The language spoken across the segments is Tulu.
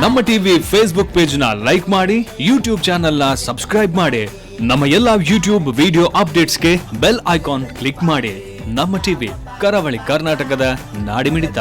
ನಮ್ಮ ಟಿವಿ ಫೇಸ್ಬುಕ್ ಪೇಜ್ ನ ಲೈಕ್ ಮಾಡಿ, ಯೂಟ್ಯೂಬ್ ಚಾನೆಲ್ ನ ಸಬ್ಸ್ಕ್ರೈಬ್ ಮಾಡಿ. ನಮ್ಮ ಎಲ್ಲಾ ಯೂಟ್ಯೂಬ್ ವಿಡಿಯೋ ಅಪ್ಡೇಟ್ಸ್ಗೆ ಬೆಲ್ ಐಕಾನ್ ಕ್ಲಿಕ್ ಮಾಡಿ. ನಮ್ಮ ಟಿವಿ, ಕರಾವಳಿ ಕರ್ನಾಟಕದ ನಾಡಿಮಿಡಿತ.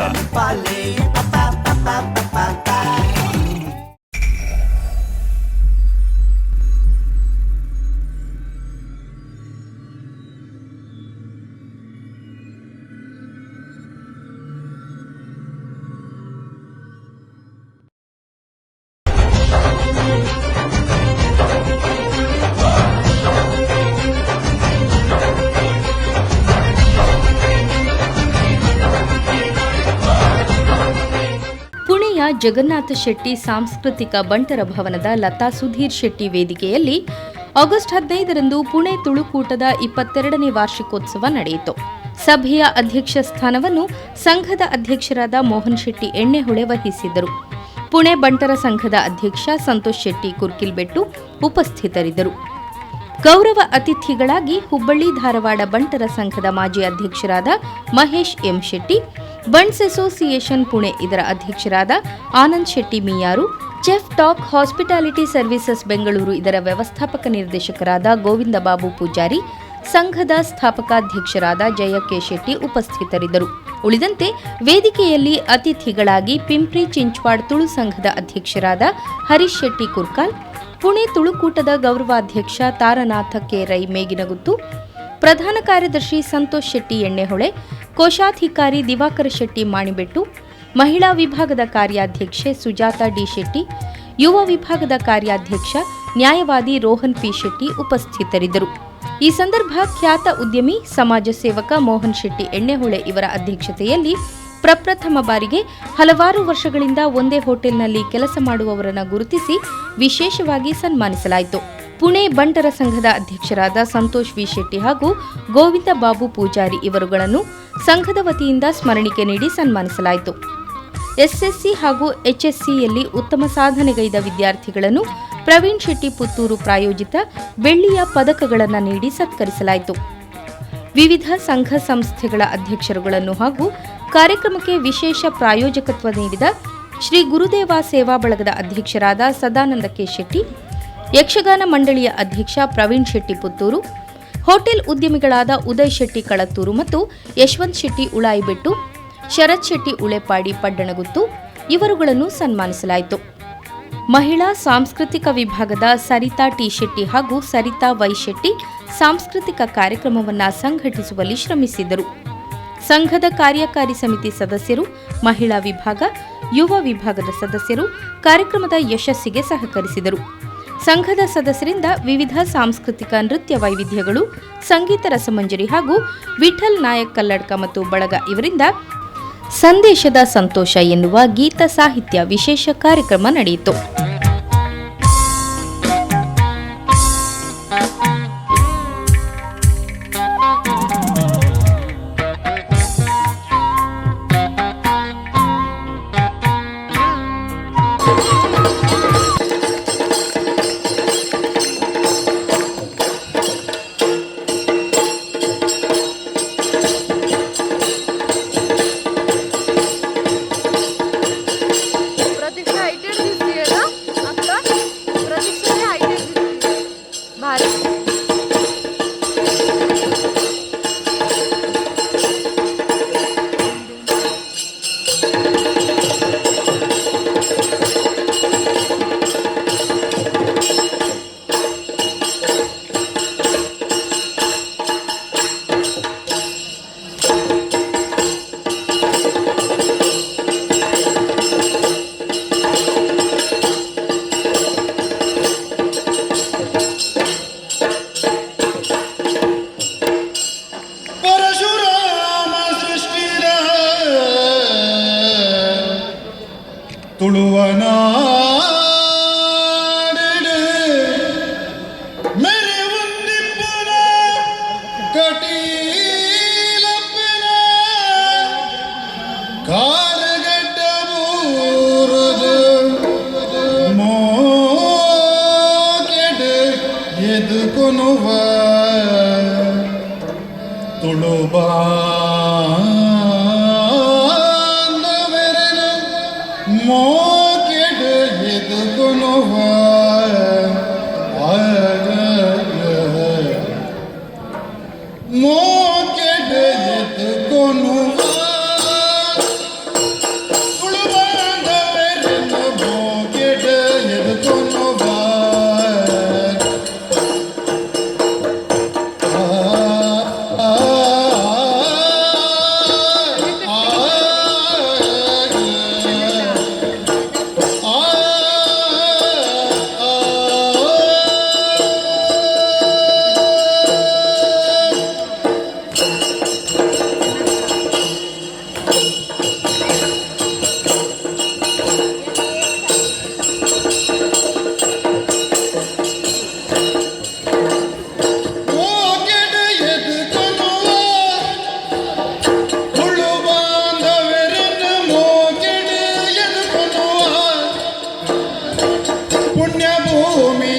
ಪುಣೆಯ ಜಗನ್ನಾಥ ಶೆಟ್ಟಿ ಸಾಂಸ್ಕೃತಿಕ ಬಂಟರ ಭವನದ ಲತಾ ಸುಧೀರ್ ಶೆಟ್ಟಿ ವೇದಿಕೆಯಲ್ಲಿ ಆಗಸ್ಟ್ 15ರಂದು ಪುಣೆ ತುಳುಕೂಟದ 22ನೇ ವಾರ್ಷಿಕೋತ್ಸವ ನಡೆಯಿತು. ಸಭೆಯ ಅಧ್ಯಕ್ಷ ಸ್ಥಾನವನ್ನು ಸಂಘದ ಅಧ್ಯಕ್ಷರಾದ ಮೋಹನ್ ಶೆಟ್ಟಿ ಎಣ್ಣೆಹೊಳೆ ವಹಿಸಿದ್ದರು. ಪುಣೆ ಬಂಟರ ಸಂಘದ ಅಧ್ಯಕ್ಷ ಸಂತೋಷ್ ಶೆಟ್ಟಿ ಕುರ್ಕಿಲ್ಬೆಟ್ಟು ಉಪಸ್ಥಿತರಿದ್ದರು. ಗೌರವ ಅತಿಥಿಗಳಾಗಿ ಹುಬ್ಬಳ್ಳಿ ಧಾರವಾಡ ಬಂಟರ ಸಂಘದ ಮಾಜಿ ಅಧ್ಯಕ್ಷರಾದ ಮಹೇಶ್ ಎಂ ಶೆಟ್ಟಿ, ಬಂಟ್ಸ್ ಅಸೋಸಿಯೇಷನ್ ಪುಣೆ ಇದರ ಅಧ್ಯಕ್ಷರಾದ ಆನಂದ್ ಶೆಟ್ಟಿ ಮೀಯಾರು, chef talk hospitality services Bengaluru ಇದರ ವ್ಯವಸ್ಥಾಪಕ ನಿರ್ದೇಶಕರಾದ ಗೋವಿಂದ ಬಾಬು ಪೂಜಾರಿ, ಸಂಘದ ಸ್ಥಾಪಕಾಧ್ಯಕ್ಷರಾದ ಜಯ ಕೆ ಶೆಟ್ಟಿ ಉಪಸ್ಥಿತರಿದ್ದರು. ಉಳಿದಂತೆ ವೇದಿಕೆಯಲ್ಲಿ ಅತಿಥಿಗಳಾಗಿ ಪಿಂಪ್ರಿ ಚಿಂಚ್ವಾಡ್ ತುಳು ಸಂಘದ ಅಧ್ಯಕ್ಷರಾದ ಹರೀಶ್ ಶೆಟ್ಟಿ ಕುರ್ಕಾಲ್, ಪುಣೆ ತುಳುಕೂಟದ ಗೌರವಾಧ್ಯಕ್ಷ ತಾರನಾಥ ಕೆ ರೈ ಮೇಗಿನಗುತ್ತು, ಪ್ರಧಾನ ಕಾರ್ಯದರ್ಶಿ ಸಂತೋಷ್ ಶೆಟ್ಟಿ ಎಣ್ಣೆಹೊಳೆ, ಕೋಶಾಧಿಕಾರಿ ದಿವಾಕರ ಶೆಟ್ಟಿ ಮಾಣಿಬೆಟ್ಟು, ಮಹಿಳಾ ವಿಭಾಗದ ಕಾರ್ಯಾಧ್ಯಕ್ಷೆ ಸುಜಾತಾ ಡಿ ಶೆಟ್ಟಿ, ಯುವ ವಿಭಾಗದ ಕಾರ್ಯಾಧ್ಯಕ್ಷ ನ್ಯಾಯವಾದಿ ರೋಹನ್ ಪಿ ಶೆಟ್ಟಿ ಉಪಸ್ಥಿತರಿದ್ದರು. ಈ ಸಂದರ್ಭ ಖ್ಯಾತ ಉದ್ಯಮಿ, ಸಮಾಜ ಸೇವಕ ಮೋಹನ್ ಶೆಟ್ಟಿ ಎಣ್ಣೆಹೊಳೆ ಇವರ ಅಧ್ಯಕ್ಷತೆಯಲ್ಲಿ ಪ್ರಪ್ರಥಮ ಬಾರಿಗೆ ಹಲವಾರು ವರ್ಷಗಳಿಂದ ಒಂದೇ ಹೋಟೆಲ್ನಲ್ಲಿ ಕೆಲಸ ಮಾಡುವವರನ್ನು ಗುರುತಿಸಿ ವಿಶೇಷವಾಗಿ ಸನ್ಮಾನಿಸಲಾಯಿತು. ಪುಣೆ ಬಂಟರ ಸಂಘದ ಅಧ್ಯಕ್ಷರಾದ ಸಂತೋಷ್ ವಿ ಶೆಟ್ಟಿ ಹಾಗೂ ಗೋವಿಂದ ಬಾಬು ಪೂಜಾರಿ ಇವರುಗಳನ್ನು ಸಂಘದ ವತಿಯಿಂದ ಸ್ಮರಣಿಕೆ ನೀಡಿ ಸನ್ಮಾನಿಸಲಾಯಿತು. ಎಸ್ಎಸ್ಸಿ ಹಾಗೂ ಎಚ್ಎಸ್ಸಿಯಲ್ಲಿ ಉತ್ತಮ ಸಾಧನೆಗೈದ ವಿದ್ಯಾರ್ಥಿಗಳನ್ನು ಪ್ರವೀಣ್ ಶೆಟ್ಟಿ ಪುತ್ತೂರು ಪ್ರಾಯೋಜಿತ ಬೆಳ್ಳಿಯ ಪದಕಗಳನ್ನು ನೀಡಿ ಸತ್ಕರಿಸಲಾಯಿತು. ವಿವಿಧ ಸಂಘ ಸಂಸ್ಥೆಗಳ ಅಧ್ಯಕ್ಷರುಗಳನ್ನು ಹಾಗೂ ಕಾರ್ಯಕ್ರಮಕ್ಕೆ ವಿಶೇಷ ಪ್ರಾಯೋಜಕತ್ವ ನೀಡಿದ ಶ್ರೀ ಗುರುದೇವ ಸೇವಾ ಬಳಗದ ಅಧ್ಯಕ್ಷರಾದ ಸದಾನಂದ ಕೆ ಶೆಟ್ಟಿ, ಯಕ್ಷಗಾನ ಮಂಡಳಿಯ ಅಧ್ಯಕ್ಷ ಪ್ರವೀಣ್ ಶೆಟ್ಟಿ ಪುತ್ತೂರು, ಹೋಟೆಲ್ ಉದ್ಯಮಿಗಳಾದ ಉದಯ್ ಶೆಟ್ಟಿ ಕಳತ್ತೂರು ಮತ್ತು ಯಶವಂತ್ ಶೆಟ್ಟಿ ಉಳಾಯಿಬೆಟ್ಟು, ಶರತ್ ಶೆಟ್ಟಿ ಉಳೆಪಾಡಿ ಪಡ್ಡಣಗುತ್ತು ಇವರುಗಳನ್ನು ಸನ್ಮಾನಿಸಲಾಯಿತು. ಮಹಿಳಾ ಸಾಂಸ್ಕೃತಿಕ ವಿಭಾಗದ ಸರಿತಾ ಟಿ ಶೆಟ್ಟಿ ಹಾಗೂ ಸರಿತಾ ವೈ ಶೆಟ್ಟಿ ಸಾಂಸ್ಕೃತಿಕ ಕಾರ್ಯಕ್ರಮವನ್ನು ಸಂಘಟಿಸುವಲ್ಲಿ ಶ್ರಮಿಸಿದರು. ಸಂಘದ ಕಾರ್ಯಕಾರಿ ಸಮಿತಿ ಸದಸ್ಯರು, ಮಹಿಳಾ ವಿಭಾಗ, ಯುವ ವಿಭಾಗದ ಸದಸ್ಯರು ಕಾರ್ಯಕ್ರಮದ ಯಶಸ್ಸಿಗೆ ಸಹಕರಿಸಿದರು. ಸಂಘದ ಸದಸ್ಯರಿಂದ ವಿವಿಧ ಸಾಂಸ್ಕೃತಿಕ ನೃತ್ಯ ವೈವಿಧ್ಯಗಳು, ಸಂಗೀತ ರಸಮಂಜರಿ ಹಾಗೂ ವಿಠಲ್ ನಾಯಕ್ ಕಲ್ಲಡ್ಕ ಮತ್ತು ಬಳಗ ಇವರಿಂದ ಸಂದೇಶದ ಸಂತೋಷ ಎನ್ನುವ ಗೀತ ಸಾಹಿತ್ಯ ವಿಶೇಷ ಕಾರ್ಯಕ್ರಮ ನಡೆಯಿತು. प्रतीक्षा हायटेड दिसतीये ना आता? प्रतीक्षा हायटेड दिसतीये भारी. ಪರಶುರಾಮ ಸೃಷ್ಟಿರ ತುಳುವನಾಡೆಡೆ ಮೆರೆವುಂದಿಪ್ಪುನ ಕಟೀಲಪ್ಪಿನ ಕಾರಗಡ್ಡ ಬೂರುದು ಮೋಕೆಡೆ ಎದುಕೊನುವ ತುಳುಬಾಂಧವೆರೆನು. ಮೋಕೆಡ್ ಎದುಕೊನುವ ಮೋಕೆಡ್ ಎದುಕೊನುವ ತುಳುಬಾಂಧವೆರೆನ್ ಮೋಕೆಡ್ ಎದುಕೊನುವ ಆ ಆ ಆ ಮೋಕೆಡ್ ಎದುಕೊನುವ ತುಳು ಬಾಂಧವರನ್ನ ಮೋಕೆಡ್ ಎದುಕೊನುವ ಪುಣ್ಯಭೂಮಿ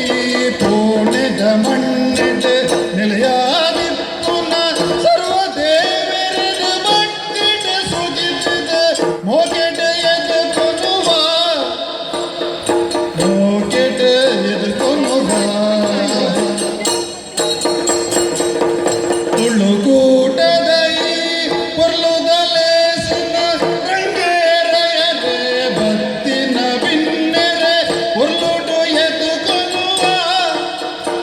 ಪುಣ್ಯದ ಮಣ್ಣಿಡ್ ನೆಲೆಯಾದಿಪ್ಪುನ ಸರ್ವ ದೇವರನ ಭಕ್ತಿಡ್ ಸುಗಿಸಿದ ಮೋಕೆಡ್ ಎದುಕೊನುವ ಮೋಕೆಡ್ ಎದುಕೊನುವ ತುಳುಕೂಟದ ಈ ಪೊರ್ಲುದ ಲೇಸಿನ ರಂಗೇರಯರೆ ಭಕ್ತಿನ ಬಿನ್ನೆರೆ ಪೊರ್ಲುಡು ಎದುಕೊನುವ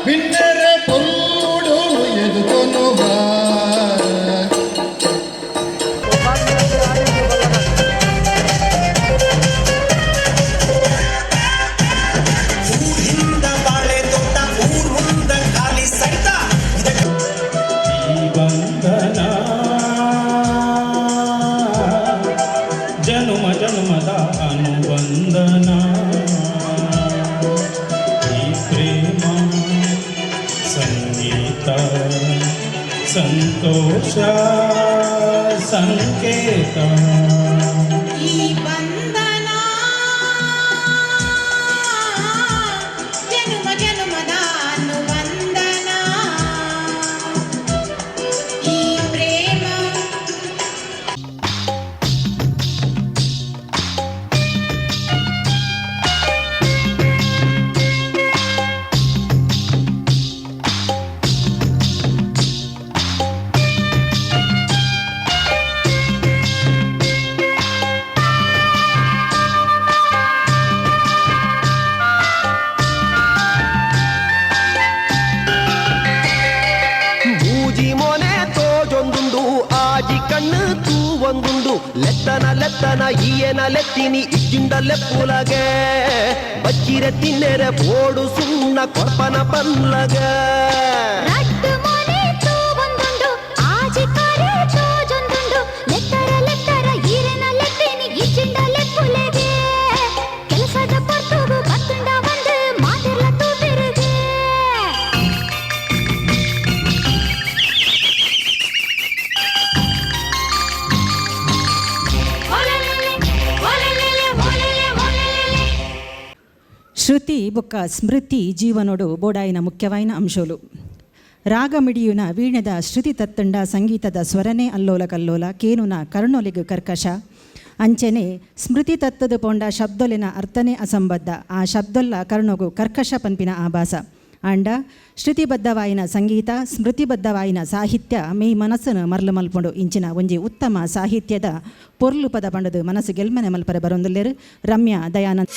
ಬಿನ್ನೆರೆ ಪೊರ್ಲುಡು ಎದುಕೊನುವ. ಊರಿಂದ ಬಾಳೆ ತೋಟ, ಊರ್ ಮುಂದ ಖಾಲಿ ಸೈಟ ಇದಕ್ಕೆ. ಈ ಬಂಧನ ಜನುಮ ಜನುಮದ ಅನುಬಂಧನ, ಈ ಪ್ರೇಮ ಸಂಗೀತ ಸಂತೋಷ ಸಂಕೇತ. ಈ ಬಂಧನ ಜನುಮ ಜನುಮದ ಅನುಬಂಧನ, ಈ ಪ್ರೇಮ. ಮೂಜಿ ಮೊನೆ ತೋಜೊಂದುಂಡು, ಆಜಿ ಕಣ್ಣು ತೂವೊಂದುಂಡು. ಲೆತ್ತನ ಲೆತ್ತನ ಈಯನ ಲೆತ್ತಿನಿ ಇಜ್ಜಿಂಡ ಲೆಪ್ಪುಲಗೆ, ಬಚ್ಚಿರೆ ತಿನ್ನೆರೆ ಬೋಡು ಸುಣ್ಣ ಕೊರ್ಪನ ಪನ್ಲಗ. ರಡ್ಡ್ ಮೊನೆ ತೂವೊಂದುಂಡು, ಆಜಿ ಕರೆ ತೋಜೊಂದುಂಡು. ಲೆತ್ತರ ಲೆತ್ತರ ಈರೆನ ಲೆತ್ತಿನಿ ಇಜ್ಜಿಂಡ ಲೆಪ್ಪುಲೆಗೆ, ಕೆಲಸದ ಪೊರ್ತುಗು ಬತ್ತುಂಡ ಒಂದು ಮಾತೆರ್ಲ ತೂಪೆರುಗೆ. ಒಲೆಲೆಲೆ, ಒಲೆಲೆಲೆ, ಒಲೆಲೆ, ಒಲೆಲೆಲೆ. ಶ್ರುತಿ ಬೊಕ್ಕ ಸ್ಮೃತಿ ಜೀವನೊಡು ಬೋಡಾಯಿನ ಮುಖ್ಯವಾಯಿನ ಅಂಶೋಲು. ರಾಗಮಿಡಿಯುನ ವೀಣೆದ ಶ್ರುತಿ ತತ್ತಂಡ ಸಂಗೀತದ ಸ್ವರನೇ ಅಲ್ಲೋಲ ಕಲ್ಲೋಲ, ಕೇನುನ ಕರ್ಣೊಲಿಗ್ ಕರ್ಕಶ. ಅಂಚೆನೆ ಸ್ಮೃತಿ ತತ್ತದ ಪೋಂಡ ಶಬ್ದೊಲಿನ ಅರ್ಥನೇ ಅಸಂಬದ್ಧ, ಆ ಶಬ್ದೊಲ್ಲ ಕರ್ಣೊಗು ಕರ್ಕಶ ಪನ್ಪಿನ ಆಭಾಸ. ಆಂಡ ಶ್ರುತಿಬದ್ಧವಾಯಿನ ಸಂಗೀತ, ಸ್ಮೃತಿಬದ್ಧವಾಯಿನ ಸಾಹಿತ್ಯ ಮೇಯ್ ಮನಸ್ಸನ್ನು ಮರ್ಲು ಮಲ್ಪೊಂಡು. ಇಂಚಿನ ಒಂಜಿ ಉತ್ತಮ ಸಾಹಿತ್ಯದ ಪೊರ್ಲು ಪದ ಪಂಡದು ಮನಸ್ಸು ಗೆಲ್ಮನೆ ಮಲ್ಪರೆ ಬರೊಂದುಲ್ಲೆರ್ ರಮ್ಯಾ ದಯಾನಂದ್.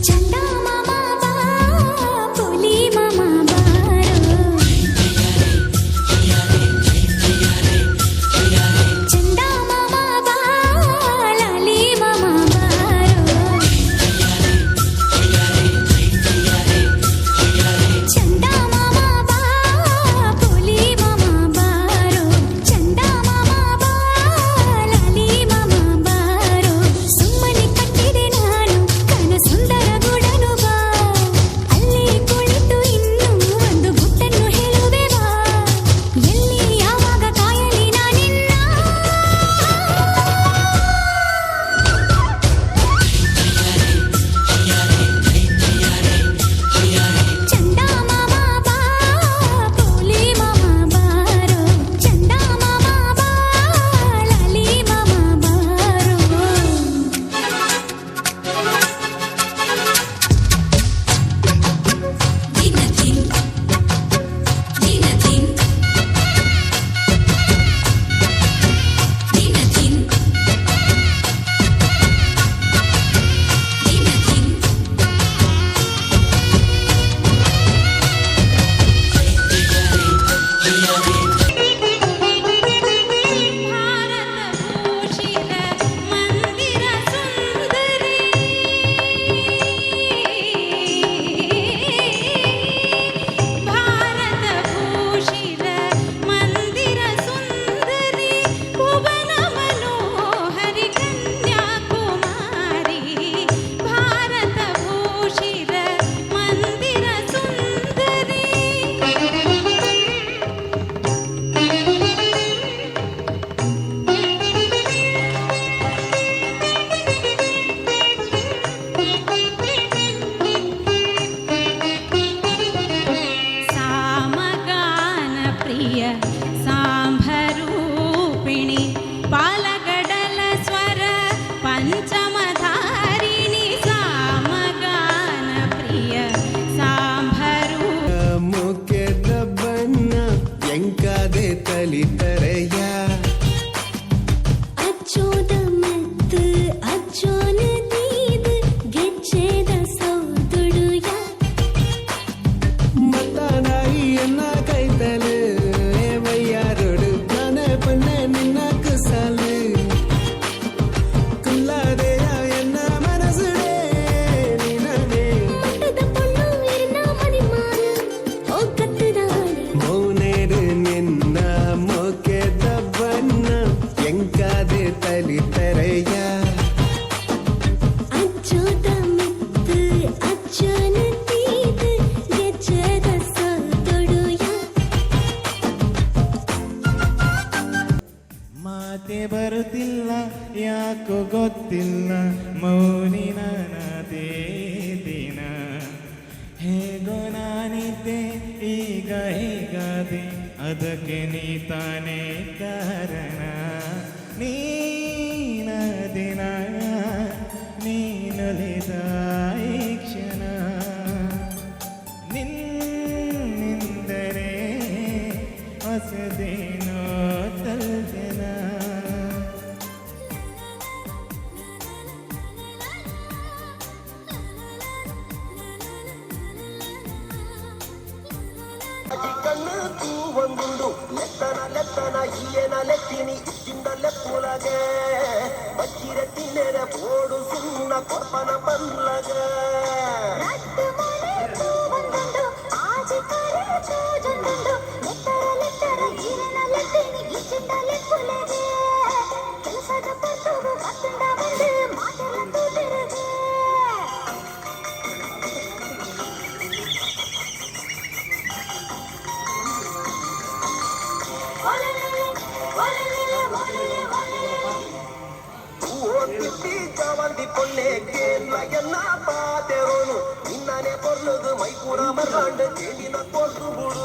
ಚಂದ ಮಾಮ ಬಾ, ಪುಲಿ ಮಾಮ ಬಾ. ಸಾಂಭರು ಮುಖ್ಯದ ಬಣ್ಣ ಎಂಕಾದೆ ತಲಿತರೆಯ ಅಚ್ಚೋದ ಮೆತ್ತು ಅಚ್ಚೋನ ದೀದ್ ಗೆಚ್ಚೆದ ಸೌದುಡುಯ ಮತ್ತಾನಾಯಿಯನ್ನ ಕೈತಲು ವಯ್ಯಾರೋಡು ನಾನೇ ಪಣ್ಣೆ ನಿನ್ನ ಕುಸಾಲು ಕುಲ್ಲಾದೆಯ ಎನ್ನ ಮನಸ್ಸುಡೇ ನಿನನೇ ಮಟ್ಟದ ಪೊಣ್ಣು ಇರ್ನ ಮದಿಮಾನ ಓ ಕತ್ತದಾನೆ ಮೌನೇಡು ನಿನ್ನ ಮೋಕೆದ ಬಣ್ಣ ಎಂಕಾದೆ ತಲಿತರೆಯ ಅಚ್ಚೋದ ಮೆತ್ತು ಅಚ್ಚೋನ ದೀದ್ ಗೆಚ್ಚೆದ ಸೌದುಡುಯ ಮಾತೆ ಬರುತ್ತಿಲ್ಲ ಯಾಕೋ ಗೊತ್ತಿಲ್ಲ ಮೌನಿ ನಾನಾದೇ ದಿನ ಹೇಗೋ ನಾನಿದ್ದೆ ಈಗ ಹೇಗಾದೆ ಅದಕ್ಕೆ ನೀ ತಾನೇ ಕಾರಣ ನೀನ ದಿನ ನೀನುಲಿದ ಈ ಕ್ಷಣ ನಿನ್ನಿಂದಲೇ ಹೊಸದೇನೋ ತಲ್ದೆನ. ಕಣ್ಣು ತೂ ಒಂದುಂಡು ಲೆತ್ತನ ಲೆತ್ತನ ಈಯನ ಲೆತ್ತಿನಿ ಇಚ್ಚಿಂದ ಲೆಪ್ಪುಲಗೆ ಬಚ್ಚಿರ ತಿನ್ನೆರ ಬೋಡು ಸುಣ್ಣ ಕೊರ್ಪನ ಪಲ್ಲಗ ರಟ್ಟು ಮೋನೆ ತೂ ಒಂದುಂಡು ಆಜಿ ಕರೆ ತೋಜೊಂದುಂಡು ಲೆತ್ತರ ಲೆತ್ತರ ಈರನ ಲೆತ್ತಿನಿ ಇಚ್ಚಿಂದ ಲೆಪ್ಪುಲೆಗೆ ಕೆಲಸದ ಪೊರ್ತುಗು ಬತ್ತುಂಡ ಬಂದು ಮಾತೆಲ್ಲ ತೂತಿರುಗೆ. ಒಲೆಲೆಲೆ, ಒಲೆಲೆಲೆ, ಒಲೆಲೆ, ಒಲೆಲೆಲೆ. ಓ ತಿಪ್ಪಿ ಜವಂದಿ ಪೊಣ್ಣೆ ಕೇಂದ್ರ ಪಾತೆರೋನು ನಿನ್ನನೆ ಪೊರ್ಲುದು ಮೈಪೂರ ಮರ್ಲಾಂಡು ಕೇಂಡಿನ ತೋರ್ದು ಬುಡು.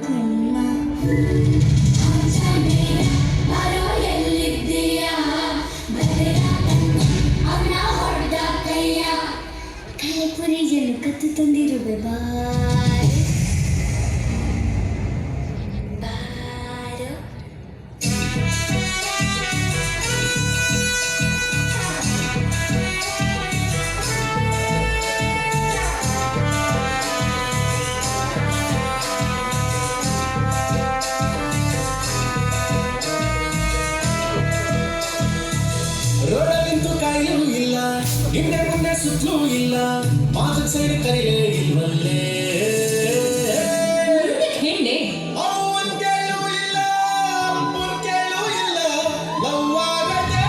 ಕಣ್ಣ. ಕಲೆಪುರಿಯನ್ನು ಕತ್ತು ತಂದಿರುವೆ ಬಾರೋ ಬಾರೋ. ರೋಡಲ್ಲಿಂತೂ ಕಾಯಿಲೂ ಇಲ್ಲ, ಹಿಂದೆ ಮುಂದೆ ಸುತ್ತಲೂ ಇಲ್ಲ, ಮಾತು ಸೈಡ್ ಕರೆಯೇ ಇಲ್ವಲ್ಲೇ. ಅವ್ವನ್ ಕೇಳು ಇಲ್ಲ, ಅಪ್ಪನ್ ಕೇಳು ಇಲ್ಲ, ಲವ್ವಾಗದೆ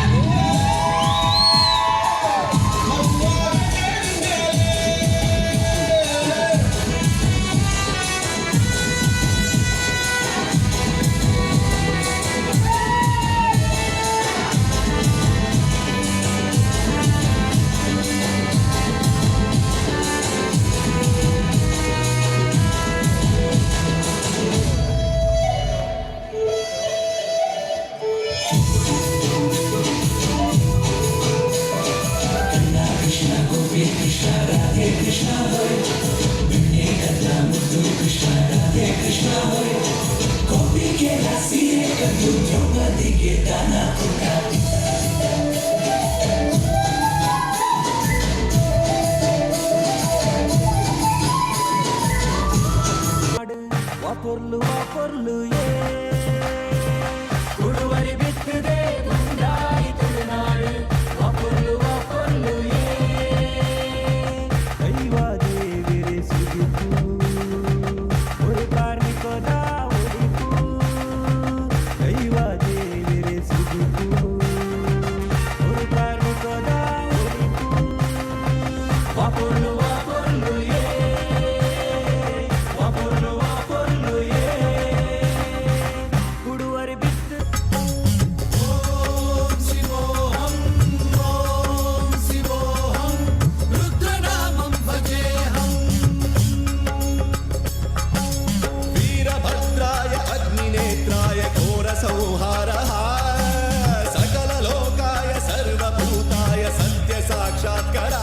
ಲವ್ವಾಗದೆ ನಿನ್ಮೇಲೆ. ಪೊರ್ಲು ಪೊರ್ಲು ಏ ಕುಡುವರಿ ಬಿತ್ತದೆ ಗುಂಡಾಯಿ ತುಳುನಾಡು ಪೊರ್ಲು ಪೊರ್ಲು ಏ ದೈವ ದೇವಿರೆ ಸುಗಿಪು ஒரு ಕಾರ್ಮಿಕದ ಉಡಿಪು ದೈವ ದೇವಿರೆ ಸುಗಿಪು ஒரு ಕಾರ್ಮಿಕದ ಉಡಿಪು ಪೊರ್ಲು ಪೊರ್ಲು ಏ ಪೊರ್ಲು ಪೊರ್ಲು ಏ ಕುಡುವರಿ ಬಿತ್ತು. ಓಂ ಶಿವೋಹಂ, ಓಂ ಶಿವೋಹಂ, ರುದ್ರನಾಮಂ ಭಜೇಹಂ. ವೀರಭದ್ರಾಯ ಅಗ್ನಿನೇತ್ರಾಯ ಘೋರ ಸಂಹಾರ ಸಕಲ ಲೋಕಾಯ ಸರ್ವಭೂತಾಯ ಸತ್ಯ ಸಾಕ್ಷಾತ್ಕರ.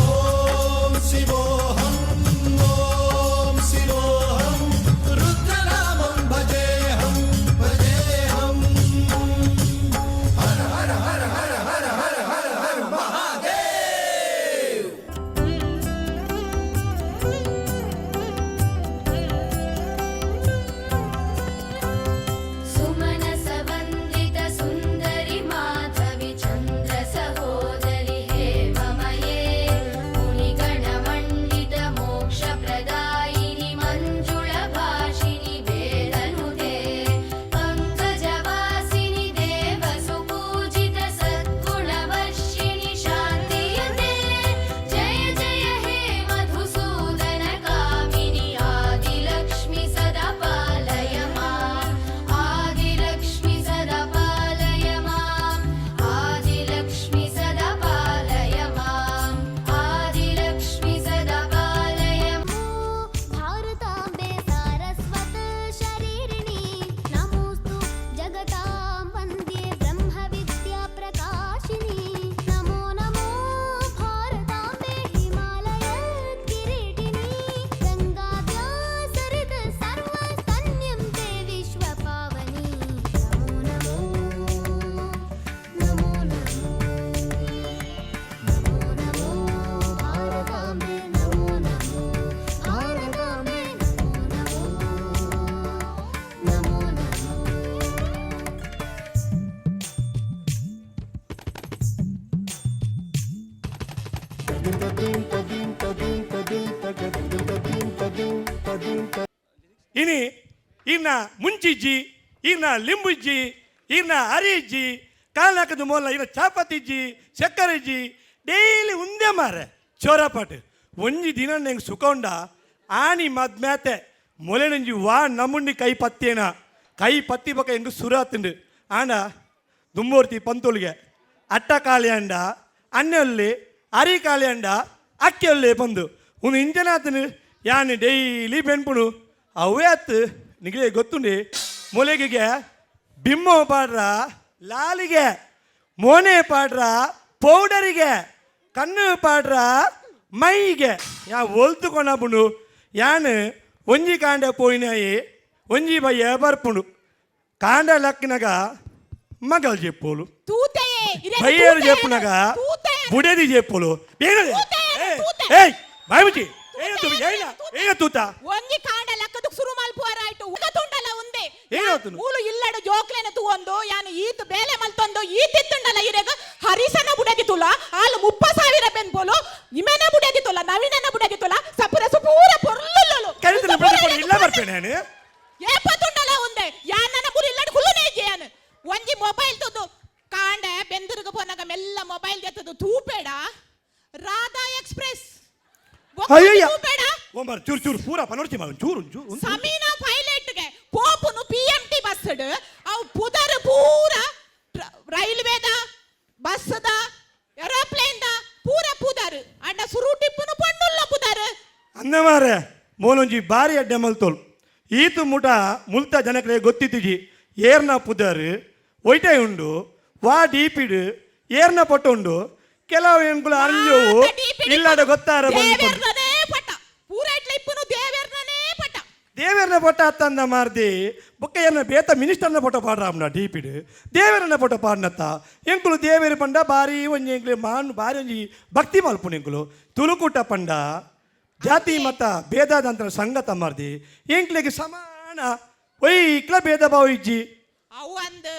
ಓಂ ಶಿವೋಹಂ, ಓಂ ಶಿವೋಹಂ, ರುದ್ರನಾಮಂ ಭಜೇಹಂ ಭಜೇಹಂ. ಹರ ಹರ ಹರ ಹರ ಹರ ಹರ ಹರ ಹರ ಮಹಾದೇವ್. ಸುಮನಸವಂದಿತ ಸುಂದರಿ ಮಾಧವಿ ಚಂದ್ರ ಸಹೋದರಿ ಹೇಮಮಯೇ ಮುನಿಗಣಮಂಡಿತ ಮೋಕ್ಷ ಪ್ರದಾಯಿನಿ ಮಂಜುಳ ಭಾಷಿನಿ ವೇದನುತೆ ಪಂಕಜವಾಸಿನಿ ದೇವ ಸುಪೂಜಿತ ಸದ್ಗುಣವರ್ಷಿಣಿ ಶಾಂತಿಯುತೆ ಜಯ ಜಯ ಹೇ ಮಧುಸೂದನ ಕಾಮಿನಿ ಆದಿಲಕ್ಷ್ಮಿ ಸದಾ ಪಾಲಯ ಮಾಂ, ಆದಿಲಕ್ಷ್ಮಿ ಸದಾ ಪಾಲಯ ಮಾಂ, ಆದಿಲಕ್ಷ್ಮಿ ಸದಾ ಪಾಲಯ ಮಾಂ, ಆದಿಲಕ್ಷ್ಮಿ ಸದಾ ಪಾಲಯ. ಭಾರತಾಂಬೆ ಸಾರಸ್ವತ ಶರೀರಿಣಿ ನಮೋಸ್ತು ಜಗತಾಂ ವಂದ್ಯೆ ಬ್ರಹ್ಮ ವಿದ್ಯಾ ಪ್ರಕಾಶಿನಿ. ನಮೋ ನಮೋ ಭಾರತಾಂಬೆ ಹಿಮಾಲಯ ಕಿರೀಟಿನಿ ಗಂಗಾ ವ್ಯಾಸರಿತ ಸರ್ವಸ್ತನ್ಯಂ ತೇ ವಿಶ್ವ ಪಾವನಿ. ನಮೋ ನಮೋ ನಮೋ ನಮೋ ನಮೋ ನಮೋ ಭಾರತಾಂಬೆ, ನಮೋ ನಮೋ ಭಾರತಾಂಬೆ, ನಮೋ ನಮೋ ನಮೋ ನಮೋ. ಇನಿ ಇನ್ನ ಮುಂಚಿಜ್ಜಿ, ಇನ್ನ ಲಿಂಬುಜ್ಜಿ, ಇನ್ನ ಅರಿಜ್ಜಿ, ಕಾಲ್ನಾಕದ ಮೊಲ್ಲ ಇನ್ನ ಚಾಪತಿಜ್ಜಿ, ಸಕ್ಕರೆಜ್ಜಿ, ಡೈಲಿ ಉಂದೆ ಮಾರೆ ಚೋರಪಾಟ್. ಒಂಜಿ ದಿನ ನೆಂಗೆ ಸುಖ ಆನಿ ಮದ್ಮ್ಯಾತೆ ಮೊಲೆನಂಜಿ ವಾ ನಮುಂಡಿ ಕೈ ಪತ್ತೇನ ಕೈ ಪತ್ತಿ ಬಕ ಎಂಗು ಸುರಾತುಂಡು. ಆಂಡ ದುಮ್ಮೂರ್ತಿ ಪಂತುಳಿಗೆ ಅಟ್ಟ ಕಾಳಿ ಅಂಡ ಅನ್ನಲ್ಲಿ ಅರಿ ಖಾಲಿ ಅಂಡ ಅಕ್ಕಿ ಒಲ್ಲೆ ಪಂದು ಉಂದು ಇಂಚನಾತನು ಯಾನ್ ಡೈಲಿ ಬೆನ್ಪುನು ಅವೇ ಅತ್ತು ನಿಗಲೇ ಗೊತ್ತುಂಡಿ ಮೊಲೆಗಿಗೆ ಬಿಮ್ಮೋ ಪಾಡ್ರ ಲಾಲಿಗೆ ಮೋನೆ ಪಾಡ್ರ ಪೌಡರಿಗೆ ಕಣ್ಣು ಪಾಡ್ರ ಮೈಗೆ ಯಾ ಒಲ್ತು ಕೊನಪುಂಡು ಯಾನ್ ಒಂಜಿ ಕಾಂಡೆ ಪೋಯಿನಾಯಿ ಒಂಜಿ ಬಯ್ಯ ಬರ್ಪುಂಡು ಕಾಂಡ ಲಕ್ಕಿನಗ ಮಗಲ್ చెಪ್ಪೋಲು ತೂತೆಯೇ ಇರೆಗ್ ಬಯ್ಯರು ತೂತೆ చెప్పునಗ ತೂತೆ ಬುಡೇದಿ చెಪ್ಪೋಲು ಏಯ್ ಬಾಯ್ ಮುಚ್ಚಿ ಏನ ತೂ ಏನ ಏನ ತೂತ ಒಂಜಿ ಕಾಂಡ ಲಕ್ಕದಕ್ ಸುರು ಮಲ್ಪುವರ ಆಯ್ತು ಉಗ ತುಂಡಲ ಉಂದೆ ಏನಾತುನು? ಮೂಲು ಇಲ್ಲಡು ಜೋಕ್ಲೆನ ತೂವೊಂದು ಯಾನು ಈತ್ ಬೇಲೆ ಮಲ್ತೊಂದು ಈತಿತ್ತುಂಡಲ ಇರೆಗ್ ಹರಿಸನ ಬುಡದಿ ತುಲ ಆಲು 30,000 ಬೆನ್ಪೋಲು ಇಮೆನ ಬುಡದಿ ತುಲ ನವೀನನ ಬುಡದಿ ತುಲ ಸಪುರ ಸುಪೂರ ಪೊರ್ಲುಲ್ಲಲು ಕರಿತನ ಬುಡದಿ ಇಲ್ಲ ಬರ್ಪೇನೆ ನಾನು ಏಪ ತುಂಡಲ ಉಂದೆ ಯಾನನ ಬುರು ಇಲ್ಲಡು ಕುಲ್ಲುನೇ ಇಜ್ಜೆ ಒಂಜಿ ಮೊಬೈಲ್ ತುದು ಕಾಂಡ ಬೆಂದಿರ್ಗ ಪೋನಾಗ ಮೆಲ್ಲ ಮೊಬೈಲ್ ಜತ್ತದು ತೂಪೇಡ ರಾಧಾ ಎಕ್ಸ್ಪ್ರೆಸ್ ಅಯ್ಯಯ್ಯ ತೂಪೇಡ ಒಂಬರ್ ಚೂರು ಚೂರು ಪೂರ ಪನೋರ್ಚಿ ಮಾಡು ಚೂರು ಚೂರು Samina ಪೈಲಟ್ಗೆ ಪೋಪುನು P M T bus ಅವು ಪುದರ್ ಪೂರ ರೈಲ್ವೆದ ಬಸ್ದ ಏರೋಪ್ಲೇನ್ the ಪೂರ ಪುದರ್ ಅಂಡ ಸುರುಟಿಪ್ಪುನು ಪೊಣ್ಣುಲ್ಲ ಪುದರ್ ಅಂದ ಮಾರೆ ಮೋಲೊಂಜಿ ಬಾರಿ ಅಡ್ಡೆ ಮಲ್ತೋಲು ಈತು ಮುಟ ಮುಲ್ತ ಜನಕ್ಲೆ ಗೊತ್ತಿತ್ತಿಜಿ ಏರ್ನ ಪುದರ್ ಒಯ್ಟೆ ಉಂಡು ವಾ ಡೀಪಿಡು ಏರ್ನ ಪೊಟ್ಟ ಉಂಡು ಕೆಲವು ಎಂಕುಲು ಅರ್ಜೋವು ಇಲ್ಲಡ ಗೊತ್ತಾರ ಬಂದು ದೇವೆರ್ನನೇ ಪಟ ಪೂರ ಇಟ್ಲ ಇಪ್ಪುನು ದೇವೆರ್ನನೇ ಪಟ ದೇವೆರ್ನ ಪೊಟ್ಟ ಅತ್ತಂದ ಮಾರ್ದಿ ಬೊಕ್ಕ ಏರ್ನ ಬೇತ ಮಿನಿಸ್ಟರ್ನ ಪೊಟ್ಟ ಪಾಡ್ರಾಮ್ನ ಡೀಪಿಡು ದೇವೆರ್ನ ಪೊಟ್ಟ ಪಾಡ್ನತ್ತ ಎಂಕುಲು ದೇವೆರ್ ಪಂಡ ಬಾರಿ ಒಂಜಿ ಎಂಕ್ಲು ಮಾನ್ ಬಾರಿ ಒಂಜಿ ಭಕ್ತಿ ಮಲ್ಪುನು ಎಂಕುಲು ತುಳುಕೂಟ ಪಂಡ ಜಾತಿ ಮತ ಭೇದಾದಂತರ ಸಂಗತ ಮಾರ್ದಿ ಎಂಕ್ಲೆಗ್ ಸಮಾನ ಒಯ್ಕ್ಲ ಭೇದ ಭಾವ ಇಜ್ಜಿ ಅವು ಅಂದ್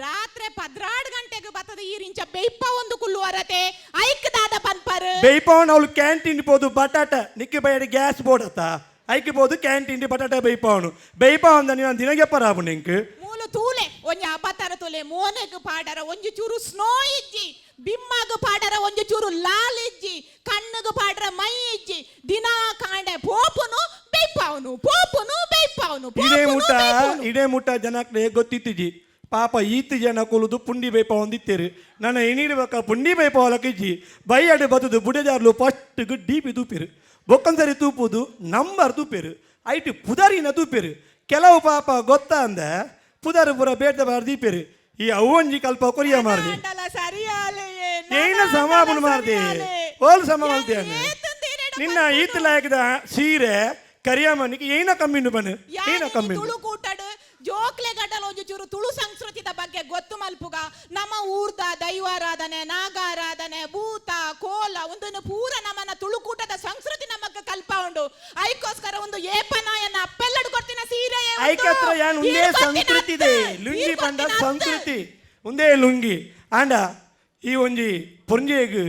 ರಾತ್ರಿ 12 ಗಂಟೆಗೆ ಬತ್ತದ ಈರಿಂಚ ಬೇಯ್ಪ ಒಂದು ಕುಲ್ಲು ಅರತೆ ಐಕ್ ದಾದ ಪನ್ಪರ್ ಬೇಯ್ಪವನ್ ಅವಳು ಕ್ಯಾಂಟೀನ್ ಪೋದು ಬಟಾಟ ನಿಕ್ಕಿ ಬೈಯಡಿ ಗ್ಯಾಸ್ ಬೋರ್ಡ್ ಅತ್ತ ಐಕ್ ಪೋದು ಕ್ಯಾಂಟೀನ್ ಬಟಾಟ ಬೇಯ್ಪವನು ಬೇಯ್ಪವನ್ ನಾನು ದಿನಗೆ ಪರಾಬು ನಿಂಕ್ ಮೂಲು ತೂಲೆ ಒಂಜಿ ಅಬತರ ತೂಲೆ ಮೋನೆಗ್ ಪಾಡರ ಒಂಜಿ ಚೂರು ಸ್ನೋ ಇಜ್ಜಿ ಬಿಮ್ಮಗ್ ಪಾಡರ ಒಂಜಿ ಚೂರು ಲಾಲ್ ಇಜ್ಜಿ ಕಣ್ಣುಗ್ ಪಾಡರ ಮೈ ಇಜ್ಜಿ ದಿನಾ ಕಾಂಡೆ ಪೋಪುನು ಬೇಯ್ಪಾವನು ಪೋಪುನು ಬೇಯ್ಪಾವನು ಇಡೇ ಪೋಪುನು ಮುಟ್ಟ ಬೇಯ್ಪಾವನು. ಇಡೇ ಮುಟ್ಟ ಜನಕ್ಲೆ ಗೊತ್ತಿತ್ತಿಜಿ ಪಾಪ ಈತ್ ಜನ ಕುಲುದು ಪುಂಡಿ ಬೇಯ್ಪವಂದಿತ್ತೇರು ನನ್ನ ಎಣಿಡ್ಬೇಕ ಪುಂಡಿ ಬೇಯ್ಪವಲಕ ಇಜ್ಜಿ ಬೈಯಡು ಬತ್ತದು ಬುಡೆದಾರ್ಲು ಫಸ್ಟ್ ಡೀಪಿ ತೂಪೇರು ಬೊಕ್ಕಂಸರಿ ತೂಪುದು ನಂಬರ್ ತೂಪೇರು ಐಟ್ ಪುದರಿನ ತೂಪೇರು ಕೆಲವು ಪಾಪ ಗೊತ್ತಾ ಅಂದ ಪುದರ್ ಪುರ ಬೇಟ ಬಾರ್ ದೀಪೇರು ಈ ಅವ್ವಂಜಿ ಕಲ್ಪ ಕೊರಿಯ ಮಾರ್ದಿ ಅಂಡಲ ಸರಿಯಾಲೆಯೇ, ಏನ ನನ ಸಮಾಪನ ಅಂಡಲ ಮಾರ್ದಿ ಸರಿಯಾಲೆ. ಓಲ್ ಸಮ ಮಲ್ತಿಯಾನೆ ನಿನ್ನ ಈತ್ ಲಾಯಕದ ಸೀರೆ ಕರಿಯಮ್ಮನಿಗೆ ಏನ ಕಮ್ಮಿಂಡು ಬನ್ನು ಏನ ಯಾನ್ ಕಮ್ಮಿಂಡು ತುಳು ಕೂಟಡು ಜೋಕ್ಲೆ ಗಡ್ಡಲ ಒಂಜಿ ಚೂರು ತುಳು ಸಂಸ್ಕೃತಿದ ಬಗ್ಗೆ ಗೊತ್ತು ಮಲ್ಪುಗ ನಮ್ಮ ಊರ್ದ ದೈವಾರಾಧನೆ ನಾಗಾರಾಧನೆ ಭೂತ ಕೋಲ ಒಂದನ್ನು ಪೂರ ನಮ್ಮನ ತುಳುಕೂಟದ ಸಂಸ್ಕೃತಿ ನಮಕ್ ಕಲ್ಪ ಉಂಡು ಐಕೋಸ್ಕರ ಒಂದು ಏಪನಾಯನ ಅಪ್ಪೆಲ್ಲಡು ಕೊಡ್ತಿನ ಸೀರೆ ಒಂದು. ಐಕತ್ರ ಯಾನ್ ಉಂದೇ ಈರ್ ಕೊರ್ತಿನ ಸಂಸ್ಕೃತಿ ಇದೆ ಅತ್ತ್. ಲುಂಗಿ ಈರ್ ಪಂಡ ಕೊರ್ತಿನ ಅತ್ತ್. ಸಂಸ್ಕೃತಿ ಉಂದೇ ಲುಂಗಿ ಆಂಡ ಈ ಒಂಜಿ ಪೊಂಜೆಗ್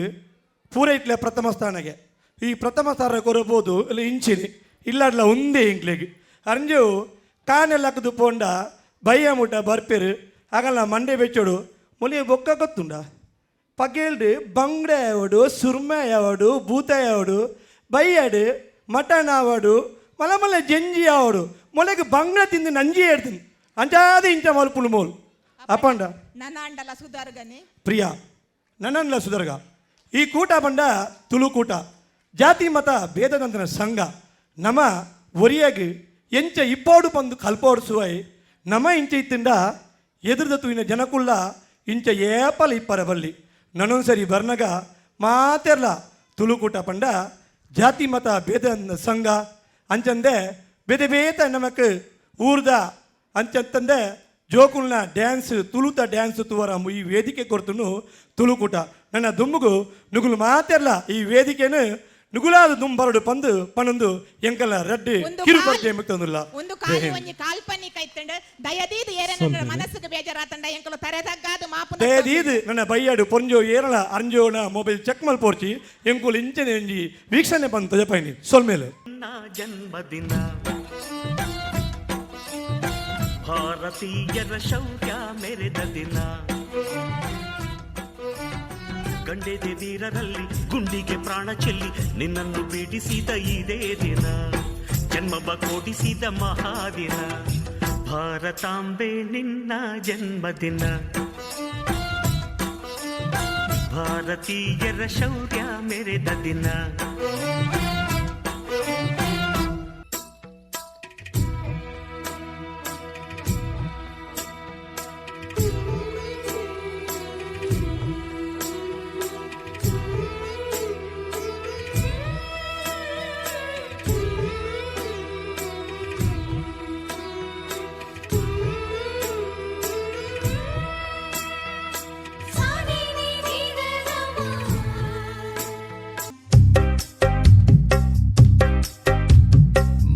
ಪೂರೈಟ್ಲೆ ಪ್ರಥಮ ಸ್ಥಾನಗೆ ಈ ಪ್ರಥಮ ಸ್ಥಾನ ಕೊರಬೋದು ಇಲ್ಲ ಇಂಚಿನಿ ಇಲ್ಲಾಡ್ಲ ಉಂದೇ ಇಂಕ್ಲೆಗ್ ಅರಂಜು ಕಾನೆಲ್ಲಕ್ಕದು ಪೋಂಡ ಬಯ್ಯ ಮುಟ ಬರ್ಪೇರು ಆಗಲ್ಲ ಮಂಡೆ ಬೆಚ್ಚೋಡು ಮೊಲಿ ಬೊಕ್ಕ ಗೊತ್ತುಂಡ ಪಗೇಲ್ಡು ಬಂಗಡೆ ಯಾವಡು ಸುರ್ಮೆ ಯಾವಡು ಭೂತ ಯಾವಡು ಬಯ್ಯಾಡು ಮಟನ್ ಆವಡು ಮಲ ಮಲ್ಲ ಜಂಜಿ ಆವಡು ಮೊಲೆಗೆ ಬಂಗಡೆ ತಿಂದು ನಂಜಿ ಹೇಳ್ತೀನಿ ಅಂಚಾದ ಇಂಚ ಮಲ್ಪುಂಡು ಮೋಲು ಅಪ್ಪಂಡ ನನ್ನ ಅಂಡಲ ಸುಧಾರ್ಗನೆ ಪ್ರಿಯ ನನ್ನಲ್ಲ ಸುಧರ್ಗ ಈ ಕೂಟ ಬಂಡ ತುಳು ಕೂಟ ಜಾತಿ ಮತ ಭೇದದಂತನ ಸಂಘ ನಮ ಒರಿಯಾಗಿ ಎಂಚ ಇಪ್ಪೋಡು ಬಂದು ಕಲ್ಪೋಡು ಸುವೈ ನಮ ಇಂಚ ಇತ್ತಿಂಡ ಎದುರ್ದ ತೂಯಿನ ಜನಕುಲ್ಲ ಇಂಚ ಏಪಲ ಇಪ್ಪರ ಬಲ್ಲಿ ನನ್ನೊಂದ್ಸರಿ ಬರ್ನಗ ಮಾತೆರ್ಲ ತುಳುಕೂಟ ಪಂಡ ಜಾತಿ ಮತ ಭೇದ ಸಂಘ ಅಂಚಂದೆ ಬೇತೆ ಬೇತ ನಮಕ್ ಊರ್ದ ಅಂಚಂತಂದೆ ಜೋಕುಲ್ನ ಡ್ಯಾನ್ಸ್ ತುಳುತ ಡ್ಯಾನ್ಸ್ ತುವರ ಈ ವೇದಿಕೆ ಕೊರ್ತುನು ತುಳುಕೂಟ ನನ್ನ ದುಂಬುಗು ನುಗುಲು ಮಾತೆರ್ಲ ಈ ವೇದಿಕೆನು ನುಗುಲಾದ ದುಂಬರಡು ಪಂದು ಪನೊಂದು ಎಂಕಲ ರಡ್ಡಿ ಒಂದು ಕಿರು ಕಾಲ್- ಪರಿಚಯ ಮುಕ್ತಂದುಲ್ಲ ಒಂದು ಕಾಲಿ ಒಂಜಿ ಕಾಲ್ಪನಿಕ ಇತ್ತಂಡ ದಯದೀದ್ ಏರನ ಮನಸ್ಸಿಗೆ ಬೇಜಾರಾತಂಡ ಎಂಕಲು ತರೆ ತಗ್ಗಾದು ಮಾಪು ದಯದೀದ್ ನನ್ನ ಬೈಯಾಡು ಪೊಂಜೋ ಏರಳ ಅರ್ಂಜೋನ ಮೊಬೈಲ್ ಚೆಕ್ ಮಲ್ಪೋರ್ಚಿ ಎಂಕುಲು ಇಂಚನೆ ಒಂಜಿ ವೀಕ್ಷಣೆ ಬಂತು ಜಪೈನಿ ಸೊಲ್ಮೇಲೆ ಜನ್ಮದಿನ ಭಾರತೀಯರ ಶೌರ್ಯ ಮೆರೆದ ದಿನ ಗಂಡೆದೆ ವೀರರಲ್ಲಿ ಗುಂಡಿಗೆ ಪ್ರಾಣ ಚೆಲ್ಲಿ ನಿನ್ನನ್ನು ಬಿಡಿಸಿದ ಇದೇ ದಿನ ಜನ್ಮವ ಕೊಡಿಸಿದ ಮಹಾದಿನ ಭಾರತಾಂಬೆ ನಿನ್ನ ಜನ್ಮದಿನ. ಭಾರತೀಯರ ಶೌರ್ಯ ಮೆರೆದ ದಿನ.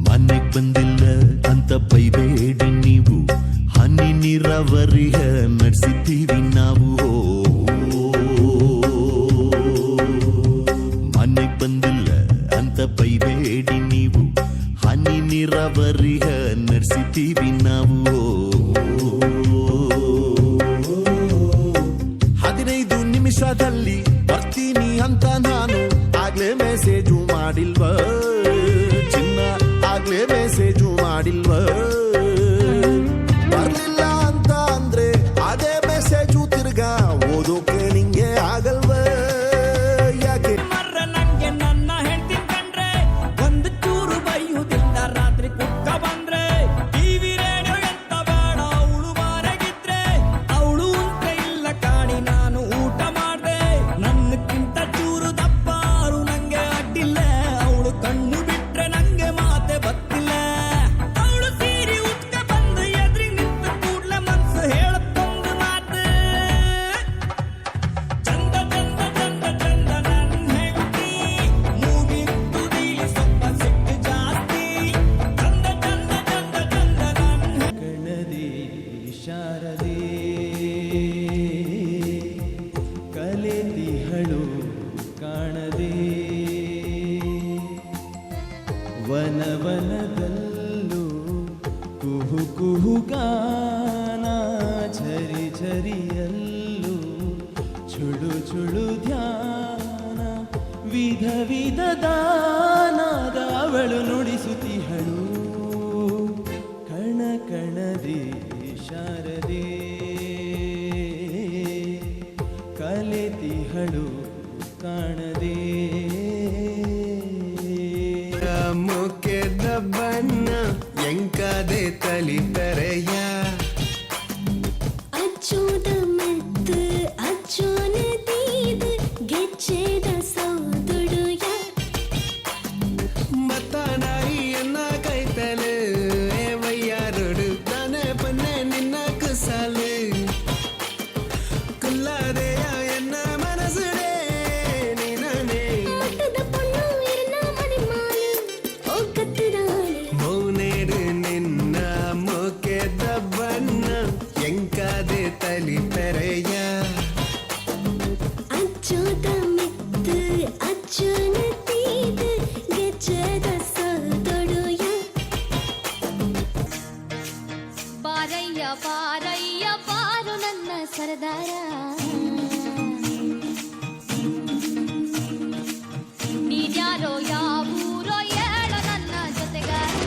ಮನೆಗ್ ಬಂದಿಲ್ಲ ಅಂತ ಬೈಬೇಡಿ ನೀವು, ಹನಿ ನೀರಾವರಿಯ ನಡೆಸಿದ್ದೀವಿ ನಾವು. ಮನೆಗ್ ಬಂದಿಲ್ಲ ಅಂತ ಬೈಬೇಡಿ ನೀವು, ಹನಿ ನೀರಾವರಿಯ ನಡೆಸಿದ್ದೀವಿ ನಾವು. 15 ನಿಮಿಷದಲ್ಲಿ ಬರ್ತೀನಿ ಅಂತ ನಾನು ಆಗ್ಲೇ ಮೆಸೇಜು ಮಾಡಿಲ್ವ ಚಿನ್ನ, ಆಗ್ಲೇ ಮೆಸೇಜು ಮಾಡಿಲ್ವ. ಬರ್ಲಿಲ್ಲ ಅಂತ ಅಂದ್ರೆ ಅದೇ ಮೆಸೇಜು ತಿರ್ಗಾ ಓದೋಕೆ ನಿಂಗೆ ಆಗಲ್ವ ಯಾಕೆ? ಮರ್ರ ನಂಗೆ ನನ್ನ ಹೆಂಡ್ತಿನ್ ಕಂಡ್ರೆ ಒಂದು ಚೂರು ಬೈಯುವುದಿಲ್ಲ. ರಾತ್ರಿ ಕುಕ್ಕ ಬಂದ್ರೆ ಟಿವಿ ರೇಡಿಯೋ ಎಂತ ಬೇಡ, ಅವಳು ಮನೆಗಿದ್ರೆ ಅವಳು ಉಂಟ ಇಲ್ಲ ಕಾಣಿ ನಾನು ಊಟ ಮಾಡ್ದೆ. ನನ್ನಕ್ಕಿಂತ ಚೂರು ದಪ್ಪಾರು ನಂಗೆ ಅಡ್ಡಿಲ್ಲ, ಅವಳು ಕಣ್ಣು ಬಿಟ್ರೆ ನಂಗೆ ಮಾತೆ ಬತ್ತಿಲ್ಲ. ಅವಳು ಸೀರೆ ಉಟ್ಕ ಬಂದು ಎದ್ರಿಗೆ ನಿಂತ ಕೂಡ್ಲೆ ಮನ್ಸು ಹೇಳತ್ತೊಂದು ಮಾತು, ಚಂದ ಚಂದ ಚಂದ ಚಂದ ನನ್ನ ಹೆಂಡತಿ, ಮೂಗಿನ ತುದೀಲಿ ಸ್ವಲ್ಪ ಸಿಟ್ಟು ಜಾಸ್ತಿ. ಚಂದ ಚಂದ ಚಂದ ಚಂದ ನನ್ನ ಕಣದಿ ಶಾರದೆ ಕಲೆತಿಹಳು ಕಾಣದೆ, ವನವನದಲ್ಲೂ ಕುಹು ಕುಹು ಗಾನ, ಝರಿ ಝರಿಯಲ್ಲೂ ಚುಳು ಚುಳು ಧ್ಯಾನ, ವಿಧ ವಿಧ ದಾನದ ಅವಳು ನುಡಿಸುತ್ತಿಹಳು. ಕಣ ಕಣದೆ ಶಾರದೆ ಕಲೆತಿಹಳು ಕಾಣದೆ. ಮುಖ್ಯದ ಬಣ್ಣ ಎಂಕಾದೆ ತಲಿ ಪೆರೆಯ, ಅಚ್ಚೋದ ಮೆತ್ತು ಅಚ್ಚೋನ ತೀದು ಗೆಚ್ಚೆದ ಸೌದುಡುಯ. ಮತ್ತಾನಾಯಿಯನ್ನ ಕೈತಲು ವಯ್ಯಾರೋಡು ನಾನೇ ಪನ್ನೆ ನಿನ್ನ ಕುಸಾಲು, ಕುಲ್ಲಾದೆಯ ಎನ್ನ ಮನಸುಡೇ ನೀನೇ. ಮಟ್ಟದ ಪೊಣ್ಣು ಇರನ ಮದಿಮಾಲು ಓ ಕತ್ತುದಾಳೆ. ಮೌನೇಡು ನಿನ್ನ ಮುಖ್ಯದ ಬಣ್ಣ ಎಂಕಾದೆ ತಲಿ ಪೆರೆಯ, ಅಚ್ಚೋದ ಮೆತ್ತು ಅಚ್ಚೋನ ತೀದು ಗೆಚ್ಚೆದ ಸೌದುಡುಯ. ಬಾರಯ್ಯ ಬಾರಯ್ಯ ಬಾರು ನನ್ನ ಸರದಾರ, ನೀನ್ಯಾರೋ ಯಾವೂರೋ ಹೇಳೋ ನನ್ನ ಜೊತೆಗಾರ.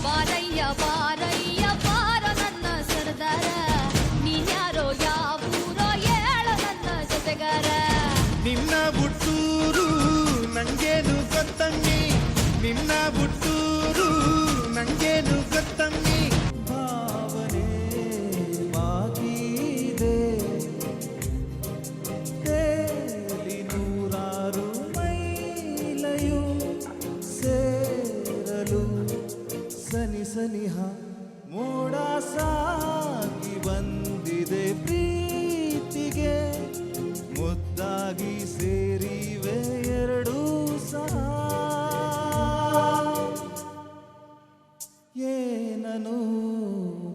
ಬಾರಯ್ಯ ಬಾರಯ್ಯ ಬಾರೋ ನನ್ನ ಸರದಾರ, ನೀನ್ಯಾರೋ ಯಾವೂರೋ ಹೇಳೋ ನನ್ನ ಜೊತೆಗಾರ. ನಿನ್ನ ಬುಟ್ಟೂರು ನಂಗೇನು ಗೊತ್ತಮ್ಮಿ, ನಿನ್ನ ಬುಟ್ಟೂರು ನಂಗೇನು ಗೊತ್ತಮ್ಮಿ. ಭಾವನೆ ಬಾಕಿದೆ ತೇಲಿ ನೂರಾರು ಮೈಲಯು ಸೇರಲು, ಸನಿ ಸನಿಹ ಮೋಡ ಸಾಗಿ ಬಂದಿದೆ ಪ್ರೀತಿಗೆ, ಮುದ್ದಾಗಿ ಸೇರಿವೆ ಎರಡೂ ಸಹ. ಏನನು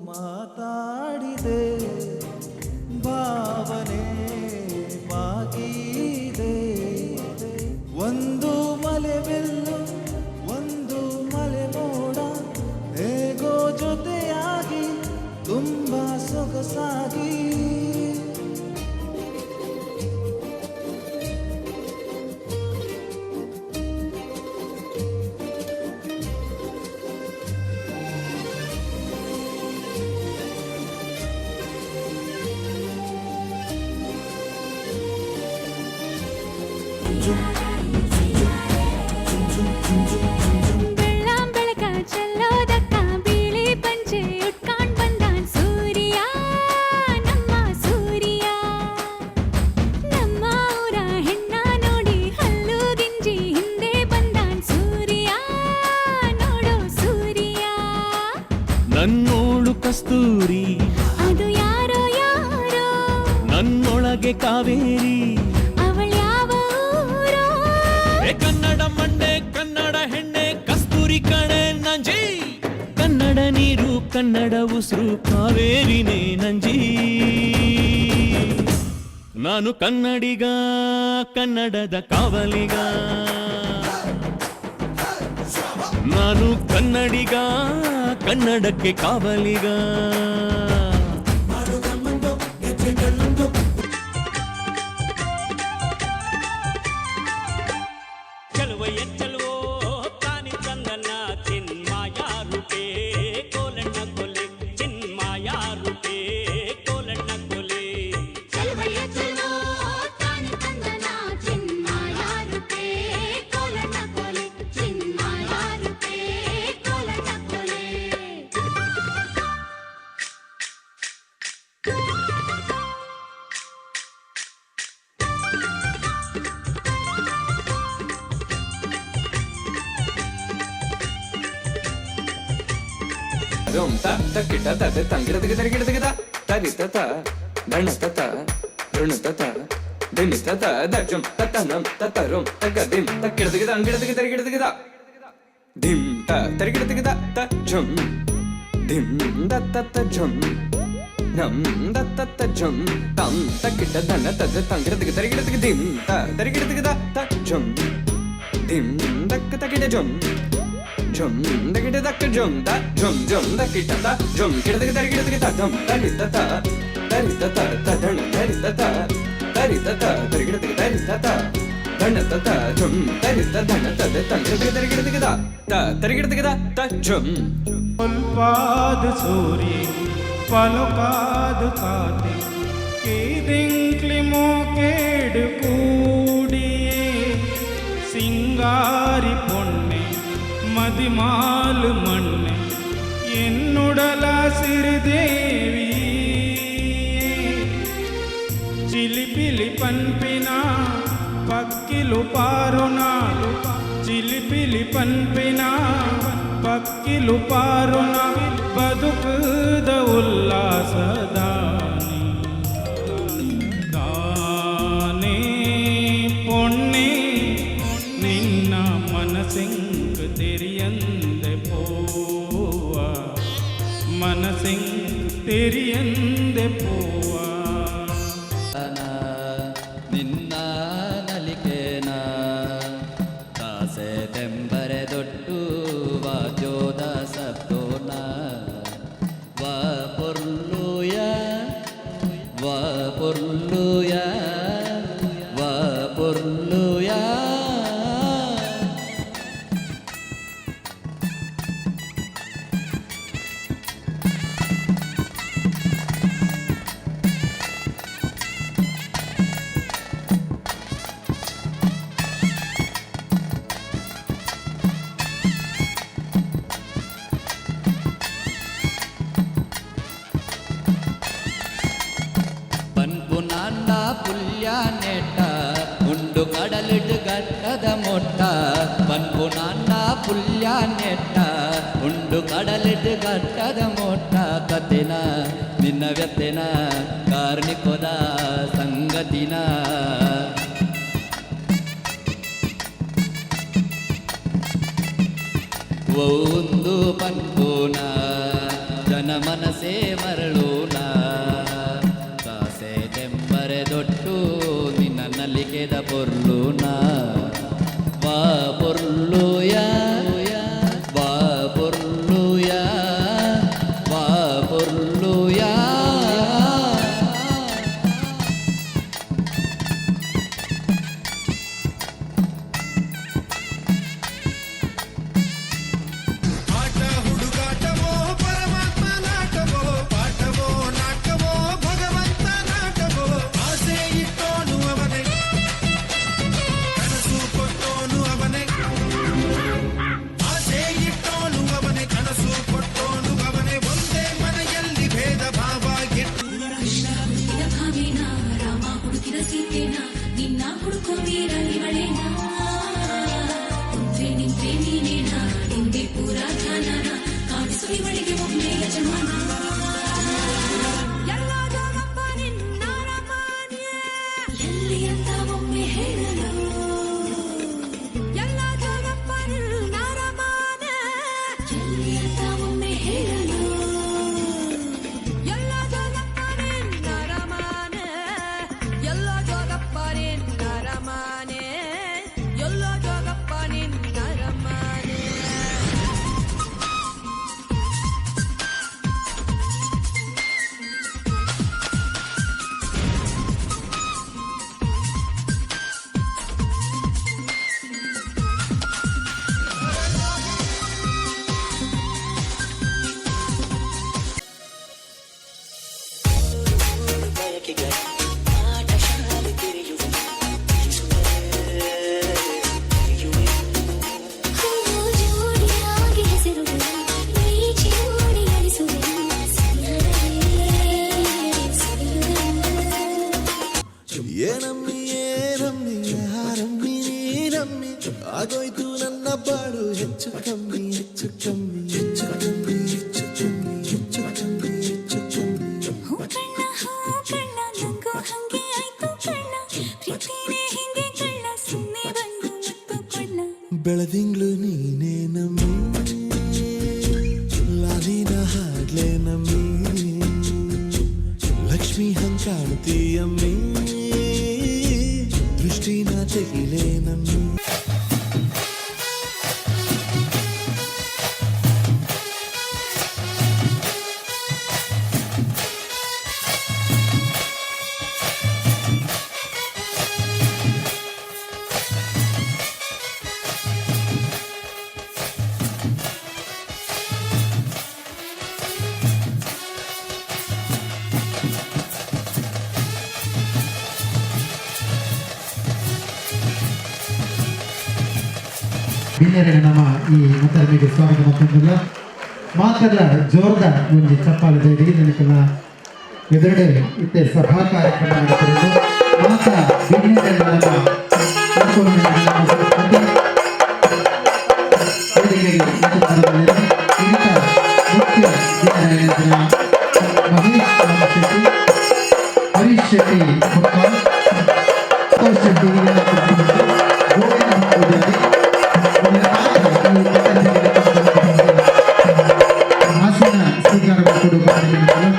ಮಾತಾಡಿದೆ ಭಾವನೆ ಬಾಕಿದೆ, ಒಂದು ಮಲೆ ಬೆಲ್ಲು ಒಂದು ಮಲೆ ಮೋಡ, ಹೇಗೋ ಜೊತೆಯಾಗಿ ತುಂಬ ಸೊಗಸಾಗಿ. ಬೆಳ್ಳಾಂ ಬೆಳಕ ಚೆಲ್ಲೋದಕ್ಕ ಬೀಳಿ ಪಂಚೆ ಉಟ್ಕಾಂಡ್ ಬಂದಾನ್ ಸೂರ್ಯ, ನಮ್ಮ ಸೂರ್ಯ. ನಮ್ಮ ಊರ ಹೆಣ್ಣ ನೋಡಿ ಹಲ್ಲು ಗಿಂಜಿ ಹಿಂದೆ ಬಂದಾನ್ ಸೂರ್ಯ, ನೋಡೋ ಸೂರ್ಯ. ನನ್ನೋಳು ಕಸ್ತೂರಿ, ಅದು ಯಾರೋ ಯಾರೋ, ನನ್ನೊಳಗೆ ಕಾವೇರಿ, ಅವಳ್ಯಾವ ಊರೋ. ಏ ಕನ್ನಡ ಮಣ್ಣೆ ಕನ್ನಡ ಹೆಣ್ಣೆ ಕಸ್ತೂರಿ ಕಣೆ ನಂಜಿ, ಕನ್ನಡ ನೀರು ಕನ್ನಡ ಉಸಿರು ಕಾವೇರಿನೇ ನಂಜಿ. ನಾನು ಕನ್ನಡಿಗ ಕನ್ನಡದ ಕಾವಲಿಗ, ನಾನು ಕನ್ನಡಿಗ ಕನ್ನಡಕ್ಕೆ ಕಾವಲಿಗ. ಚಲುವಯ್ಯ ಚಲುವೋ ತಾನಿ ತಂದನ ಚಿನ್ಮಾಯ ರೂಪೇ ಕೋಲಣ್ಣ ಕೊಲೆ, ಚಿನ್ಮಾಯ ರೂಪೇ ಕೋಲಣ್ಣ ಕೊಲೆ. ಚಲುವಯ್ಯ ಚಲೋ ತಾನಿ ತಂದನ ಚಿನ್ಮಾಯ ರೂಪೇ ಕೋಲಣ್ಣ ಕೊಲೆ, ಚಿನ್ಮಾಯ ರೂಪೇ ಕೋಲಣ್ಣ ಕೊಲೆ. ರುಂ ತ ತ ಕಿಟ ತ ತ ತಂಗಿಡ ತಿಗ ತರಿಗಿಡ ತಿಗ ತ ತರಿ ತ ತ ದಣ ತ ತ ಋಣ ತ ತ ದಿಮಿ ತ ತ the ಜುಂ ತ ತ ನಂ ತ ತ ರುಂ ತ ಗ ದಿಂ ತ ಕಿಡ ತಿಗ ತಂಗಿಡ ತಿಗ ತರಿಗಿಡ ತಿಗ ತ ಧಿಂ ತ ತರಿಗಿಡ ತಿಗ ತ ತ ಝುಂ ಧಿಂ the ತ ತ ಝುಂ ನಂ the ತ ತ ಝುಂ ತಂ ತ ಕಿಟ ದಣ ತ ತ ತಂಗಿಡ ತಿಗ ತರಿಗಿಡ ತಿಗ ಧಿಂ ತ ತರಿಗಿಡ ತಿಗ ತ ತ ಝುಂ ಧಿಂ ದಕ್ಕ ತ ಕಿಟ ಝುಂ ಝುಂ ದಕಿಟ ದಕ್ಕ ಝುಂ ತ ಝುಂ ಝುಂ ದಕಿಟ ತ ಝುಂ ಕಿಟ ದಕ ತರಿಗಿಡ ತಿಗ ತ ಧಂ ತರಿ ತ ತ ತರಿ ತ ತ ತ ಧಣ ತರಿ ತ ತ ತರಿ ತ ತ ತರಿಗಿಡ ತಿಗ ತರಿ ತ ತ ಧಣ ತ ತ ಝುಂ ತರಿ ತ ಧಣ ತ ತ ತಂಗಿಡ ತಿಗ ತರಿಗಿಡ ತಿಗ ತ ತ ತರಿಗಿಡ ತಿಗ ತ ತ ಝುಂ. ಪಾದ ಸೂರಿ ಪಲಕಾದ ಕಾತೆ ಕೇದಿಂಕ್ಲಿ ಮೋಕೇಡು ಕೂಡಿಯೇ, ಸಿಂಗಾರಿ ಪೊಣ್ಣೆ ಮದಿಮಾಲು ಮಣ್ಣೆ ಎನ್ನುಡಲ ಸಿರಿದೇವಿ. ಚಿಲಿಪಿಲಿ ಪನ್ಪಿನ ಪಕ್ಕಿಲು ಪಾರುನ, ಚಿಲಿಪಿಲಿ ಪನ್ಪಿನ ಪಕ್ಕಿಲು ಪಾರುನ ಬದುಕುದ ಉಲ್ಲಾಸದಾನಿ ದಾನೇ ಪೊಣ್ಣೆ ನಿನ್ನ ಮನಸಿಂಗ್ ತೆರಿಯಂದೆ ಪೋವ, ಮನಸಿಂಗ್ ತೆರಿಯಂದೆ ಪೋವ. ನಿನ್ನ ನಲಿಕೆನ ತಾಸೆ ತೆಂಬರೆ ದೊಟ್ಟು ವಾದ್ಯೋದ ಸಬ್ದೋನ ವ ಪೊರ್ಲುಯ ವ ಪೊರ್ಲುಯ ವ ಪೊರ್ಲುಯ. ಪನ್ಪುನಾಂಡ ಪುಲ್ಯ ನೆಟ್ಟ ಉಂಡು ಕಡಲಿಡು ಗಟ್ಟದ ಮೊಟ್ಟ, ಪನ್ಪುನಾಂಡ ಪುಲ್ಯ ನೆಟ್ಟ ಉಂಡು ಕಡಲಿಡು ಗಟ್ಟದ ಮೊಟ್ಟ. ಕತೆನ ನಿನ್ನ ವ್ಯತೆನ ಕಾರ್ಣಿಕೊದ ಸಂಗತಿನ ಒಂದು ಪನ್ಪುನ ಜನ ಮನಸೇ ಮರಳೂನ ತಾಸೆ ತೆಂಬರೆ ದೊಟ್ಟು ನಿನ್ನ ನಲಿಕೆದ ಪೊರ್ಲುನ ವಾ ಪೊರ್ಲುಯ ವಾ ಪೊರ್ಲುಯ ವಾ ಪೊರ್ಲುಯ. ಆಟ ಹುಡುಗಾಟವೋ ಪರಮಾತ್ಮ ನಾಟವೋ ಪಾಠವೋ ಸೀತೆನ ನಿನ್ನ ಹುಡುಕೋ ವೀರ ಇವಳೇನಾ ಕುಂತ್ರೆ ನಿಂತ್ರೆ ನೀನೇನಾ ನಿಂದೆ ಪೂರ ಧ್ಯಾನನ ಕಾಣಿಸು ಇವಳಿಗೆ ಒಮ್ಮೆ ಯಜಮಾನ. ಎಲ್ಲಿ ಅಂತ ಒಮ್ಮೆ ಹೇಳಲು ಎಲ್ಲ ಜೋಗಪ್ಪ ನಿನ್ನ ಅರಮಾನೆ. ಎಲ್ಲಿ ಅಂತ ಒಮ್ಮೆ ಹೇಳಲು ಎಲ್ಲ ಜೋಗಪ್ಪ ನಿನ್ನ ಅರಮಾನೆ. ಎಲ್ಲ ಜೋಗಪ್ಪ ನಿನ್ನ ಅರಮಾನೆ. ಎಲ್ಲ ಜೋಗಪ್ಪ ನಿನ್ನ ಅರಮಾನೆ. ಬಯಕೆಗಳ ಪಾಠಶಾಲೆ ತೆರೆಯುವೆ ತಿಳಿಸುವೆ ಜೋಡಿಯಾಗಿ ಹೆಸರುಗಳು ವೀಚಿ ನೋಡಿ ಅಳಿಸುವೆ ಏನಮ್ಮಿ ಏನಮ್ಮಿ ಯಾರಮ್ಮಿ ನೀನಮ್ಮಿ ಆಗೋಯ್ತು ನನ್ನ ಬಾಳು ಹೆಚ್ಚು ಕಮ್ಮಿ ಹೆಚ್ಚು ಕಮ್ಮಿ ಹೆಚ್ಚು ಕಮ್ಮಿ ಹೆಚ್ಚು ಕಮ್ಮಿ ಹೆಚ್ಚು ಕಮ್ಮಿ ಹೆಚ್ಚು ಕಮ್ಮಿ. ಹೂ ಕಣ್ಣ ಹೂ ಕಣ್ಣ ನಂಗೂ ಹಂಗೆ ಆಯ್ತು ಕಣ್ಣ ಪ್ರೀತಿನೇ ಹಿಂಗೆ ಕಳ್ಳ ಸುಮ್ಮನೆ ಬಂದು ಮುತ್ತು ಕೊಳ್ಳ. ಬೆಳದಿಂಗ್ಳು ನೀನೇ ನಮ್ಮಿ ಲಾಲಿನ ಹಾಡ್ಲೆ ನಮ್ಮಿ ಲಕ್ಷ್ಮಿ ಹಂಗ್ ಕಾಣ್ತೀಯಮ್ಮಿ ದೃಷ್ಟಿನ ತೆಗಿಲೇ ನಮ್ಮಿ. ಬಿನ್ನೆರೆಗೆ ನಮ್ಮ ಈ ಮತ್ತರ್ಮಿಗೆ ಸ್ವಾಗತ ಮತ್ತೊಂದಿಲ್ಲ ಮಾತೆಲ್ಲ ಜೋರ್ದ ಒಂಜಿ ಚಪ್ಪಾಳೆ ಜೈದಿಗೆ ನನಗೆಲ್ಲ ಎದುರುಡೆ ಇತ್ತೆ ಸಭಾ ಕಾರ್ಯಕ್ರಮ ನಡೆಸಿರೋದು ಮಾತ ಬಿನ್ನೆರೆನ ನಮ್ಮ ವೇದಿಕೆಗೆ ಮಾತನಾಡಲಿದ್ದಾರೆ ಹಿರಿಯ ಮುಖ್ಯ ಬಿನ್ನೆರೆಯ ಮಹೇಶ್ ರಾಮ್ ಶೆಟ್ಟಿ, ಹರೀಶ್ ಶೆಟ್ಟಿ ಮುಕ್ಕಾಲ್, ಸಂತೋಷ್ ಶೆಟ್ಟಿ ಹಿರಿಯ ಗೋವಿಂದ ಪೂಜಾರಿ ಆಸನ ಸ್ವೀಕಾರ ಕೊಡುವ ಕಾರ್ಯಕ್ರಮ.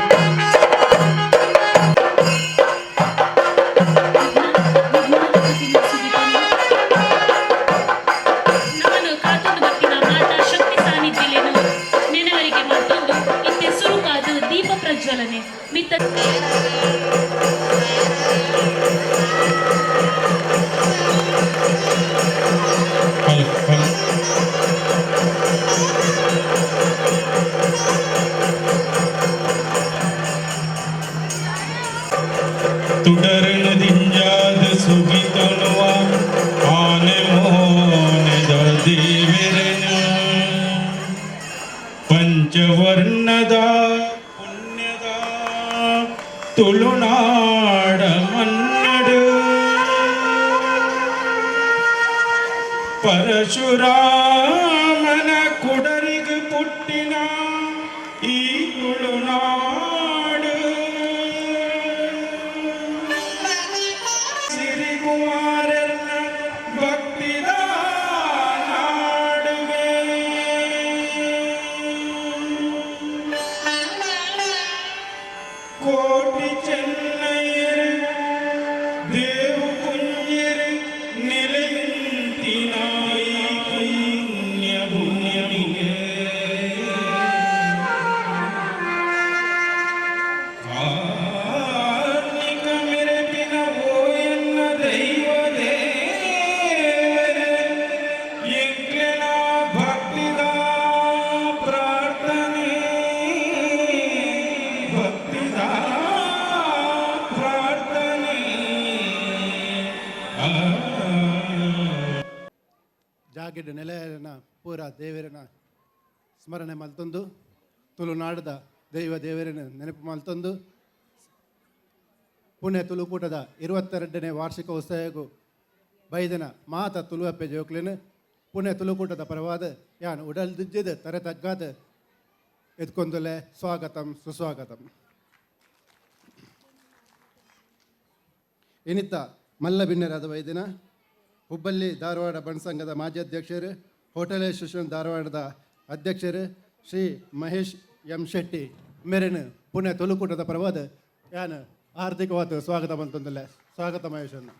ನಮನು ಕಾತೊಂದು ಬತ್ತಿನ ಮಾತಾ ಶಕ್ತಿ ಸಾನ್ನಿಧ್ಯಲೇನು ನೆನವರಿಗೆ ಮತ್ತೊಂದು ಇತ್ತೆ ಸುರುಕಾದು ದೀಪ ಪ್ರಜ್ವಲನೆ ಮಿತ್ತ ತುಡರನು ದಿಂಜಾದ ಸುಗಿತೊನುವ ಆನೆ ಮೋನೆದ ದೇವಿರನು ಪಂಚವರ್ಣದ ಪುಣ್ಯದ ತುಳುನಾಡ ಮನ್ನಡು ಪರಶುರಾಮನ ಕುಡರಿಗ ಪುಟ್ಟಿನ ಈ ತುಳುನಾಡು ಸಿರಿಕುಮಾರನ ಭಕ್ತಿದ ನಾಡುವೆ ಕೋಟಿ ಚೆನ್ನಯ್ಯರು ದೇವು ಕುಂಜರು ನೆಲೆಯುಂತಿನಾಯಿ ಪುಣ್ಯ ಭೂಮಿಗೆ ಕಾರ್ಣಿಕ ಮೆರೆಪಿನ ಓ ಎನ್ನ ದೈವ ದೇವರೇ ಎಂಕ್ಲೆನ ಭಕ್ತಿದ ಪ್ರಾರ್ಥನೆ ಭಕ್ತಿದ ಪ್ರಾರ್ಥನೆ ಆ. ಜಾಗೆಡ್ ನೆಲೆಯನ ಪೂರ ದೇವರನ ಸ್ಮರಣೆ ಮಲ್ತೊಂದು ತುಳುನಾಡದ ದೈವ ದೇವರನ ನೆನಪು ಮಲ್ತೊಂದು ಪುಣೆ ತುಳುಕೂಟದ 22ನೇ ವಾರ್ಷಿಕ ಉತ್ಸವಕ್ಕೂ ಬೈದನ ಮಾತ ತುಳುವಪ್ಪೆ ಜೋಕ್ಲೆನ್ ಪುಣೆ ತುಳುಕೂಟದ ಪರವಾದ ಯಾನ್ ಉಡಲ್ ದಿಂಜಿದ್ ತರೆ ತಗ್ಗಾದ ಎದ್ಕೊಂದುಲೆ. ಸ್ವಾಗತಂ ಸುಸ್ವಾಗತಂ. ಇನಿತ ಮಲ್ಲ ಬಿನ್ನೆರಾದ ವೈದಿನ ಹುಬ್ಬಳ್ಳಿ ಧಾರವಾಡ ಬಂಟ್ ಸಂಘದ ಮಾಜಿ ಅಧ್ಯಕ್ಷರು, ಹೋಟೆಲ್ ಅಸೋಸಿಯೇಷನ್ ಧಾರವಾಡದ ಅಧ್ಯಕ್ಷರು ಶ್ರೀ ಮಹೇಶ್ ಎಂ ಶೆಟ್ಟಿ ಮೇರೆನ್ ಪುಣೆ ತುಳುಕೂಟದ ಪರವಾದ ಯಾನ್ ಹಾರ್ದಿಕವಾದ ಸ್ವಾಗತ ಬಂತಂದಲ್ಲ. ಸ್ವಾಗತ ಮಹೇಶನ್ನು.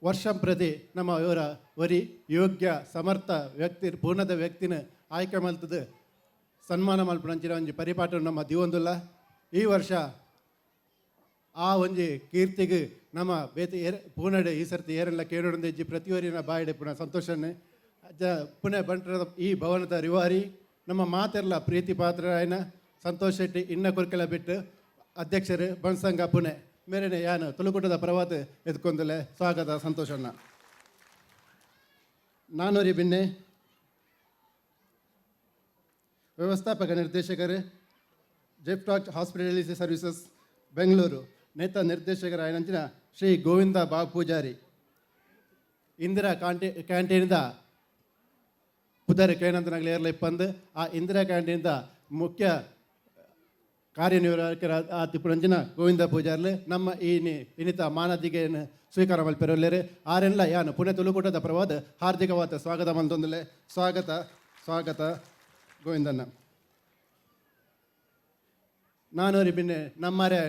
ವರ್ಷಂ ಪ್ರತಿ ನಮ್ಮ ಇವರ ವರಿ ಯೋಗ್ಯ ಸಮರ್ಥ ವ್ಯಕ್ತಿ ಪೂರ್ಣದ ವ್ಯಕ್ತಿನ ಆಯ್ಕೆ ಮಲ್ತದ ಸನ್ಮಾನ ಮಲ್ಪುನಂಚಿನ ಒಂಜಿ ಪರಿಪಾಠ ನಮ್ಮ ದಿವೊಂದುಲ್ಲ. ಈ ವರ್ಷ ಆ ಒಂಜಿ ಕೀರ್ತಿಗೆ ನಮ್ಮ ಬೇತೆ ಏರ್ ಪೂನಡೆ ಈ ಸರ್ತಿ ಏರೆಲ್ಲ ಕೇಳೋಣ ಇಜ್ಜಿ ಪ್ರತಿಯೊರಿನ ಬಾಯಿಡೆ ಪುನಃ ಸಂತೋಷನೇ ಅಜ್ಜ ಪುಣೆ ಬಂಟರದ ಈ ಭವನದ ರಿವಾರಿ ನಮ್ಮ ಮಾತೆಲ್ಲ ಪ್ರೀತಿ ಪಾತ್ರರಾಯನ ಸಂತೋಷ್ ಶೆಟ್ಟಿ ಇನ್ನ ಕೊರ್ಕೆಲ ಬಿಟ್ಟು ಅಧ್ಯಕ್ಷರು ಬಣಸಂಘ ಪುಣೆ ಮೇರೆನೆ ಯಾನು ತುಳುಕೂಟದ ಪರವಾದ ಎದ್ಕೊಂದಲೆ. ಸ್ವಾಗತ ಸಂತೋಷಣ್ಣ. ನಾನೂರಿ ಬಿನ್ನೆ ವ್ಯವಸ್ಥಾಪಕ ನಿರ್ದೇಶಕರು ಜೆಪ್ಟಾಕ್ ಹಾಸ್ಪಿಟಾಲಿಟಿ ಸರ್ವಿಸಸ್ ಬೆಂಗಳೂರು ನೇತ ನಿರ್ದೇಶಕರಾಯನಂಚಿನ ಶ್ರೀ ಗೋವಿಂದ ಬಾಬು ಪೂಜಾರಿ ಇಂದಿರಾ ಕ್ಯಾಂಟೀನ್ದ ಪುದರ್ ಕೇನಂತನಾಗಲಿ ಏರ್ಲ ಇಪ್ಪಂದು ಆ ಇಂದಿರಾ ಕ್ಯಾಂಟೀನ್ದ ಮುಖ್ಯ ಕಾರ್ಯನಿರ್ವಾಹಕರ ತಿಪ್ಪುರಂಜಿನ ಗೋವಿಂದ ಪೂಜಾರ್ಲು ನಮ್ಮ ಈ ಇನ್ನಿತ ಮಾನದಿಗೆಯನ್ನು ಸ್ವೀಕಾರ ಮಲ್ಪೆರೊಲ್ಲೆರ್. ಆರೆಲ್ಲ ಯಾನು ಪುಣೆ ತುಳುಕೂಟದ ಪರವಾದ ಹಾರ್ದಿಕವಾದ ಸ್ವಾಗತ ಮಂತೊಂದುಲ್ಲೆ. ಸ್ವಾಗತ ಸ್ವಾಗತ ಗೋವಿಂದನ್ನ. ನಾನೂರಿ ಬಿನ್ನೆ ನಮ್ಮರೆ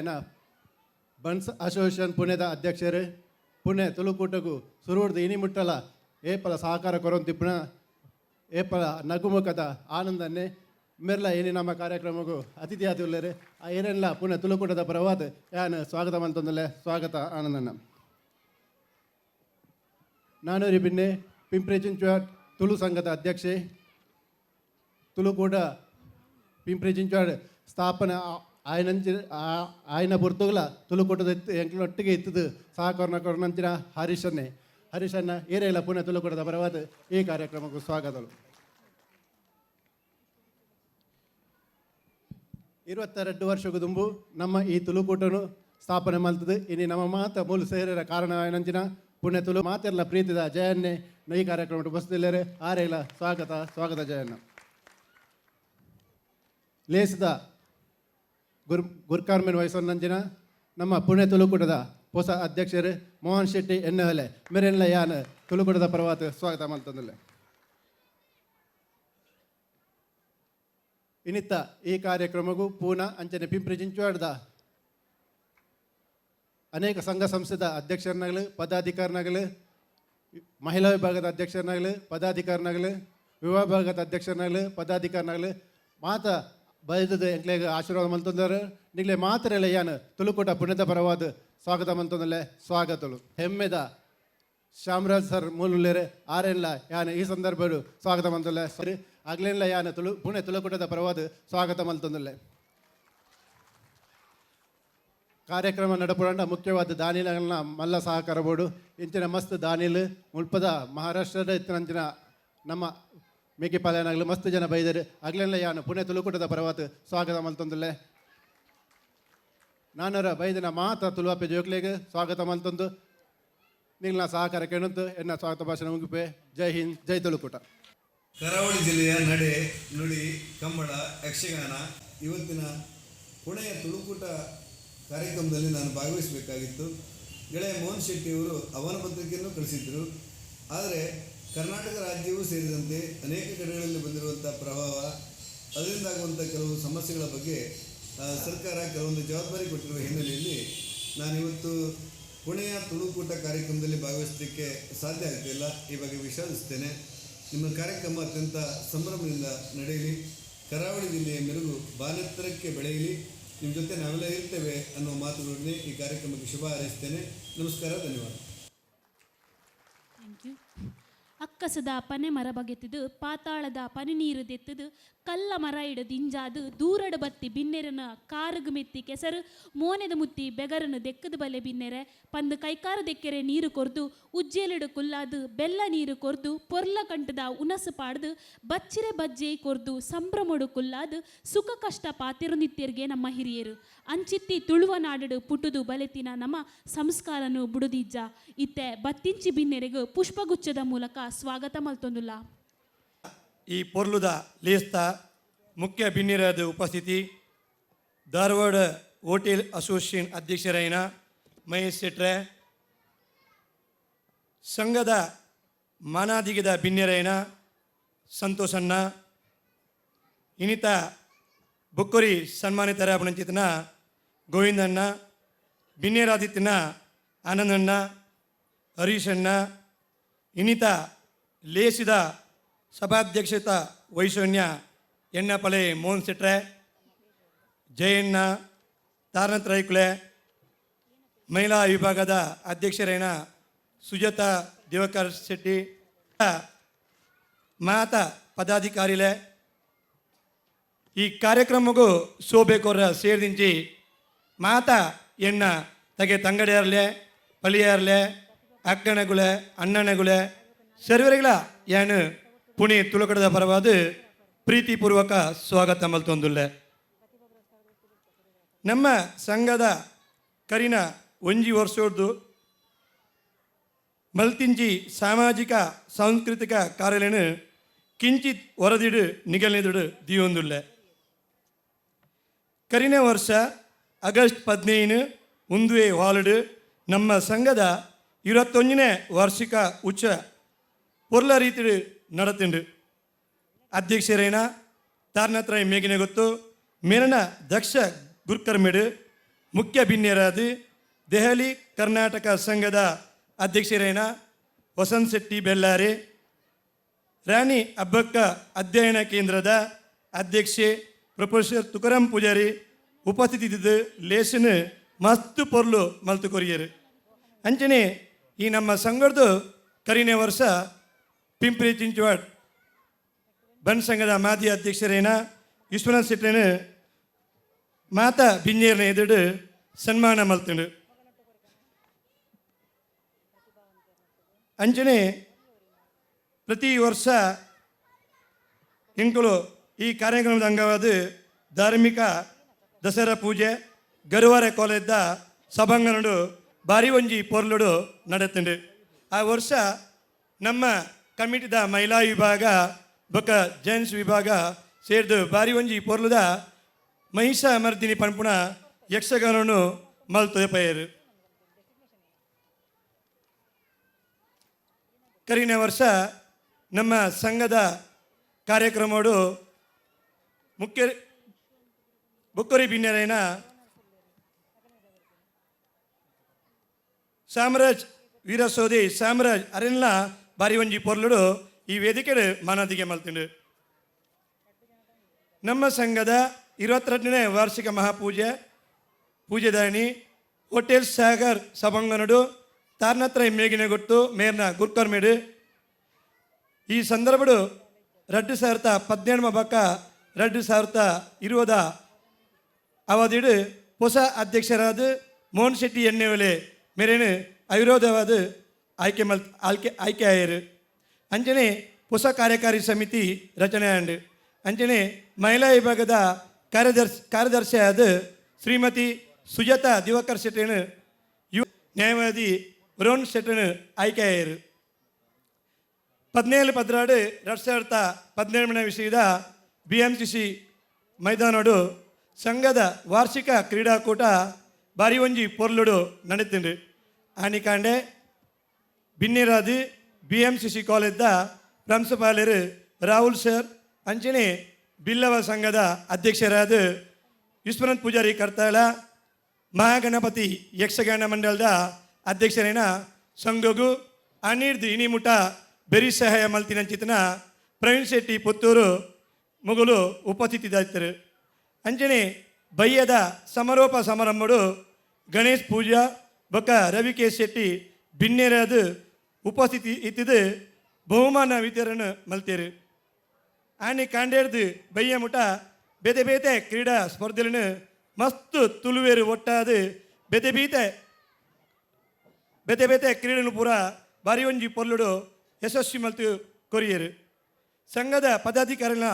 ಬನ್ಸ್ ಅಸೋಸಿಯೇಷನ್ ಪುಣೆದ ಅಧ್ಯಕ್ಷರು ಪುಣೆ ತುಳುಕೂಟಗೂ ಸುರುಡ್ದು ಇನಿ ಮುಟ್ಟಲ ಏಪಲ ಸಹಕಾರ ಕೊರೊಂತಿಪ್ಪುನ ಏಪಲ ನಗುಮುಖದ ಆನಂದನ್ನೇ ಮೆರ್ಲ ಏನಿ ನಮ್ಮ ಕಾರ್ಯಕ್ರಮಕ್ಕೂ ಅತಿಥಿ ಆತಿಲ್ಲೇರು ಆ ಏನೆಲ್ಲ ಪುಣೆ ತುಳುಕೂಟದ ಪರವಾದ ಯಾನು ಸ್ವಾಗತ ಮಂತೊಂದುಲ್ಲೆ. ಸ್ವಾಗತ ಆನಂದನ್ನ. ನಾನೂರಿ ಬಿನ್ನೆ ಪಿಂಪ್ರಿ ಚಿಂಚ್ವಾಡ್ ತುಳು ಸಂಘದ ಅಧ್ಯಕ್ಷೆ ತುಳುಕೂಟ ಪಿಂಪ್ರಿ ಚಿಂಚ್ವಾಡ್ ಸ್ಥಾಪನೆ ಆಯನಂಚಿನ ಆಯನ ಪುರ್ತುಗ್ಲ ತುಳುಕೂಟದ ಎಂಕ್ಲೊಟ್ಟಿಗೆ ಇತ್ತದು ಸಹಕರಣ ಕೊರನಂಚಿನ ಹರೀಶನ್ನೇ ಹರೀಶನ್ನ ಏರೆಲ್ಲ ಪುಣೆ ತುಳುಕೂಟದ ಪರವಾದ ಈ ಕಾರ್ಯಕ್ರಮಕ್ಕೂ ಸ್ವಾಗತಗಳು. 22 ವರ್ಷಕ್ಕೂ ದುಂಬು ನಮ್ಮ ಈ ತುಳುಕೂಟನು ಸ್ಥಾಪನೆ ಮಲ್ತದೆ. ಇನಿ ನಮ್ಮ ಮಾತ ಮೂಲ ಸೇರಿರ ಕಾರಣ ಏನಂಚಿನ ಪುಣ್ಯ ತುಳು ಮಾತೆಲ್ಲ ಪ್ರೀತಿದ ಜಯನ್ನೇ ಈ ಕಾರ್ಯಕ್ರಮ ಬಸ್ತಿಲ್ಲೇರೆ ಆರೇಲ ಸ್ವಾಗತ ಸ್ವಾಗತ ಜಯನ್ನ. ಲೇಸಿದ ಗುರ್ಕಾರ್ಮೆನ್ ವಯಸ್ಸನ್ನಂಚಿನ ನಮ್ಮ ಪುಣೆ ತುಳುಕೂಟದ ಹೊಸ ಅಧ್ಯಕ್ಷರು ಮೋಹನ್ ಶೆಟ್ಟಿ ಎನ್ನಹಲೆ ಮೆರೆಲ್ಲ ಯಾನ್ ತುಳುಕೂಟದ ಪರವಾತ ಸ್ವಾಗತ ಮಲ್ತಂದಿಲ್ಲ. ಇನ್ನಿತ್ತ ಈ ಕಾರ್ಯಕ್ರಮಕ್ಕೂ ಪೂನಾ ಅಂಚನೆ ಪಿಂಪ್ರಿ ಚಿಂಚ್ವಾಡದ ಅನೇಕ ಸಂಘ ಸಂಸ್ಥೆದ ಅಧ್ಯಕ್ಷರನ್ನಾಗಲಿ ಪದಾಧಿಕಾರಿನಾಗಲಿ ಮಹಿಳಾ ವಿಭಾಗದ ಅಧ್ಯಕ್ಷರನ್ನಾಗಲಿ ಪದಾಧಿಕಾರಿನಾಗಲಿ ವಿಭಾಗದ ಅಧ್ಯಕ್ಷರನ್ನಾಗಲಿ ಪದಾಧಿಕಾರಿನಾಗಲಿ ಮಾತ ಬೈದದ ಎಂಕ್ಲೆಗ್ ಆಶೀರ್ವಾದ ಮಲ್ತೊಂದರು. ನಿಗ್ಲೆ ಮಾತ್ರ ಯಾನ್ ತುಳುಕೂಟ ಪುಣ್ಯದ ಪರವಾದ ಸ್ವಾಗತ ಮಲ್ತೊಂದಲ್ಲೆ. ಸ್ವಾಗತಲು ಹೆಮ್ಮೆದ ಶ್ಯಾಮರಾಜ್ ಸರ್ ಮೂಲುಲ್ಲೇರೆ ಆರೆಲ್ಲ ಯಾನ್ ಈ ಸಂದರ್ಭಡು ಸ್ವಾಗತ ಮಲ್ತೊಲ್ಲೆ. ಸರಿ ಆಗ್ಲೆಲ್ಲ ಯಾನ್ ಪುಣೆ ತುಳುಕೂಟದ ಪರವಾದ ಸ್ವಾಗತ ಮಲ್ತೊಂದಲ್ಲೆ. ಕಾರ್ಯಕ್ರಮ ನಡಪುರಂಡ ಮುಖ್ಯವಾದ ದಾನಿಲನ್ನ ಮಲ್ಲ ಸಹಕಾರ ಬೋಡು ಇಂಚಿನ ಮಸ್ತ್ ದಾನಿಲ್ ಮುಲ್ಪದ ಮಹಾರಾಷ್ಟ್ರದ ಇತ್ತಿನಂಚಿನ ನಮ್ಮ ಮೇಕೆಪಾಲನಾಗಲು ಮಸ್ತ್ ಜನ ಬೈದರು. ಆಗ್ಲೆಲ್ಲ ಯಾನು ಪುಣೆ ತುಳುಕೂಟದ ಪರವಾದ ಸ್ವಾಗತ ಮಲ್ತೊಂದುಲ್ಲೆ. ನಾನರ ಬೈದಿನ ಮಾತ ತುಳುವಪ್ಪೆ ಜೋಕ್ಲೆಗ್ ಸ್ವಾಗತ ಮಲ್ತೊಂದು ನಿನ್ನ ಸಹಕಾರ ಕೇಳುತ್ತು ಎನ್ನ ಸ್ವಾಗತ ಭಾಷಣ ಮುಗಿಪೆ. ಜೈ ಹಿಂದ್, ಜೈ ತುಳುಕೂಟ. ಕರಾವಳಿ ಜಿಲ್ಲೆಯ ನಡೆ ನುಡಿ ಕಂಬಳ ಯಕ್ಷಗಾನ ಇವತ್ತಿನ ಪುಣೆಯ ತುಳುಕೂಟ ಕಾರ್ಯಕ್ರಮದಲ್ಲಿ ನಾನು ಭಾಗವಹಿಸಬೇಕಾಗಿತ್ತು. ಗೆಳೆಯ ಮೋಹನ್ ಶೆಟ್ಟಿಯವರು ಆಹ್ವಾನ ಪತ್ರಿಕೆಯನ್ನು ಕಳಿಸಿದ್ದರು. ಆದರೆ ಕರ್ನಾಟಕ ರಾಜ್ಯವೂ ಸೇರಿದಂತೆ ಅನೇಕ ಕಡೆಗಳಲ್ಲಿ ಬಂದಿರುವಂಥ ಪ್ರಭಾವ, ಅದರಿಂದಾಗುವಂಥ ಕೆಲವು ಸಮಸ್ಯೆಗಳ ಬಗ್ಗೆ ಸರ್ಕಾರ ಕೆಲವೊಂದು ಜವಾಬ್ದಾರಿ ಕೊಟ್ಟಿರುವ ಹಿನ್ನೆಲೆಯಲ್ಲಿ ನಾನಿವತ್ತು ಪುಣೆಯ ತುಳುಕೂಟ ಕಾರ್ಯಕ್ರಮದಲ್ಲಿ ಭಾಗವಹಿಸಲಿಕ್ಕೆ ಸಾಧ್ಯ ಆಗ್ತಿಲ್ಲ. ಈ ಬಗ್ಗೆ ವಿಷಾದಿಸ್ತೇನೆ. ನಿಮ್ಮ ಕಾರ್ಯಕ್ರಮ ಅತ್ಯಂತ ಸಂಭ್ರಮದಿಂದ ನಡೆಯಲಿ, ಕರಾವಳಿ ಜಿಲ್ಲೆಯ ಮೆರುಗು ಬಾನೆತ್ತರಕ್ಕೆ ಬೆಳೆಯಲಿ, ನಿಮ್ಮ ಜೊತೆ ನಾವೆಲ್ಲ ಇರ್ತೇವೆ ಅನ್ನುವ ಮಾತುಗಳನ್ನೇ ಈ ಕಾರ್ಯಕ್ರಮಕ್ಕೆ ಶುಭ ಹಾರೈಸ್ತೇನೆ. ನಮಸ್ಕಾರ, ಧನ್ಯವಾದ. Thank you. ಅಕ್ಕಸದ ಪನೆ ಮರ ಬಗೆತಿದು ಪಾತಾಳದ ಪನಿ ನೀರು ದೆತ್ತದು ಕಲ್ಲ ಮರ ಇಡು ದಿಂಜಾದು ದೂರಡು ಬತ್ತಿ ಬಿನ್ನೆರನ ಕಾರುಗು ಮೆತ್ತಿ ಕೆಸರು ಮೋನೆದ ಮುತ್ತಿ ಬೆಗರನು ದೆಕ್ಕದ ಬಲೆ ಬಿನ್ನೆರೆ ಪಂದು ಕೈಕಾರ ದೆಕ್ಕೆರೆ ನೀರು ಕೊರ್ದು ಉಜ್ಜೇಲಿಡು ಕುಲ್ಲಾದು ಬೆಲ್ಲ ನೀರು ಕೊರ್ದು ಪೊರ್ಲ ಕಂಟದ ಉನಸು ಪಾಡ್ದು ಬಚ್ಚಿರೆ ಬಜ್ಜೆ ಕೊರ್ದು ಸಂಭ್ರಮೊಡು ಕುಲ್ಲಾದು ಸುಖ ಕಷ್ಟ ಪಾತಿರುನಿತ್ಯರ್ಗೆ ನಮ್ಮ ಹಿರಿಯರು. ಅಂಚಿತ್ತಿ ತುಳುವ ನಾಡು ಪುಟುದು ಬಲೆತಿನ ನಮ್ಮ ಸಂಸ್ಕಾರನು ಬುಡುದಿಜ್ಜ. ಇತ್ತೆ ಬತ್ತಿಂಚಿ ಬಿನ್ನೆರೆಗು ಪುಷ್ಪಗುಚ್ಛದ ಮೂಲಕ ಸ್ವಾಗತ ಮಲ್ತೊಂದುಲ್ಲ. ಈ ಪೊರ್ಲುದ ಲೇಸ್ತ ಮುಖ್ಯ ಬಿನ್ನಿರಾದ ಉಪಸ್ಥಿತಿ ಧಾರವಾಡ ಹೋಟೆಲ್ ಅಸೋಸಿಯೇಷನ್ ಅಧ್ಯಕ್ಷರಾಯಿನ ಮಹೇಶ್ ಶೆಟ್ರೆ, ಸಂಘದ ಮಾನಾದಿಗದ ಬಿನ್ನೆರೈನ ಸಂತೋಷಣ್ಣ, ಇನ್ನಿತ ಬೊಕ್ಕೊರಿ ಸನ್ಮಾನಿತರ ಪುಣಂಚಿತನ ಗೋವಿಂದಣ್ಣ, ಬಿನ್ನೇರಾದಿತ್ತಿನ ಆನಂದಣ್ಣ, ಹರೀಶಣ್ಣ, ಇನ್ನಿತ ಲೇಸಿದ ಸಭಾಧ್ಯಕ್ಷತ ವಹಿಸೋಣ್ಯ ಎಣ್ಣಪಲೆ ಮೋಹನ್ ಶೆಟ್ರೆ, ಜಯಣ್ಣ, ತಾರನಾಥ್ ರೈಕುಲೆ, ಮಹಿಳಾ ವಿಭಾಗದ ಅಧ್ಯಕ್ಷರೇನ ಸುಜಾತ ದಿವಾಕರ್ ಶೆಟ್ಟಿ, ಮಾತಾ ಪದಾಧಿಕಾರಿಲೆ, ಈ ಕಾರ್ಯಕ್ರಮಕ್ಕೂ ಶೋಭೆಕೋರ ಸೇರಿದಿಂಚಿ ಮಾತಾ ಎಣ್ಣ ತಗೆ ತಂಗಡಿಯಾರ್ಲೆ, ಪಳಿಯಾರ್ಲೆ, ಅಕ್ಕನಗುಲೆ, ಅಣ್ಣನಗುಲೆ, ಸರ್ವರಿಗಳ ಏನು ಪುಣೆ ತುಳುಕಡದ ಪರವಾದ ಪ್ರೀತಿಪೂರ್ವಕ ಸ್ವಾಗತ ಮಲ್ತೊಂದುಲ್ಲೆ. ನಮ್ಮ ಸಂಘದ ಕರಿನ ಒಂಜಿ ವರ್ಷದ್ದು ಮಲ್ತಿಂಚಿ ಸಾಮಾಜಿಕ ಸಾಂಸ್ಕೃತಿಕ ಕಾರ್ಯಾಲಯನ ಕಿಂಚಿತ್ ವರದಿಡು ನಿಗಲ್ನೆದುಡು ದಿಯೊಂದುಲ್ಲೆ. ಕರಿನ ವರ್ಷ ಆಗಸ್ಟ್ 15 ಉಂದುವೆ ಹಾಲ್ಡು ನಮ್ಮ ಸಂಘದ 21ನೇ ವಾರ್ಷಿಕ ಉಚ್ಚ ಪೊರ್ಲ ರೀತಿಡು ನಡತಿಂಡು. ಅಧ್ಯಕ್ಷರೇನ ತಾರನಾಥ್ ಮೇಗಿನ ಗೊತ್ತು ಮೇರನ ದಕ್ಷ ಗುರ್ಕರ್ಮಿಡು ಮುಖ್ಯ ಬಿನ್ಯರಾದ ದೆಹಲಿ ಕರ್ನಾಟಕ ಸಂಘದ ಅಧ್ಯಕ್ಷರೇನ ವಸಂತ್ ಶೆಟ್ಟಿ ಬೆಳ್ಳಾರೆ, ರಾಣಿ ಅಬ್ಬಕ್ಕ ಅಧ್ಯಯನ ಕೇಂದ್ರದ ಅಧ್ಯಕ್ಷೆ ಪ್ರೊಫೆಸರ್ ತುಕಾರಾಮ್ ಪೂಜಾರಿ ಉಪಸ್ಥಿತಿ ಲೇಸನ್ ಮಸ್ತ್ ಪೊರ್ಲು ಮಲ್ತು ಕೊರಿಯರು. ಅಂಚನೆ ಈ ನಮ್ಮ ಸಂಘದ ಕರಿನೇ ವರ್ಷ ಪಿಂಪ್ರಿ ಚಿಂಚವಾಡ್ ಬನ್ ಸಂಘದ ಮಾಜಿ ಅಧ್ಯಕ್ಷರೇನ ವಿಶ್ವನಾಥ್ ಶೆಟ್ಟಿನ ಮಾತಾ ಬಿಂಜೇರ್ನ ಎದುರು ಸನ್ಮಾನ ಮಲ್ತುಂಡು. ಅಂಚನೆ ಪ್ರತಿ ವರ್ಷ ಎಂಕುಲು ಈ ಕಾರ್ಯಕ್ರಮದ ಅಂಗವಾದ ಧಾರ್ಮಿಕ ದಸರಾ ಪೂಜೆ ಗರುವಾರ ಕಾಲೇಜ್ದ ಸಭಾಂಗಣಡು ಭಾರಿ ಒಂಜಿ ಪೊರ್ಲುಡು ನಡೆತುಂಡು. ಆ ವರ್ಷ ನಮ್ಮ ಕಮಿಟಿದ ಮಹಿಳಾ ವಿಭಾಗ ಬೊಕ್ಕ ಜೆಂಟ್ಸ್ ವಿಭಾಗ ಸೇರ್ದು ಭಾರಿ ಒಂಜಿ ಪೊರ್ಲುದ ಮಹಿಷ ಮರ್ದಿನಿ ಪನ್ಪುಣ ಯಕ್ಷಗಾನನು ಮಲ್ತೊಯ ಪೈಯರು. ಕರಿನ ವರ್ಷ ನಮ್ಮ ಸಂಘದ ಕಾರ್ಯಕ್ರಮಡು ಮುಖ್ಯ ಬೊಕ್ಕೊರಿ ಬಿನ್ನೆರೈನ ಸಾಮ್ರಾಜ್ ವೀರಸೋದಿ ಸಾಮ್ರಾಜ್ ಅರೆಲ್ಲ ಬಾರಿ ಒಂಜಿ ಪೊರ್ಲುಡು ಈ ವೇದಿಕೆ ಮಾನಾದಿಗೆ ಮಲ್ತಿಂಡು. ನಮ್ಮ ಸಂಘದ 22ನೇ ವಾರ್ಷಿಕ ಮಹಾಪೂಜೆ ಪೂಜೆದಾಣಿ ಹೋಟೆಲ್ ಸಾಗರ್ ಸಭಾಂಗಣಡು ತಾರ್ನತ್ರ ಮೇಗಿನ ಗೊತ್ತು ಮೇರ್ನ ಗುರ್ಕರ್ಮೇಡು. ಈ ಸಂದರ್ಭಡು 2017 ಬಕ್ಕ 2020 ಅವಧಿಡು ಹೊಸ ಅಧ್ಯಕ್ಷರಾದ ಮೋಹನ್ ಶೆಟ್ಟಿ ಎಣ್ಣೆವಲೆ ಮೇರೇನು ಅವಿರೋಧವಾದ ಆಯ್ಕೆ ಮಲ್ ಆಯ್ಕೆ ಆಯ್ಕೆ ಆಯರು. ಅಂಚನೆ ಹೊಸ ಕಾರ್ಯಕಾರಿ ಸಮಿತಿ ರಚನೆ ಆಂಡು. ಅಂಚನೆ ಮಹಿಳಾ ವಿಭಾಗದ ಕಾರ್ಯದರ್ಶಿಯಾದ ಶ್ರೀಮತಿ ಸುಜಾತ ದಿವಾಕರ್ ಶೆಟ್ಟಿನ ಯುವ ನ್ಯಾಯವಾದಿ ರೋನ್ ಶೆಟ್ಟಿನ ಆಯ್ಕೆ ಆಯರು. 17 12 2017 ವಿಷಯದ BMCC ಮೈದಾನಡು ಸಂಘದ ವಾರ್ಷಿಕ ಕ್ರೀಡಾಕೂಟ ಬಾರಿ ಒಂಜಿ ಪೊರ್ಲುಡು ನಡೆತಿಂಡು. ಆನಿಕಾಂಡೆ ಬಿನ್ನಿರಾದಿ BMCC ಕಾಲೇಜ್ದ ಪ್ರಾಂಶುಪಾಲರು ರಾಹುಲ್ ಸರ್, ಅಂಚನೆ ಬಿಲ್ಲವ ಸಂಘದ ಅಧ್ಯಕ್ಷರಾದ ವಿಶ್ವನಾಥ್ ಪೂಜಾರಿ ಕರ್ತಾಳ, ಮಹಾಗಣಪತಿ ಯಕ್ಷಗಾನ ಮಂಡಲದ ಅಧ್ಯಕ್ಷರೇನ ಸಂಘಗು ಅನಿರ್ದು ಇನಿಮುಟ ಬೆರಿ ಸಹಾಯ ಮಲ್ತಿನಂಚಿತನ ಪ್ರವೀಣ್ ಶೆಟ್ಟಿ ಪುತ್ತೂರು ಮುಗುಲು ಉಪಸ್ಥಿತಿದಾಯ್ತರು. ಅಂಚನೆ ಬಯ್ಯದ ಸಮಾರೋಪ ಸಮಾರಂಭಡು ಗಣೇಶ್ ಪೂಜಾ ಬೊಕ್ಕ ರವಿ ಕೆ ಶೆಟ್ಟಿ ಬಿನ್ನೆರಾದ ಉಪಸ್ಥಿತಿ ಇತ್ತಿದ್ದು ಬಹುಮಾನ ವಿತರಣೆ ಮಲ್ತೇರು. ಆನಿ ಕಾಂಡೇರ್ದು ಬಯ್ಯ ಮುಟ ಬೇತೆ ಬೇತೆ ಕ್ರೀಡಾ ಸ್ಪರ್ಧೆలను ಮಸ್ತ್ ತುಳುವೇರು ಒಟ್ಟಾದ್ ಬೇತೆ ಬೇತೆ ಬೇತೆ ಬೇತೆ ಕ್ರೀಡೆನು ಪೂರ ಬಾರಿ ಒಂಜಿ ಪೊರ್ಲುಡು ಯಶಸ್ವಿ ಮಲ್ತು ಕೊರಿಯರು. ಸಂಘದ ಪದಾಧಿಕಾರಿಗಳ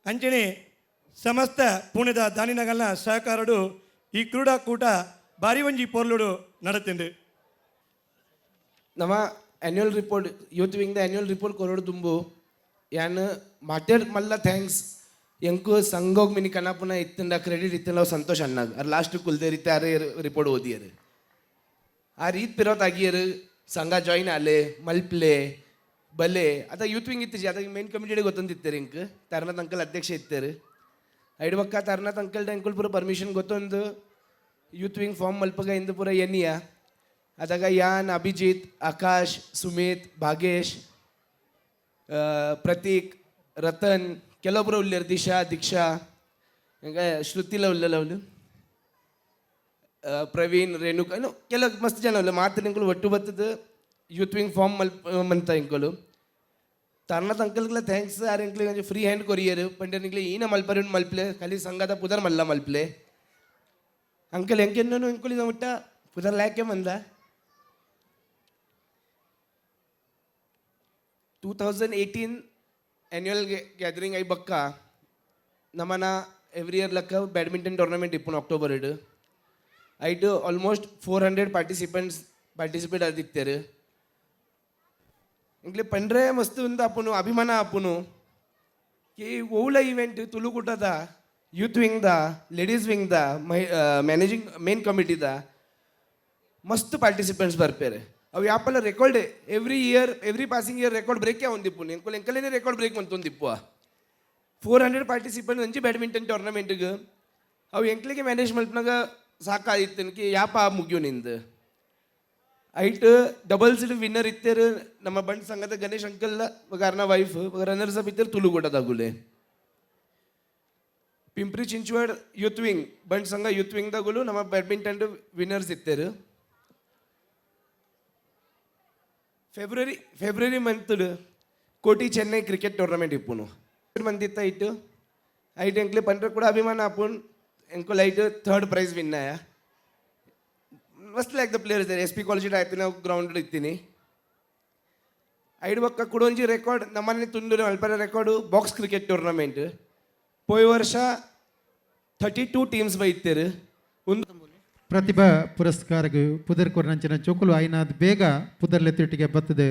ಅಂಚನೆ ಸಮಸ್ತ ಪುಣೆದ ದಾನಿನಗಲ್ನ ಸಹಕಾರಡು ಈ ಕ್ರೀಡಾಕೂಟ ಬಾರಿ ಒಂಜಿ ಪೊರ್ಲುಡು ನಡತಿಂಡು. ನಮ್ಮ ಆ್ಯನ್ಯುವಲ್ ರಿಪೋರ್ಟ್, ಯೂತ್ ವಿಂಗ್ದ ಆ್ಯನ್ಯುವಲ್ ರಿಪೋರ್ಟ್ ಕೊರಡು ತುಂಬು ಯಾನ್ ಮಾತೇಡ್ ಮಲ್ಲ thanks ಎಂಕು ಸಂಘೋಗ್ ಮಿನಿ ಕನಪುನ ಇತ್ತಂಡ ಕ್ರೆಡಿಟ್ ಇತ್ತಂಡ ಅವು ಸಂತೋಷ್ ಅಣ್ಣಾಗ್. ಅರ್ ಲಾಸ್ಟ್ ಕುಲ್ದೇರಿತ್ತೆ ಅರೆ ರಿಪೋರ್ಟ್ ಓದಿಯರು. ಆ ರೀತ್ ಪಿರೋತ್ ಆಗಿಯರು ಸಂಘ ಜಾಯಿನ್ ಆಲೆ ಮಲ್ಪ್ಲೆ ಬಲೆ. ಅದ ಯೂತ್ ವಿಂಗ್ ಇತ್ತಿಜಿ, ಅದ ಮೇನ್ ಕಮಿಟಿ ಗೊತ್ತೊಂದಿತ್ತಾರೆ. ಇಂಕ್ ತಾರನಾಥ್ ಅಂಕಲ್ ಅಧ್ಯಕ್ಷ ಇತ್ತಾರೆ. ಐಡ್ ಬೊಕ್ಕ ತಾರನಾಥ್ ಅಂಕಲ್ ಅಂಕಲ್ ಪೂರ ಪರ್ಮಿಷನ್ ಗೊತ್ತೊಂದು ಯೂತ್ ವಿಂಗ್ ಫಾರ್ಮ್ ಮಲ್ಪಗ ಇಂದು ಪೂರ ಎನ್ನಿಯ. ಅದಾಗ ಯಾನ್, ಅಭಿಜಿತ್, ಆಕಾಶ್, ಸುಮಿತ್, ಭಾಗೇಶ್, ಪ್ರತೀಕ್, ರತನ್, ಕೆಲವೊಬ್ರು ಉಲ್ಲೇರು, ದಿಶಾ, ದೀಕ್ಷಾ, ಹಂಗೆ ಶ್ರುತಿಲ ಉಲ್ಲೆಲ್ಲ ಅವಳು, ಪ್ರವೀಣ್, ರೇಣುಕಾ, ಇನ್ನು ಕೆಲವು ಮಸ್ತ್ ಜನ ಉಲ್ಲ. ಮಾತ್ರ ಇಂಕುಲು ಒಟ್ಟು ಬತ್ತದ ಯೂತ್ ವಿಂಗ್ ಫಾರ್ಮ್ ಮಲ್ಪ ಮಂತ ಇಂಕುಲು. ತಾರನಾಥ್ ಅಂಕಲ್ಗ್ಲ thanks. ಆರ್ ಎಂಕ್ಲೆಗ್ ಒಂಜಿ ಫ್ರೀ ಹ್ಯಾಂಡ್ ಕೊರಿಯರ್ ಪಂಡೆ ನಿಕ್ಲೆ ಈನ ಮಲ್ಪರೆ ಉಂಡು ಮಲ್ಪ್ಲೆ, ಖಾಲಿ ಸಂಘದ ಪುದರ್ ಮಲ್ಲ ಮಲ್ಪ್ಲೆ ಅಂಕಲ್. ಎಂಕೆನ್ನೂ ಇಂಕುಲಿದ ಮುಟ್ಟ ಪುದರ್ ಲ್ಯಾಕೆ ಮಂದ. 2018 ಆ್ಯನ್ಯುವಲ್ ಗ್ಯಾದರಿಂಗ್ I ಬಕ್ಕ ನಮನ ಎವ್ರಿ ಇಯರ್ ಲಕ್ಕ ಬ್ಯಾಡ್ಮಿಂಟನ್ ಟೂರ್ನಮೆಂಟ್ ಇಪ್ಪುನು ಅಕ್ಟೋಬರ್ ಇಡ್. ಐಟ್ ಆಲ್ಮೋಸ್ಟ್ 400 ಪಾರ್ಟಿಸಿಪೆಂಟ್ಸ್ ಪಾರ್ಟಿಸಿಪೇಟ್ ಆದಿತ್ತೆರ್. ಎಂಕ್ಲೆ ಪಂಡ್ರೆ ಮಸ್ತ್ ಉಂದು ಆಪುನು, ಅಭಿಮಾನ ಆಪುನು ಕಿ ಒವ್ಲ ಇವೆಂಟ್ ತುಳುಕೂಟದ ಯೂತ್ ವಿಂಗ್ದ, ಲೇಡೀಸ್ ವಿಂಗ್ದ, ಮೈ ಮ್ಯಾನೇಜಿಂಗ್ ಮೇನ್ ಕಮಿಟಿದ ಮಸ್ತ್ ಪಾರ್ಟಿಸಿಪೆಂಟ್ಸ್ ಬರ್ಪೇರು. ಅವು ಯಾಪಲ record every year, every passing year record break ಆವೊಂದಿಪ್ಪುನು. ಎಂಕುಲು ಎಂಕಲೇನೆ ರೆಕಾರ್ಡ್ ಬ್ರೇಕ್ ಮಂತೊಂದಿಪ್ಪುವ. 400 ಪಾರ್ಟಿಸಿಪೆಂಟ್ ಒಂಜಿ ಬ್ಯಾಡ್ಮಿಂಟನ್ ಟೂರ್ನಮೆಂಟ್ಗ್ ಅವು ಎಂಕ್ಲೆಗೆ ಮ್ಯಾನೇಜ್ ಮಲ್ಪನಾಗ ಸಾಕಾಯಿತ್ತು ಕಿ ಯಾಪ ಮುಗಿಯು ನಿಂದು. ಐಟ್ ಡಬಲ್ಸ್ ವಿನ್ನರ್ ಇತ್ತೇರು ನಮ್ಮ ಬಂಟ್ ಸಂಘದ ಗಣೇಶ್ ಅಂಕಲ್ ಅರ್ನ ವೈಫ್, ರನ್ನರ್ಸ್ ಅಪ್ ಇತ್ತೇರು ತುಳುಕೂಟದಾಗುಲೆ. ಪಿಂಪ್ರಿ ಚಿಂಚ್ವಾಡ್ ಯೂತ್ ವಿಂಗ್, ಬಂಟ್ ಸಂಘ ಯೂತ್ ವಿಂಗ್ ದಾಗುಲು ನಮ್ಮ ಬ್ಯಾಡ್ಮಿಂಟನ್ ವಿನ್ನರ್ಸ್ ಇತ್ತೇರು. February February month Koti Chennaya cricket tournament ಇಪ್ಪುನು ಮಂದಿತ್ತ. ಐಟ್ ಐಟ್ ಎಂಕ್ಲೆ ಪಂಡ್ರೆ ಕೂಡ ಅಭಿಮಾನ ಆಪುನ್. ಎಂಕುಲು ಐಟ್ ಥರ್ಡ್ ಪ್ರೈಸ್ ವಿನ್ ಆಯ. ಮಸ್ತ್ like the players S P college ಆಯ್ತಿನ ground ಇತ್ತೀನಿ. ಐಡ್ ಬೊಕ್ಕ ಕುಡೊಂಜಿ ರೆಕಾರ್ಡ್ ನಮ್ಮನೆ ತುಂಡು ಅಲ್ಪರ ರೆಕಾರ್ಡು ಬಾಕ್ಸ್ ಕ್ರಿಕೆಟ್ ಟೂರ್ನಮೆಂಟ್. ಪೋಯಿ ವರ್ಷ 32 ಟೀಮ್ಸ್ ಬೈತೇರು ಒಂದು. ಪ್ರತಿಭಾ ಪುರಸ್ಕಾರಗ್ ಪುದರ್ ಕೊರ್ನಂಚಿನ ಚೊಕುಲು ಐನಾದ್ ಬೇಗ ಪುದರ್ಲೆತ್ತಿಟ್ಟಿಗೆ ಬತ್ತದೆ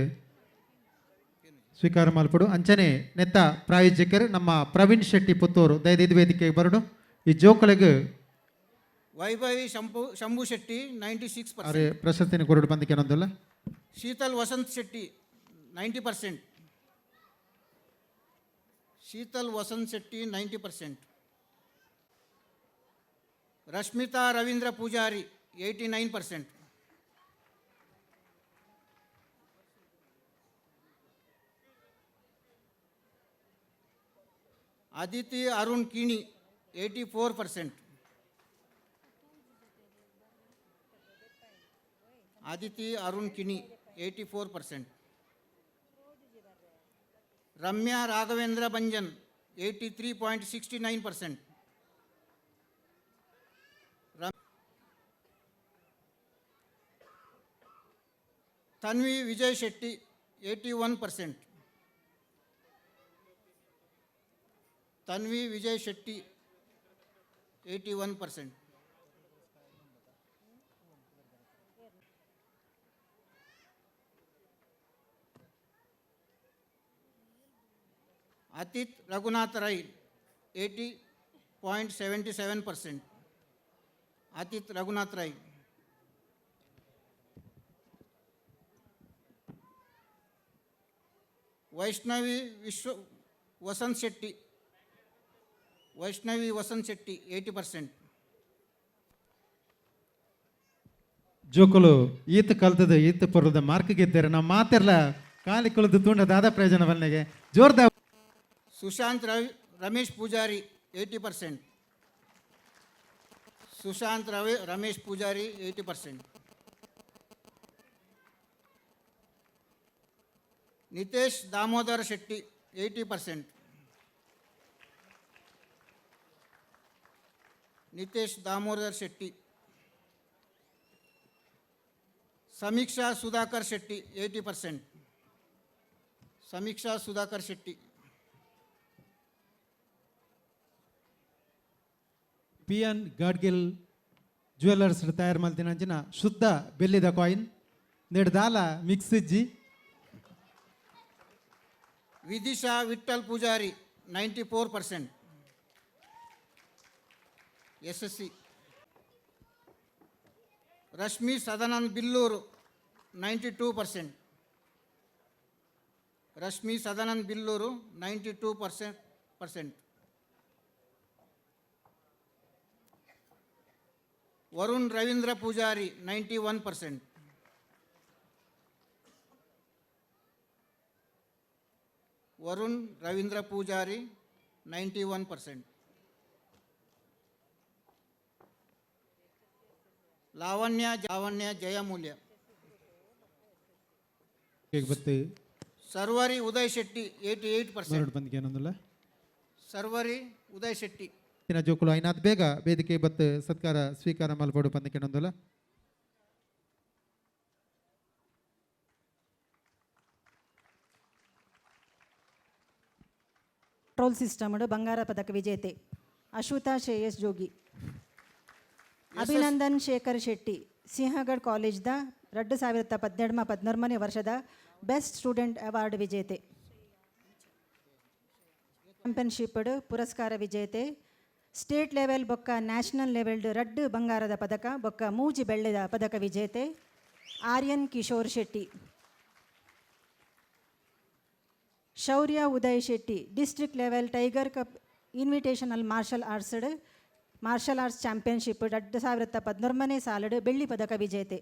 ಸ್ವೀಕಾರ ಮಲ್ಪಡು. ಅಂಚನೆ ನೆತ್ತ ಪ್ರಾಯೋಜಕರು ನಮ್ಮ ಪ್ರವೀಣ್ ಶೆಟ್ಟಿ ಪುತ್ತೂರು ದಯದಿದ್ ವೇದಿಕೆಗೆ ಬರಡು. ಈ ಜೋಕುಲೆಗ್ ವೈಭವಿ ಶಂಭು ಶಂಭು ಶೆಟ್ಟಿ 96. ಅರೆ ಪ್ರಶಸ್ತಿನ ಕೊರಡು ಬಂದಿಕೆ ಏನೊಂದಲ್ಲ. Sheetal Vasanth Shetty 90%. Sheetal Vasanth Shetty 90%. Rashmita Ravindra Poojary 89%. Aditi Arun Kini 84%. Aditi Arun Kini 84%. Ramya Raghavendra Banjan 83.69%. Tanvi Vijay Shetty 81%. Tanvi Vijay Shetty 81%. Atit Raghunath Rai 80.77%. Atit Raghunath Rai. Vaishnavi Vishwa Vasant Shetty Vaishnavi Vasant Shetty 80%. ಜೋಕುಲು ಈತ ಕಲ್ತದ ಈತ ಪೊರ್ಲದ ಮಾರ್ಕ್ ಗೆದ್ದಾರೆ. ನಾವು ಮಾತೆರ್ಲ ಕಾಲಿ ಕುಲದ ತೂಂಡ ದಾದ ಪ್ರಯೋಜನ ಬನ್ನೆಗೆ ಜೋರ್ದ. ಸುಶಾಂತ್ ರವಿ ರಮೇಶ್ ಪೂಜಾರಿ 80%. ಸುಶಾಂತ್ ರವಿ Ramesh Poojary 80%. Nitesh Damodara Shetty 80%. Nitesh Damodar Shetty. Samiksha Sudhakar Shetty, 80%. Samiksha Sudhakar Shetty. P N Gadgil jewellers ತಯಾರು ಮಲ್ತಿನ ಶುದ್ಧ ಬೆಲ್ಲಿದ ಕಾಯಿನ್ ದಾಲ ಮಿಕ್ಸ್ ಇಜ್ಜಿ. Vidisha Vittal Pujari, 94%. SSC. Rashmi Sadanand Billur, 92%. Rashmi Sadanand Billur, 92%. Varun Ravindra Pujari, 91%. Varun Ravindra Pujari, 91%. Lavanya Lavanya Jayamulya. Sarvari Uday Shetty, 88%. ಬಂದಿಗೆ ಏನೊಂದಿಲ್ಲ. ಸರ್ವರಿ ಉದಯ್ ಶೆಟ್ಟಿ. ತಿನ ಜೋಕುಲು ಐನಾತ್ ಬೇಗ ವೇದಿಕೆ ಬತ್ತು ಸತ್ಕಾರ ಸ್ವೀಕಾರ ಮಲ್ಪಡು ಪಂದಕ್ಕೆ ಏನೊಂದಿಲ್ಲ. ಟ್ರೋಲ್ ಸಿಸ್ಟಮ್ ಬಂಗಾರ ಪದಕ ವಿಜೇತೆ ಅಶ್ವತಾ ಶ್ರೇಯಸ್ ಜೋಗಿ. ಅಭಿನಂದನ್ ಶೇಖರ್ ಶೆಟ್ಟಿ, ಸಿಂಹಗಢ್ ಕಾಲೇಜ್ದ 2012-13ನೇ ವರ್ಷದ ಬೆಸ್ಟ್ ಸ್ಟೂಡೆಂಟ್ ಅವಾರ್ಡ್ ವಿಜೇತೆ. ಚಾಂಪಿಯನ್ಶಿಪ್ ಪುರಸ್ಕಾರ ವಿಜೇತೆ. ಸ್ಟೇಟ್ ಲೆವೆಲ್ ಬೊಕ್ಕ ನ್ಯಾಷನಲ್ ಲೆವೆಲ್ ರಡ್ಡು ಬಂಗಾರದ ಪದಕ ಬೊಕ್ಕ ಮೂಜಿ ಬೆಳ್ಳಿದ ಪದಕ ವಿಜೇತೆ Aryan Kishore Shetty. Shaurya Uday Shetty, district level tiger cup invitational martial arts championship 2013ನೇ ಸಾಲಡು ಬೆಳ್ಳಿ ಪದಕ ವಿಜೇತೆ.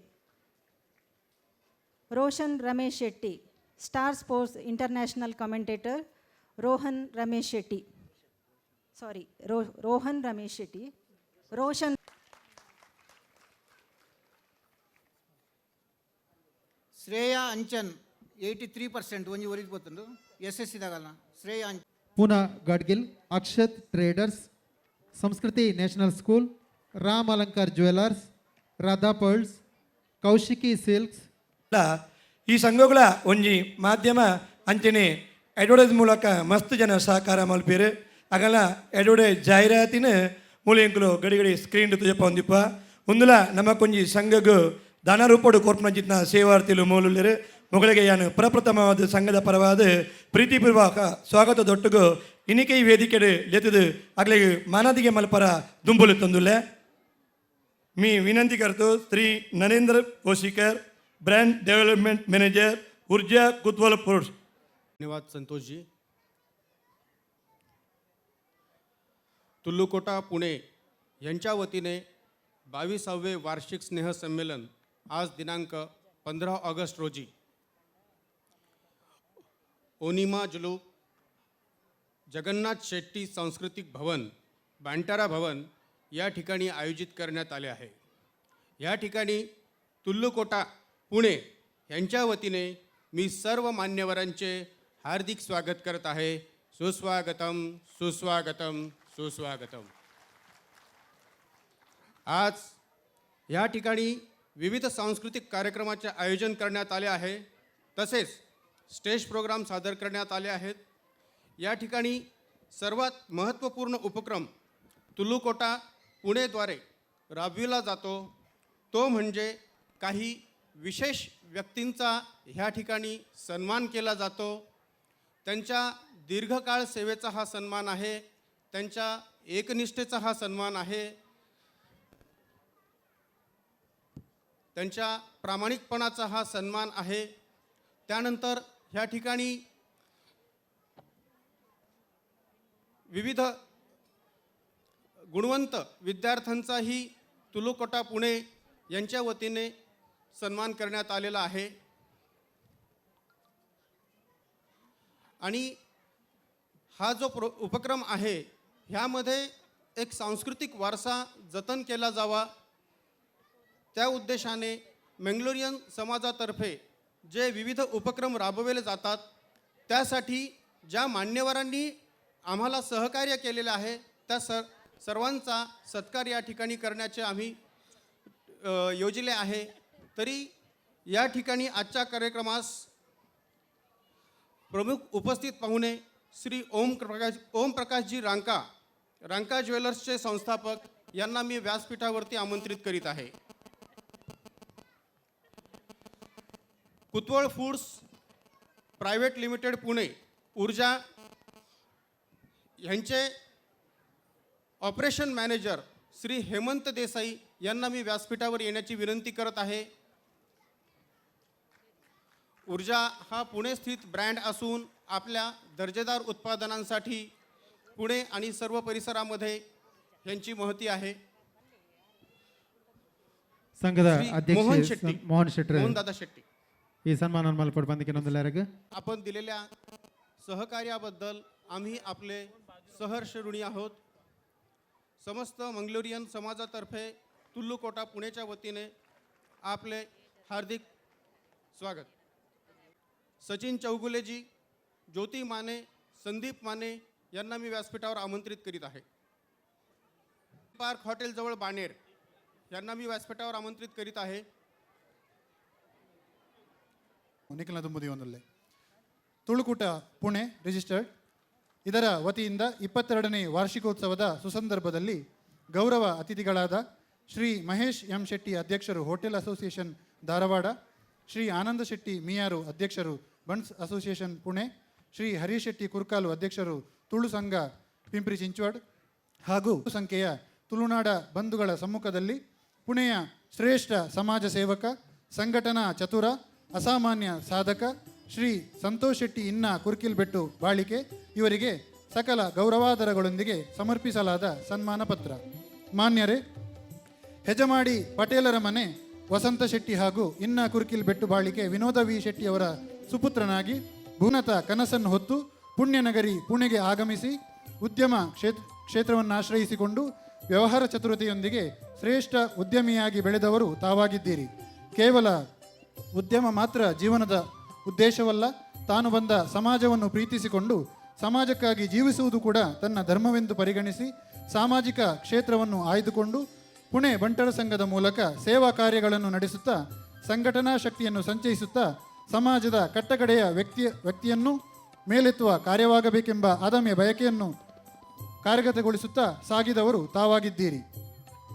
Roshan Ramesh Shetty, star sports international commentator Rohan Ramesh Shetty, sorry Rohan Ramesh Shetty, Roshan. Shreya Anchan, 83%. ಒಂಜಿ ಒರಿದ್ ಗೊತ್ತುಂಡು ಎಸ್ ಎಸ್ ಸಿದಾಗಲ್ಲ Shreya Anchan. Poona Gadgil, Akshat traders, Sanskriti national school, Ram Alankar jewellers, Radha pearls, Kaushiki silks. ಈ ಸಂಘಗಳ ಒಂಜಿ ಮಾಧ್ಯಮ ಅಂಚನೆ ಅಡ್ವರ್ಟೈಸ್ ಮೂಲಕ ಮಸ್ತ್ ಜನ ಸಹಕಾರ ಮಲ್ಪೇರು. ಅಗಲ ಅಡ್ವರ್ಟೈಸ್ ಜಾಹೀರಾತಿನ ಮೂಲೆಂಕುಲು ಗಡಿ ಗಡಿ ಸ್ಕ್ರೀನ್ ತುಜಪ್ಪ ಒಂದಿಪ್ಪ. ಒಂದುಲ ನಮಕೊಂಜಿ ಸಂಘಗು ಧನ ರೂಪಡು ಕೊರ್ಪುನಂಚಿತ್ನ ಸೇವಾರ್ಥಿಲು ಮೂಲುಲ್ಲೆರು. ಮೊಗಳಿಗೆ ಯಾನು ಪ್ರಪ್ರಥಮವಾದ ಸಂಘದ ಪರವಾದ ಪ್ರೀತಿಪೂರ್ವಕ ಸ್ವಾಗತ ದೊಟ್ಟುಗು ಇನಿಕೈ ವೇದಿಕೆಡು ಲೆತ್ತದು ಅಗಲಿಗೆ ಮಾನದಿಗೆ ಮಲ್ಪರ ದುಂಬುಲು ತಂದುಲ್ಲೆ. मी विनंती करतो Shri Narendra Koshikar, brand development manager, Urja Kutwal ports. धन्यवाद संतोषजी. तुल्लुकोटा पुणे यांच्या वतीने 22वे वार्षिक स्नेहसंमेलन आज दिनांक 15 ऑगस्ट रोजी ओनिमा जुलू जगन्नाथ शेट्टी सांस्कृतिक भवन बांटारा भवन या ठिकाणी आयोजित करण्यात आले आहे. या ठिकाणी तुल्लुकोटा पुणे यांच्या वतीने मी सर्व मान्यवरांचे हार्दिक स्वागत करत आहे. सुस्वागतम, सुस्वागतम, सुस्वागतम. आज या ठिकाणी विविध सांस्कृतिक कार्यक्रमाचे आयोजन करण्यात आले आहे, तसेच स्टेज प्रोग्राम सादर करण्यात आले आहेत. या ठिकाणी सर्वात महत्त्वपूर्ण उपक्रम तुलुकोटा पुणेद्वारे राबविला जातो, तो म्हणजे काही विशेष व्यक्तींचा ह्या ठिकाणी सन्मान केला जातो. त्यांच्या दीर्घकाळ सेवेचा हा सन्मान आहे, त्यांच्या एकनिष्ठेचा हा सन्मान आहे, त्यांच्या प्रामाणिकपणाचा हा सन्मान आहे. त्यानंतर ह्या ठिकाणी विविध गुणवंत विद्यार्थ्यांचाही तुलुकोटा पुणे यांच्या वतीने सन्मान करण्यात आलेला आहे. आणि हा जो उपक्रम आहे ह्यामध्ये एक सांस्कृतिक वारसा जतन केला जावा त्या उद्देशाने मंगलोरियन समाजातर्फे जे विविध उपक्रम राबविले जातात त्यासाठी ज्या मान्यवरांनी आम्हाला सहकार्य केलेलं आहे त्या सर्वांचा सत्कार या ठिकाणी करण्याचे आम्ही योजिले आहे. तरी या ठिकाणी आजच्या कार्यक्रमास प्रमुख उपस्थित पाहुणे श्री ओम प्रकाशजी रांका, रांका ज्वेलर्सचे संस्थापक यांना मी व्यासपीठावरती आमंत्रित करीत आहे. Kutwal foods private limited, Pune, ऊर्जा यांचे ऑपरेशन मॅनेजर श्री हेमंत देसाई यांना मी व्यासपीठावर येण्याची विनंती करत आहे. ऊर्जा हा पुणे स्थित ब्रँड असून आपल्या दर्जेदार उत्पादनांसाठी पुणे आणि सर्व परिसरामध्ये यांची महती आहे. ಸಂಘದ ಶ್ರೀ ಅಧ್ಯಕ್ಷ ಮೋಹನ್ ಶೆಟ್ಟಿ. ಮೋಹನ್ ಶೆಟ್ಟರ್ ಮೋಹನ್ ದಾದಾ ಶೆಟ್ಟಿ. ಈ ಸನ್ಮಾನ ಮಲ್ಪಡ್ ಬಂದಿಕ್ಕೆ. आपण दिलेल्या सहकार्याबद्दल आम्ही आपले सहर्ष ऋणी आहोत. समस्त मंगलोरियन समाजातर्फे तुल्लुकोटा पुणेच्या वतीने आपले हार्दिक स्वागत. सचिन चौगुलेजी, ज्योती माने, संदीप माने यांना मी व्यासपीठावर आमंत्रित करीत आहे. पार्क हॉटेलजवळ बाणेर यांना मी व्यासपीठावर आमंत्रित करीत आहे. ನಿಖಿಲ ದುಂಬುದಿಯೊಂದುಲ್ಲೆ ತುಳುಕೂಟ ಪುಣೆ ರಿಜಿಸ್ಟರ್ಡ್ ಇದರ ವತಿಯಿಂದ 22ನೇ ವಾರ್ಷಿಕೋತ್ಸವದ ಸುಸಂದರ್ಭದಲ್ಲಿ ಗೌರವ ಅತಿಥಿಗಳಾದ ಶ್ರೀ ಮಹೇಶ್ ಎಂ ಶೆಟ್ಟಿ ಅಧ್ಯಕ್ಷರು, ಹೋಟೆಲ್ ಅಸೋಸಿಯೇಷನ್ ಧಾರವಾಡ, ಶ್ರೀ ಆನಂದ ಶೆಟ್ಟಿ ಮಿಯಾರು ಅಧ್ಯಕ್ಷರು, ಬಂಟ್ಸ್ ಅಸೋಸಿಯೇಷನ್ ಪುಣೆ, ಶ್ರೀ ಹರೀಶ್ ಶೆಟ್ಟಿ ಕುರ್ಕಾಲು ಅಧ್ಯಕ್ಷರು, ತುಳು ಸಂಘ ಪಿಂಪ್ರಿ ಚಿಂಚ್ವಾಡ್ ಹಾಗೂ ಸಂಖ್ಯೆಯ ತುಳುನಾಡ ಬಂಧುಗಳ ಸಮ್ಮುಖದಲ್ಲಿ ಪುಣೆಯ ಶ್ರೇಷ್ಠ ಸಮಾಜ ಸೇವಕ, ಸಂಘಟನಾ ಚತುರ, ಅಸಾಮಾನ್ಯ ಸಾಧಕ ಶ್ರೀ ಸಂತೋಷ್ ಶೆಟ್ಟಿ ಇನ್ನ ಕುರ್ಕಿಲ್ಬೆಟ್ಟು ಬಾಳಿಕೆ ಇವರಿಗೆ ಸಕಲ ಗೌರವಾದರಗಳೊಂದಿಗೆ ಸಮರ್ಪಿಸಲಾದ ಸನ್ಮಾನ ಪತ್ರ. ಮಾನ್ಯರೇ, ಹೆಜಮಾಡಿ ಪಟೇಲರ ಮನೆ ವಸಂತ ಶೆಟ್ಟಿ ಹಾಗೂ ಇನ್ನ ಕುರ್ಕಿಲ್ ಬೆಟ್ಟು ಬಾಳಿಕೆ ವಿನೋದ ವಿ ಶೆಟ್ಟಿಯವರ ಸುಪುತ್ರನಾಗಿ ಭೂನತ ಕನಸನ್ನು ಹೊತ್ತು ಪುಣ್ಯನಗರಿ ಪುಣೆಗೆ ಆಗಮಿಸಿ ಉದ್ಯಮ ಕ್ಷೇತ್ರವನ್ನು ಆಶ್ರಯಿಸಿಕೊಂಡು ವ್ಯವಹಾರ ಚತುರತೆಯೊಂದಿಗೆ ಶ್ರೇಷ್ಠ ಉದ್ಯಮಿಯಾಗಿ ಬೆಳೆದವರು ತಾವಾಗಿದ್ದೀರಿ. ಕೇವಲ ಉದ್ಯಮ ಮಾತ್ರ ಜೀವನದ ಉದ್ದೇಶವಲ್ಲ, ತಾನು ಬಂದ ಸಮಾಜವನ್ನು ಪ್ರೀತಿಸಿಕೊಂಡು ಸಮಾಜಕ್ಕಾಗಿ ಜೀವಿಸುವುದು ಕೂಡ ತನ್ನ ಧರ್ಮವೆಂದು ಪರಿಗಣಿಸಿ ಸಾಮಾಜಿಕ ಕ್ಷೇತ್ರವನ್ನು ಆಯ್ದುಕೊಂಡು ಪುಣೆ ಬಂಟರ ಸಂಘದ ಮೂಲಕ ಸೇವಾ ಕಾರ್ಯಗಳನ್ನು ನಡೆಸುತ್ತಾ ಸಂಘಟನಾ ಶಕ್ತಿಯನ್ನು ಸಂಚಯಿಸುತ್ತಾ ಸಮಾಜದ ಕಟ್ಟಕಡೆಯ ವ್ಯಕ್ತಿಯನ್ನು ಮೇಲೆತ್ತುವ ಕಾರ್ಯವಾಗಬೇಕೆಂಬ ಅದಮ್ಯ ಬಯಕೆಯನ್ನು ಕಾರ್ಯಗತಗೊಳಿಸುತ್ತಾ ಸಾಗಿದವರು ತಾವಾಗಿದ್ದೀರಿ.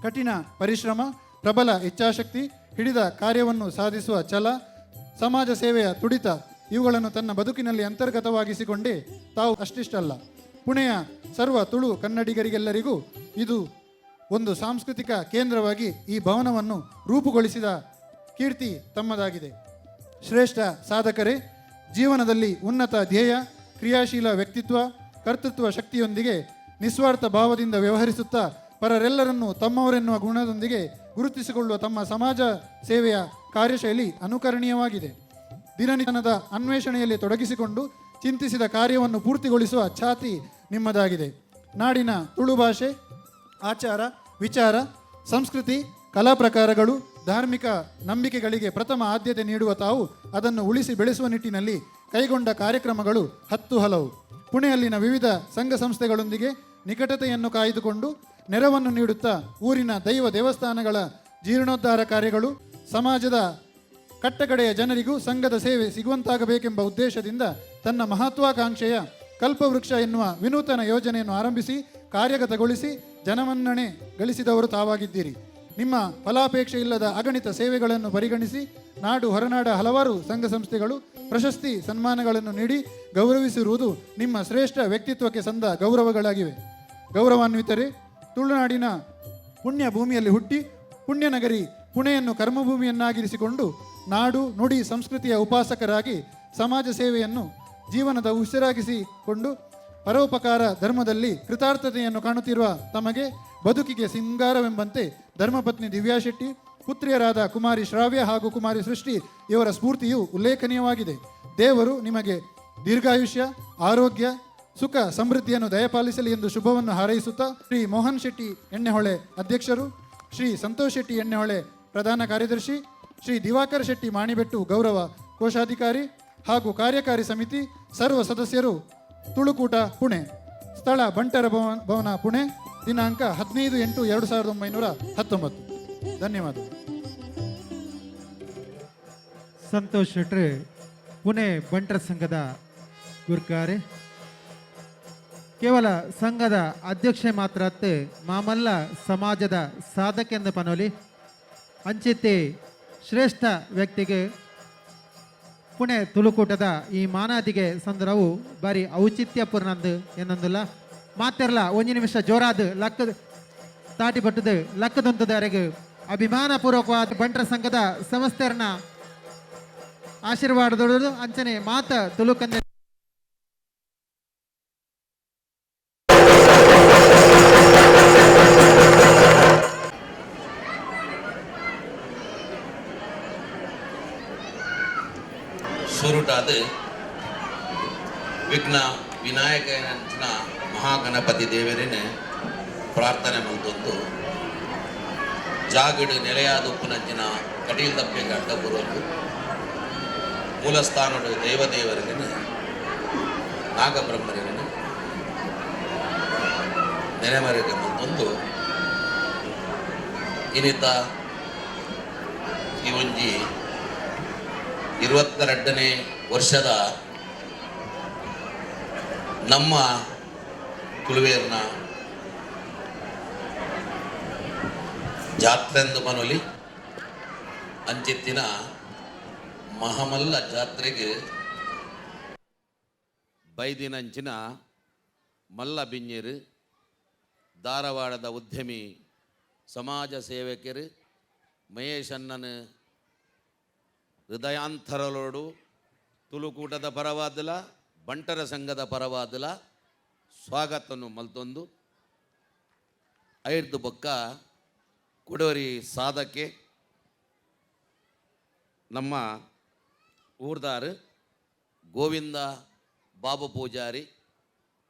ಕಠಿಣ ಪರಿಶ್ರಮ, ಪ್ರಬಲ ಇಚ್ಛಾಶಕ್ತಿ, ಹಿಡಿದ ಕಾರ್ಯವನ್ನು ಸಾಧಿಸುವ ಛಲ, ಸಮಾಜ ಸೇವೆಯ ತುಡಿತ ಇವುಗಳನ್ನು ತನ್ನ ಬದುಕಿನಲ್ಲಿ ಅಂತರ್ಗತವಾಗಿಸಿಕೊಂಡೇ ತಾವು ಅಷ್ಟಿಷ್ಟಲ್ಲ, ಪುಣೆಯ ಸರ್ವ ತುಳು ಕನ್ನಡಿಗರಿಗೆಲ್ಲರಿಗೂ ಇದು ಒಂದು ಸಾಂಸ್ಕೃತಿಕ ಕೇಂದ್ರವಾಗಿ ಈ ಭವನವನ್ನು ರೂಪುಗೊಳಿಸಿದ ಕೀರ್ತಿ ತಮ್ಮದಾಗಿದೆ. ಶ್ರೇಷ್ಠ ಸಾಧಕರೇ, ಜೀವನದಲ್ಲಿ ಉನ್ನತ ಧ್ಯೇಯ, ಕ್ರಿಯಾಶೀಲ ವ್ಯಕ್ತಿತ್ವ, ಕರ್ತೃತ್ವ ಶಕ್ತಿಯೊಂದಿಗೆ ನಿಸ್ವಾರ್ಥ ಭಾವದಿಂದ ವ್ಯವಹರಿಸುತ್ತಾ ಪರರೆಲ್ಲರನ್ನೂ ತಮ್ಮವರೆನ್ನುವ ಗುಣದೊಂದಿಗೆ ಗುರುತಿಸಿಕೊಳ್ಳುವ ತಮ್ಮ ಸಮಾಜ ಸೇವೆಯ ಕಾರ್ಯಶೈಲಿ ಅನುಕರಣೀಯವಾಗಿದೆ. ದಿನನಿತ್ಯದ ಅನ್ವೇಷಣೆಯಲ್ಲಿ ತೊಡಗಿಸಿಕೊಂಡು ಚಿಂತಿಸಿದ ಕಾರ್ಯವನ್ನು ಪೂರ್ತಿಗೊಳಿಸುವ ಛಾತಿ ನಿಮ್ಮದಾಗಿದೆ. ನಾಡಿನ ತುಳು ಭಾಷೆ, ಆಚಾರ ವಿಚಾರ, ಸಂಸ್ಕೃತಿ, ಕಲಾ ಪ್ರಕಾರಗಳು, ಧಾರ್ಮಿಕ ನಂಬಿಕೆಗಳಿಗೆ ಪ್ರಥಮ ಆದ್ಯತೆ ನೀಡುವ ತಾವು ಅದನ್ನು ಉಳಿಸಿ ಬೆಳೆಸುವ ನಿಟ್ಟಿನಲ್ಲಿ ಕೈಗೊಂಡ ಕಾರ್ಯಕ್ರಮಗಳು ಹತ್ತು ಹಲವು. ಪುಣೆಯಲ್ಲಿನ ವಿವಿಧ ಸಂಘ ಸಂಸ್ಥೆಗಳೊಂದಿಗೆ ನಿಕಟತೆಯನ್ನು ಕಾಯ್ದುಕೊಂಡು ನೆರವನ್ನು ನೀಡುತ್ತಾ ಊರಿನ ದೈವ ದೇವಸ್ಥಾನಗಳ ಜೀರ್ಣೋದ್ಧಾರ ಕಾರ್ಯಗಳು, ಸಮಾಜದ ಕಟ್ಟಕಡೆಯ ಜನರಿಗೂ ಸಂಘದ ಸೇವೆ ಸಿಗುವಂತಾಗಬೇಕೆಂಬ ಉದ್ದೇಶದಿಂದ ತನ್ನ ಮಹತ್ವಾಕಾಂಕ್ಷೆಯ ಕಲ್ಪವೃಕ್ಷ ಎನ್ನುವ ವಿನೂತನ ಯೋಜನೆಯನ್ನು ಆರಂಭಿಸಿ ಕಾರ್ಯಗತಗೊಳಿಸಿ ಜನಮನ್ನಣೆ ಗಳಿಸಿದವರು ತಾವಾಗಿದ್ದೀರಿ. ನಿಮ್ಮ ಫಲಾಪೇಕ್ಷೆ ಇಲ್ಲದ ಅಗಣಿತ ಸೇವೆಗಳನ್ನು ಪರಿಗಣಿಸಿ ನಾಡು ಹೊರನಾಡ ಹಲವಾರು ಸಂಘ ಸಂಸ್ಥೆಗಳು ಪ್ರಶಸ್ತಿ ಸನ್ಮಾನಗಳನ್ನು ನೀಡಿ ಗೌರವಿಸಿರುವುದು ನಿಮ್ಮ ಶ್ರೇಷ್ಠ ವ್ಯಕ್ತಿತ್ವಕ್ಕೆ ಸಂದ ಗೌರವಗಳಾಗಿವೆ. ಗೌರವಾನ್ವಿತರೇ, ತುಳುನಾಡಿನ ಪುಣ್ಯ ಭೂಮಿಯಲ್ಲಿ ಹುಟ್ಟಿ ಪುಣ್ಯನಗರಿ ಪುಣೆಯನ್ನು ಕರ್ಮಭೂಮಿಯನ್ನಾಗಿರಿಸಿಕೊಂಡು ನಾಡು ನುಡಿ ಸಂಸ್ಕೃತಿಯ ಉಪಾಸಕರಾಗಿ ಸಮಾಜ ಸೇವೆಯನ್ನು ಜೀವನದ ಉಸಿರಾಗಿಸಿಕೊಂಡು ಪರೋಪಕಾರ ಧರ್ಮದಲ್ಲಿ ಕೃತಾರ್ಥತೆಯನ್ನು ಕಾಣುತ್ತಿರುವ ತಮಗೆ ಬದುಕಿಗೆ ಸಿಂಗಾರವೆಂಬಂತೆ ಧರ್ಮಪತ್ನಿ ದಿವ್ಯಾ ಶೆಟ್ಟಿ, ಪುತ್ರಿಯರಾದ ಕುಮಾರಿ ಶ್ರಾವ್ಯ ಹಾಗೂ ಕುಮಾರಿ ಸೃಷ್ಟಿ ಇವರ ಸ್ಫೂರ್ತಿಯು ಉಲ್ಲೇಖನೀಯವಾಗಿದೆ. ದೇವರು ನಿಮಗೆ ದೀರ್ಘಾಯುಷ್ಯ, ಆರೋಗ್ಯ, ಸುಖ ಸಮೃದ್ಧಿಯನ್ನು ದಯಪಾಲಿಸಲಿ ಎಂದು ಶುಭವನ್ನು ಹಾರೈಸುತ್ತಾ ಶ್ರೀ ಮೋಹನ್ ಶೆಟ್ಟಿ ಎಣ್ಣೆಹೊಳೆ ಅಧ್ಯಕ್ಷರು, ಶ್ರೀ ಸಂತೋಷ್ ಶೆಟ್ಟಿ ಎಣ್ಣೆಹೊಳೆ ಪ್ರಧಾನ ಕಾರ್ಯದರ್ಶಿ, ಶ್ರೀ ದಿವಾಕರ್ ಶೆಟ್ಟಿ ಮಾಣಿಬೆಟ್ಟು ಗೌರವ ಕೋಶಾಧಿಕಾರಿ ಹಾಗೂ ಕಾರ್ಯಕಾರಿ ಸಮಿತಿ ಸರ್ವ ಸದಸ್ಯರು, ತುಳುಕೂಟ ಪುಣೆ, ಸ್ಥಳ ಬಂಟರ ಭವನ ಪುಣೆ. ದಿನಾಂಕ 15/8/1919. ಧನ್ಯವಾದ. ಸಂತೋಷ್ ಶೆಟ್ರೆ, ಪುಣೆ ಬಂಟರ ಸಂಘದ ಗುರ್ಕಾರೆ, ಕೇವಲ ಸಂಘದ ಅಧ್ಯಕ್ಷೆ ಮಾತ್ರ ಅತ್ತೆ, ಮಾಮಲ್ಲ ಸಮಾಜದ ಸಾಧಕೆಂದ ಪನೋಲಿ. ಅಂಚಿತೆ ಶ್ರೇಷ್ಠ ವ್ಯಕ್ತಿಗೆ ಪುಣೆ ತುಳುಕೂಟದ ಈ ಮಾನಾದಿಗೆ ಸಂದರವು ಬಾರಿ ಔಚಿತ್ಯಪೂರ್ಣಂದು ಎನ್ನೊಂದುಲ್ಲ. ಮಾತೆರ್ಲ ಒಂಜಿ ನಿಮಿಷ ಜೋರಾದ ಲಕ್ಕ ತಾಟಿ ಪಟ್ಟದು ಲಕ್ಕದಂತದವರೆಗೆ ಅಭಿಮಾನಪೂರ್ವಕವಾದ ಬಂಟರ ಸಂಘದ ಸಂಸ್ಥೆಯನ್ನ ಆಶೀರ್ವಾದದೊಡದು ಅಂಚನೆ ಮಾತ ತುಳುಕಂದ. ಸುರುಟಾದ ವಿಘ್ನ ವಿನಾಯಕನ ಮಹಾಗಣಪತಿ ದೇವರಿನ ಪ್ರಾರ್ಥನೆ ಮಂತೊಂದು ಜಾಗಡು ನೆಲೆಯಾದ ಉಪ್ಪುನಂಚಿನ ಕಟೀಲ್ ದಪ್ಪೆಗೆ ಅಡ್ಡ ಬರೋದು ಮೂಲಸ್ಥಾನಡು ದೇವದೇವರಿನ ನಾಗಬ್ರಹ್ಮರಿನ ನೆನೆಮರೆಗೆ ಮಂತೊಂದು ಇನ್ನಿತ ಈ ಒಂಜಿ 22ನೇ ವರ್ಷದ ನಮ್ಮ ತುಳುವೇರ್ನ ಜಾತ್ರೆಂದು ಮನೊಲಿ ಅಂಚಿತ್ತಿನ ಮಹಮಲ್ಲ ಜಾತ್ರೆಗೆ ಬೈದಿನಂಚಿನ ಮಲ್ಲ ಬಿಂಜರು, ಧಾರವಾಡದ ಉದ್ಯಮಿ, ಸಮಾಜ ಸೇವಕರು ಮಹೇಶಣ್ಣನ ಹೃದಯಾಂತರಲೋಡು ತುಳುಕೂಟದ ಪರವಾದಲ, ಬಂಟರ ಸಂಘದ ಪರವಾದಲ ಸ್ವಾಗತನು ಮಲ್ತೊಂದು ಐರ್ದು ಬೊಕ್ಕ ಕುಡೋರಿ ಸಾಧಕೆ ನಮ್ಮ ಊರ್ದಾರು ಗೋವಿಂದ ಬಾಬು ಪೂಜಾರಿ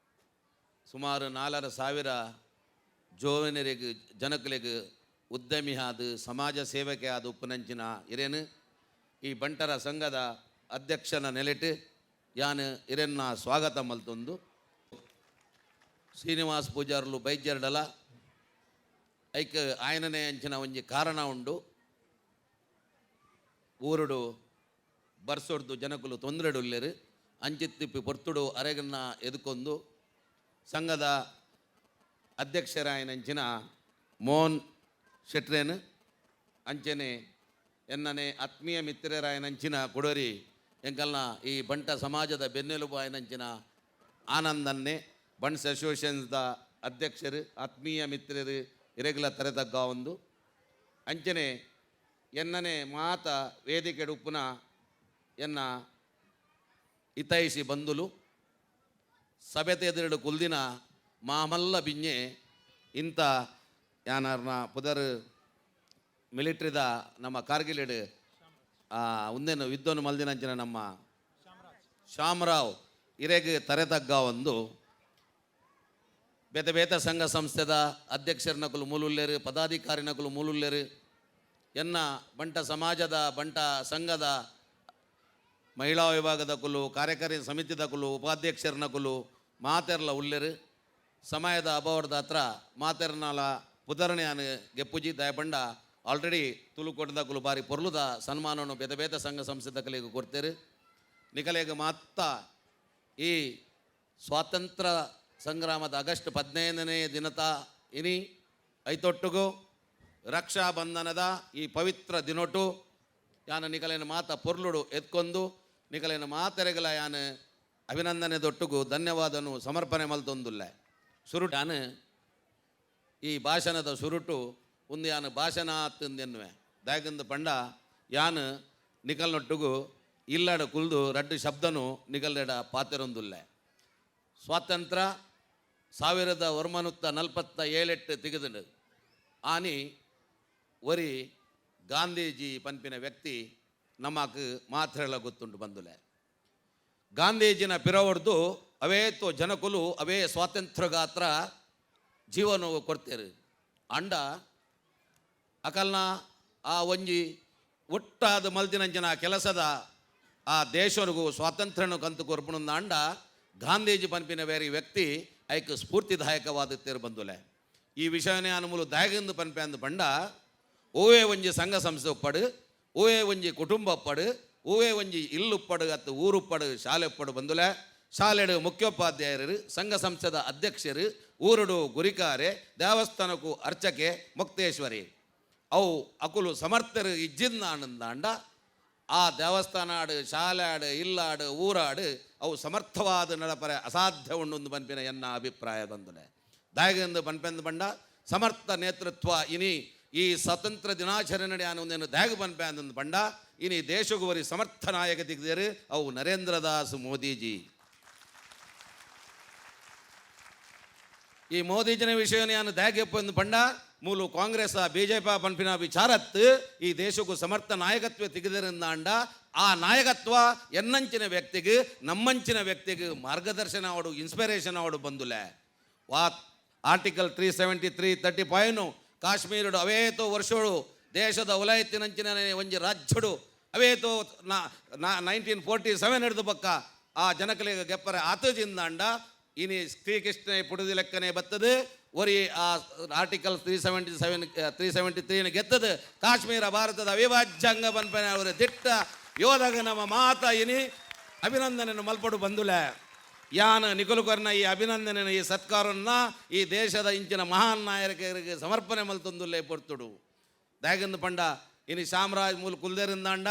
ಸುಮಾರು 4,500 ಜೋವನರಿಗೆ ಜನಕಲಿಗೆ ಉದ್ಯಮಿ ಆದ ಸಮಾಜ ಸೇವಕೆ ಆದ ಉಪ್ಪುನಂಚಿನ ಇರೇನು ಈ ಬಂಟರ ಸಂಘದ ಅಧ್ಯಕ್ಷನ ನೆಲೆಟು ಯಾನು ಇರೆನ್ನ ಸ್ವಾಗತ ಮಲ್ತೊಂದು. ಶ್ರೀನಿವಾಸ್ ಪೂಜಾರ್ಲು ಬೈಜರ್ಡಲ ಐಕ್ ಆಯನನೇ ಅಂಚಿನ ಒಂಜಿ ಕಾರಣ ಉಂಡು. ಊರುಡು ಬರ್ಸೊಡ್ದು ಜನಕುಲು ತೊಂದರೆಡುಲ್ಲೆರು ಅಂಚಿತ್ತಿಪ್ಪಿ ಪೊರ್ತುಡು ಅರೆಗನ್ನ ಎದುಕೊಂದು ಸಂಘದ ಅಧ್ಯಕ್ಷರಾಯನಂಚಿನ ಮೋಹನ್ ಶೆಟ್ರೇನ್ ಅಂಚನೆ ಎನ್ನನೆ ಆತ್ಮೀಯ ಮಿತ್ರರಾಯನಂಚಿನ ಕೊಡೋರಿ ಎಂಕಲ್ನ ಈ ಬಂಟ ಸಮಾಜದ ಬೆನ್ನೆಲುಬು ಆಯನಂಚಿನ ಆನಂದನ್ನೇ ಬಂಟ್ಸ್ ಅಸೋಸಿಯೇಷನ್ಸ್ದ ಅಧ್ಯಕ್ಷರು ಆತ್ಮೀಯ ಮಿತ್ರರು ಇರೆಗ್ಲ ತರೆತಗ್ಗ ಒಂದು ಅಂಚನೆ ಎನ್ನನೆ ಮಾತ ವೇದಿಕೆ ಉಪ್ಪುನ ಎನ್ನ ಹಿತೈಷಿ ಬಂಧುಲು ಸಭೆತೆ ಎದುರುಡು ಕುಲ್ದಿನ ಮಾಮಲ್ಲ ಬಿಂಜೆ ಇಂಥ ಯಾನಾರ್ನ ಪುದರ್ ಮಿಲಿಟ್ರಿದ ನಮ್ಮ ಕಾರ್ಗಿಲಿಡ್ ಉಂದೇನು ಯುದ್ಧನು ಮಲ್ದಿನಂಚಿನ ನಮ್ಮ ಶ್ಯಾಮರಾವ್ ಇರೆಗ್ ತರೆತಗ್ಗ ಒಂದು ಬೇತೆ ಬೇತೆ ಸಂಘ ಸಂಸ್ಥೆದ ಅಧ್ಯಕ್ಷರ ನಕಲು ಮೂಲುಲ್ಲೇರು, ಪದಾಧಿಕಾರಿ ನಕಲು ಮೂಲುಲ್ಲೇರು, ಎನ್ನ ಬಂಟ ಸಮಾಜದ ಬಂಟ ಸಂಘದ ಮಹಿಳಾ ವಿಭಾಗದ ಕುಲು, ಕಾರ್ಯಕಾರಿ ಸಮಿತಿದ ಕುಲು, ಉಪಾಧ್ಯಕ್ಷರ ನಕಲು ಮಾತೆರ್ಲ ಉಲ್ಲೇರು. ಸಮಯದ ಅಭಾವದ ಹತ್ರ ಮಾತೆರ್ನಾಲ ಪುದರಣೆಯಾನು ಗೆಪ್ಪುಜಿ ದಯಪಂಡ ಆಲ್ರೆಡಿ ತುಳುಕೋಟದ ಕುಲು ಬಾರಿ ಪೊರ್ಲುದ ಸನ್ಮಾನವನ್ನು ಬೇತೆ ಬೇತೆ ಸಂಘ ಸಂಸ್ಥೆದ ಕಲೆಗೆ ಕೊಡ್ತೇರು. ನಿಕಲೆಗೆ ಮಾತ್ತ ಈ ಸ್ವಾತಂತ್ರ್ಯ ಸಂಗ್ರಾಮದ ಆಗಸ್ಟ್ 15ನೇ ದಿನತ ಇನಿ ಐತೊಟ್ಟುಗು ರಕ್ಷಾಬಂಧನದ ಈ ಪವಿತ್ರ ದಿನೊಟು ಯಾನ ನಿಕಲೇನ ಮಾತ ಪೊರ್ಲುಡು ಎತ್ಕೊಂಡು ನಿಕಲೇನ ಮಾತೆರೆಗಲ ಯಾನ ಅಭಿನಂದನೆ ದೊಟ್ಟುಗು ಧನ್ಯವಾದನು ಸಮರ್ಪಣೆ ಮಲ್ತೊಂದುಲ್ಲೆ. ಸುರುಟು ಯಾನು ಈ ಭಾಷಣದ ಸುರುಟು ಒಂದು ಯಾನು ಭಾಷಣ ಆತಂದೆನ್ನುವೆ ದಾಯಕಂದ ಪಂಡ ಯಾನು ನಿಕಲ್ನೊಟ್ಟುಗು ಇಲ್ಲಡ ಕುಲ್ದು ರಡ್ಡು ಶಬ್ದನು ನಿಕಲ್ನೆಡ ಪಾತೆರೊಂದುಲ್ಲೆ. ಸ್ವಾತಂತ್ರ್ಯ 1947 ತೆಗೆದು ಆನಿ ಒರಿ ಗಾಂಧೀಜಿ ಪನ್ಪಿನ ವ್ಯಕ್ತಿ ನಮಕ್ ಮಾತ್ರೆಲ್ಲ ಗೊತ್ತುಂಟು ಬಂದುಲೆ. ಗಾಂಧೀಜಿನ ಪಿರವಡ್ದು ಅವೇತೋ ಜನಕುಲು ಅವೇ ಸ್ವಾತಂತ್ರ್ಯ ಗಾತ್ರ ಜೀವನ ಕೊಡ್ತೇರು. ಅಂಡ ಅಕಲ್ನ ಆ ಒಂಜಿ ಒಟ್ಟಾದ ಮಲ್ದಿನಂಚಿನ ಕೆಲಸದ ಆ ದೇಶನಿಗೂ ಸ್ವಾತಂತ್ರ್ಯನು ಕಂತು ಕೊರ್ಪುಣಂದ ಅಂಡ ಗಾಂಧೀಜಿ ಪನ್ಪಿನ ಬೇರೆ ವ್ಯಕ್ತಿ ಐಕ್ ಸ್ಫೂರ್ತಿದಾಯಕವಾದ ತೇರು ಬಂದುಲೆ. ಈ ವಿಷಯನೇ ಅನುಮೂಲು ದಾಯಗಂದು ಪನ್ಪೆ ಅಂದು ಪಂಡ ಓವೇ ಒಂಜಿ ಸಂಘ ಸಂಸ್ಥೆ ಉಪ್ಪಡು, ಓವೇ ಒಂಜಿ ಕುಟುಂಬ ಉಪ್ಪಡು, ಓವೇ ಒಂಜಿ ಇಲ್ಲುಪ್ಪಡು ಅತ್ತು ಊರುಪ್ಪಡು ಶಾಲೆ ಉಪ್ಪಡು ಬಂದುಲೆ ಶಾಲೆಡು ಮುಖ್ಯೋಪಾಧ್ಯಾಯರು, ಸಂಘ ಸಂಸ್ಥೆದ ಅಧ್ಯಕ್ಷರು, ಊರುಡು ಗುರಿಕಾರೆ, ದೇವಸ್ಥಾನಕ್ಕೂ ಅರ್ಚಕೆ ಮುಕ್ತೇಶ್ವರಿ ಅವು ಅಕುಲು ಸಮರ್ಥರು ಇಜ್ಜಿಂದಾಂಡ ಆ ದೇವಸ್ಥಾನ ಆಡು ಶಾಲೆ ಆಡು ಇಲ್ಲಾಡು ಊರಾಡು ಅವು ಸಮರ್ಥವಾದ ನಡಪರೆ ಅಸಾಧ್ಯ ಉಂಡು ಪನ್ಪಿನ ಎನ್ನ ಅಭಿಪ್ರಾಯ ಬಂದುಲೆ. ದಾಯಗಂದು ಪನ್ಪೆಂದು ಬಂಡ ಸಮರ್ಥ ನೇತೃತ್ವ ಇನಿ ಈ ಸ್ವತಂತ್ರ ದಿನಾಚರಣೆ ಅನ್ನೊಂದೇನು ದಾಯಗ ಪನ್ಪೆ ಅಂದಂದು ಬಂಡ ಇನಿ ದೇಶಗುವರಿ ಸಮರ್ಥ ನಾಯಕ ದಿಗ್ದೇರು ಅವು ನರೇಂದ್ರ ದಾಸ್ ಮೋದಿಜಿ. ಈ ಮೋದಿಜಿನ ವಿಷಯ ನಾನು ದಾಯಗಪ್ಪ ಎಂದು ಬಂಡ ಮೂಲು ಕಾಂಗ್ರೆಸ್ ಬಿಜೆಪಿ ಪನ್ಪಿನ ವಿಚಾರತ್ ಈ ದೇಶಕ್ಕೂ ಸಮರ್ಥ ನಾಯಕತ್ವ ತೆಗೆದರಿಂದಾಂಡ ಆ ನಾಯಕತ್ವ ಎನ್ನಂಚಿನ ವ್ಯಕ್ತಿಗೆ ನಮ್ಮಂಚಿನ ವ್ಯಕ್ತಿಗೆ ಮಾರ್ಗದರ್ಶನ ಅವಡು ಇನ್ಸ್ಪಿರೇಷನ್ ಅವಡು ಬಂದುಲೆ. ವಾ ಆರ್ಟಿಕಲ್ 373 35 ಕಾಶ್ಮೀರಡು ಅವೇತೋ ವರ್ಷಗಳು ದೇಶದ ಉಲಯತ್ತಿನಂಚಿನ ಒಂಜಿ ರಾಜ್ಯಡು ಅವೇತೋ 1947 ಹಿಡಿದು ಪಕ್ಕ ಆ ಜನಕಲಿಗೆ ಗೆಪ್ಪರೆ ಆತಜಿಂದಾಂಡ ಇನಿ ಶ್ರೀಕೃಷ್ಣ ಪುಡುದಿ ಲೆಕ್ಕನೆ ಬರ್ತದೆ ಒರಿ ಆ ಆರ್ಟಿಕಲ್ 377 373 ಗೆದ್ದದು ಕಾಶ್ಮೀರ ಭಾರತದ ಅವಿಭಾಜ್ಯ ಅಂಗ ಪನ್ಪನೆ ಅವರ ದಿಟ್ಟ ಯೋಧಗ ನಮ್ಮ ಮಾತ ಇನಿ ಅಭಿನಂದನೆಯನ್ನು ಮಲ್ಪಡು ಬಂದುಲೆ. ಯಾನ ನಿಕುಲುಕರ್ನ ಈ ಅಭಿನಂದನೆ ಈ ಸತ್ಕಾರನ್ನ ಈ ದೇಶದ ಇಂಚಿನ ಮಹಾನ್ ನಾಯಕರಿಗೆ ಸಮರ್ಪಣೆ ಮಲ್ತೊಂದುಲ್ಲೆ ಪೊರ್ತುಡು. ದಾಗಂದು ಪಂಡ ಇನಿ ಶಾಮರಾಜ್ ಮೂಲ ಕುಲ್ದೇರಿಂದಾಂಡ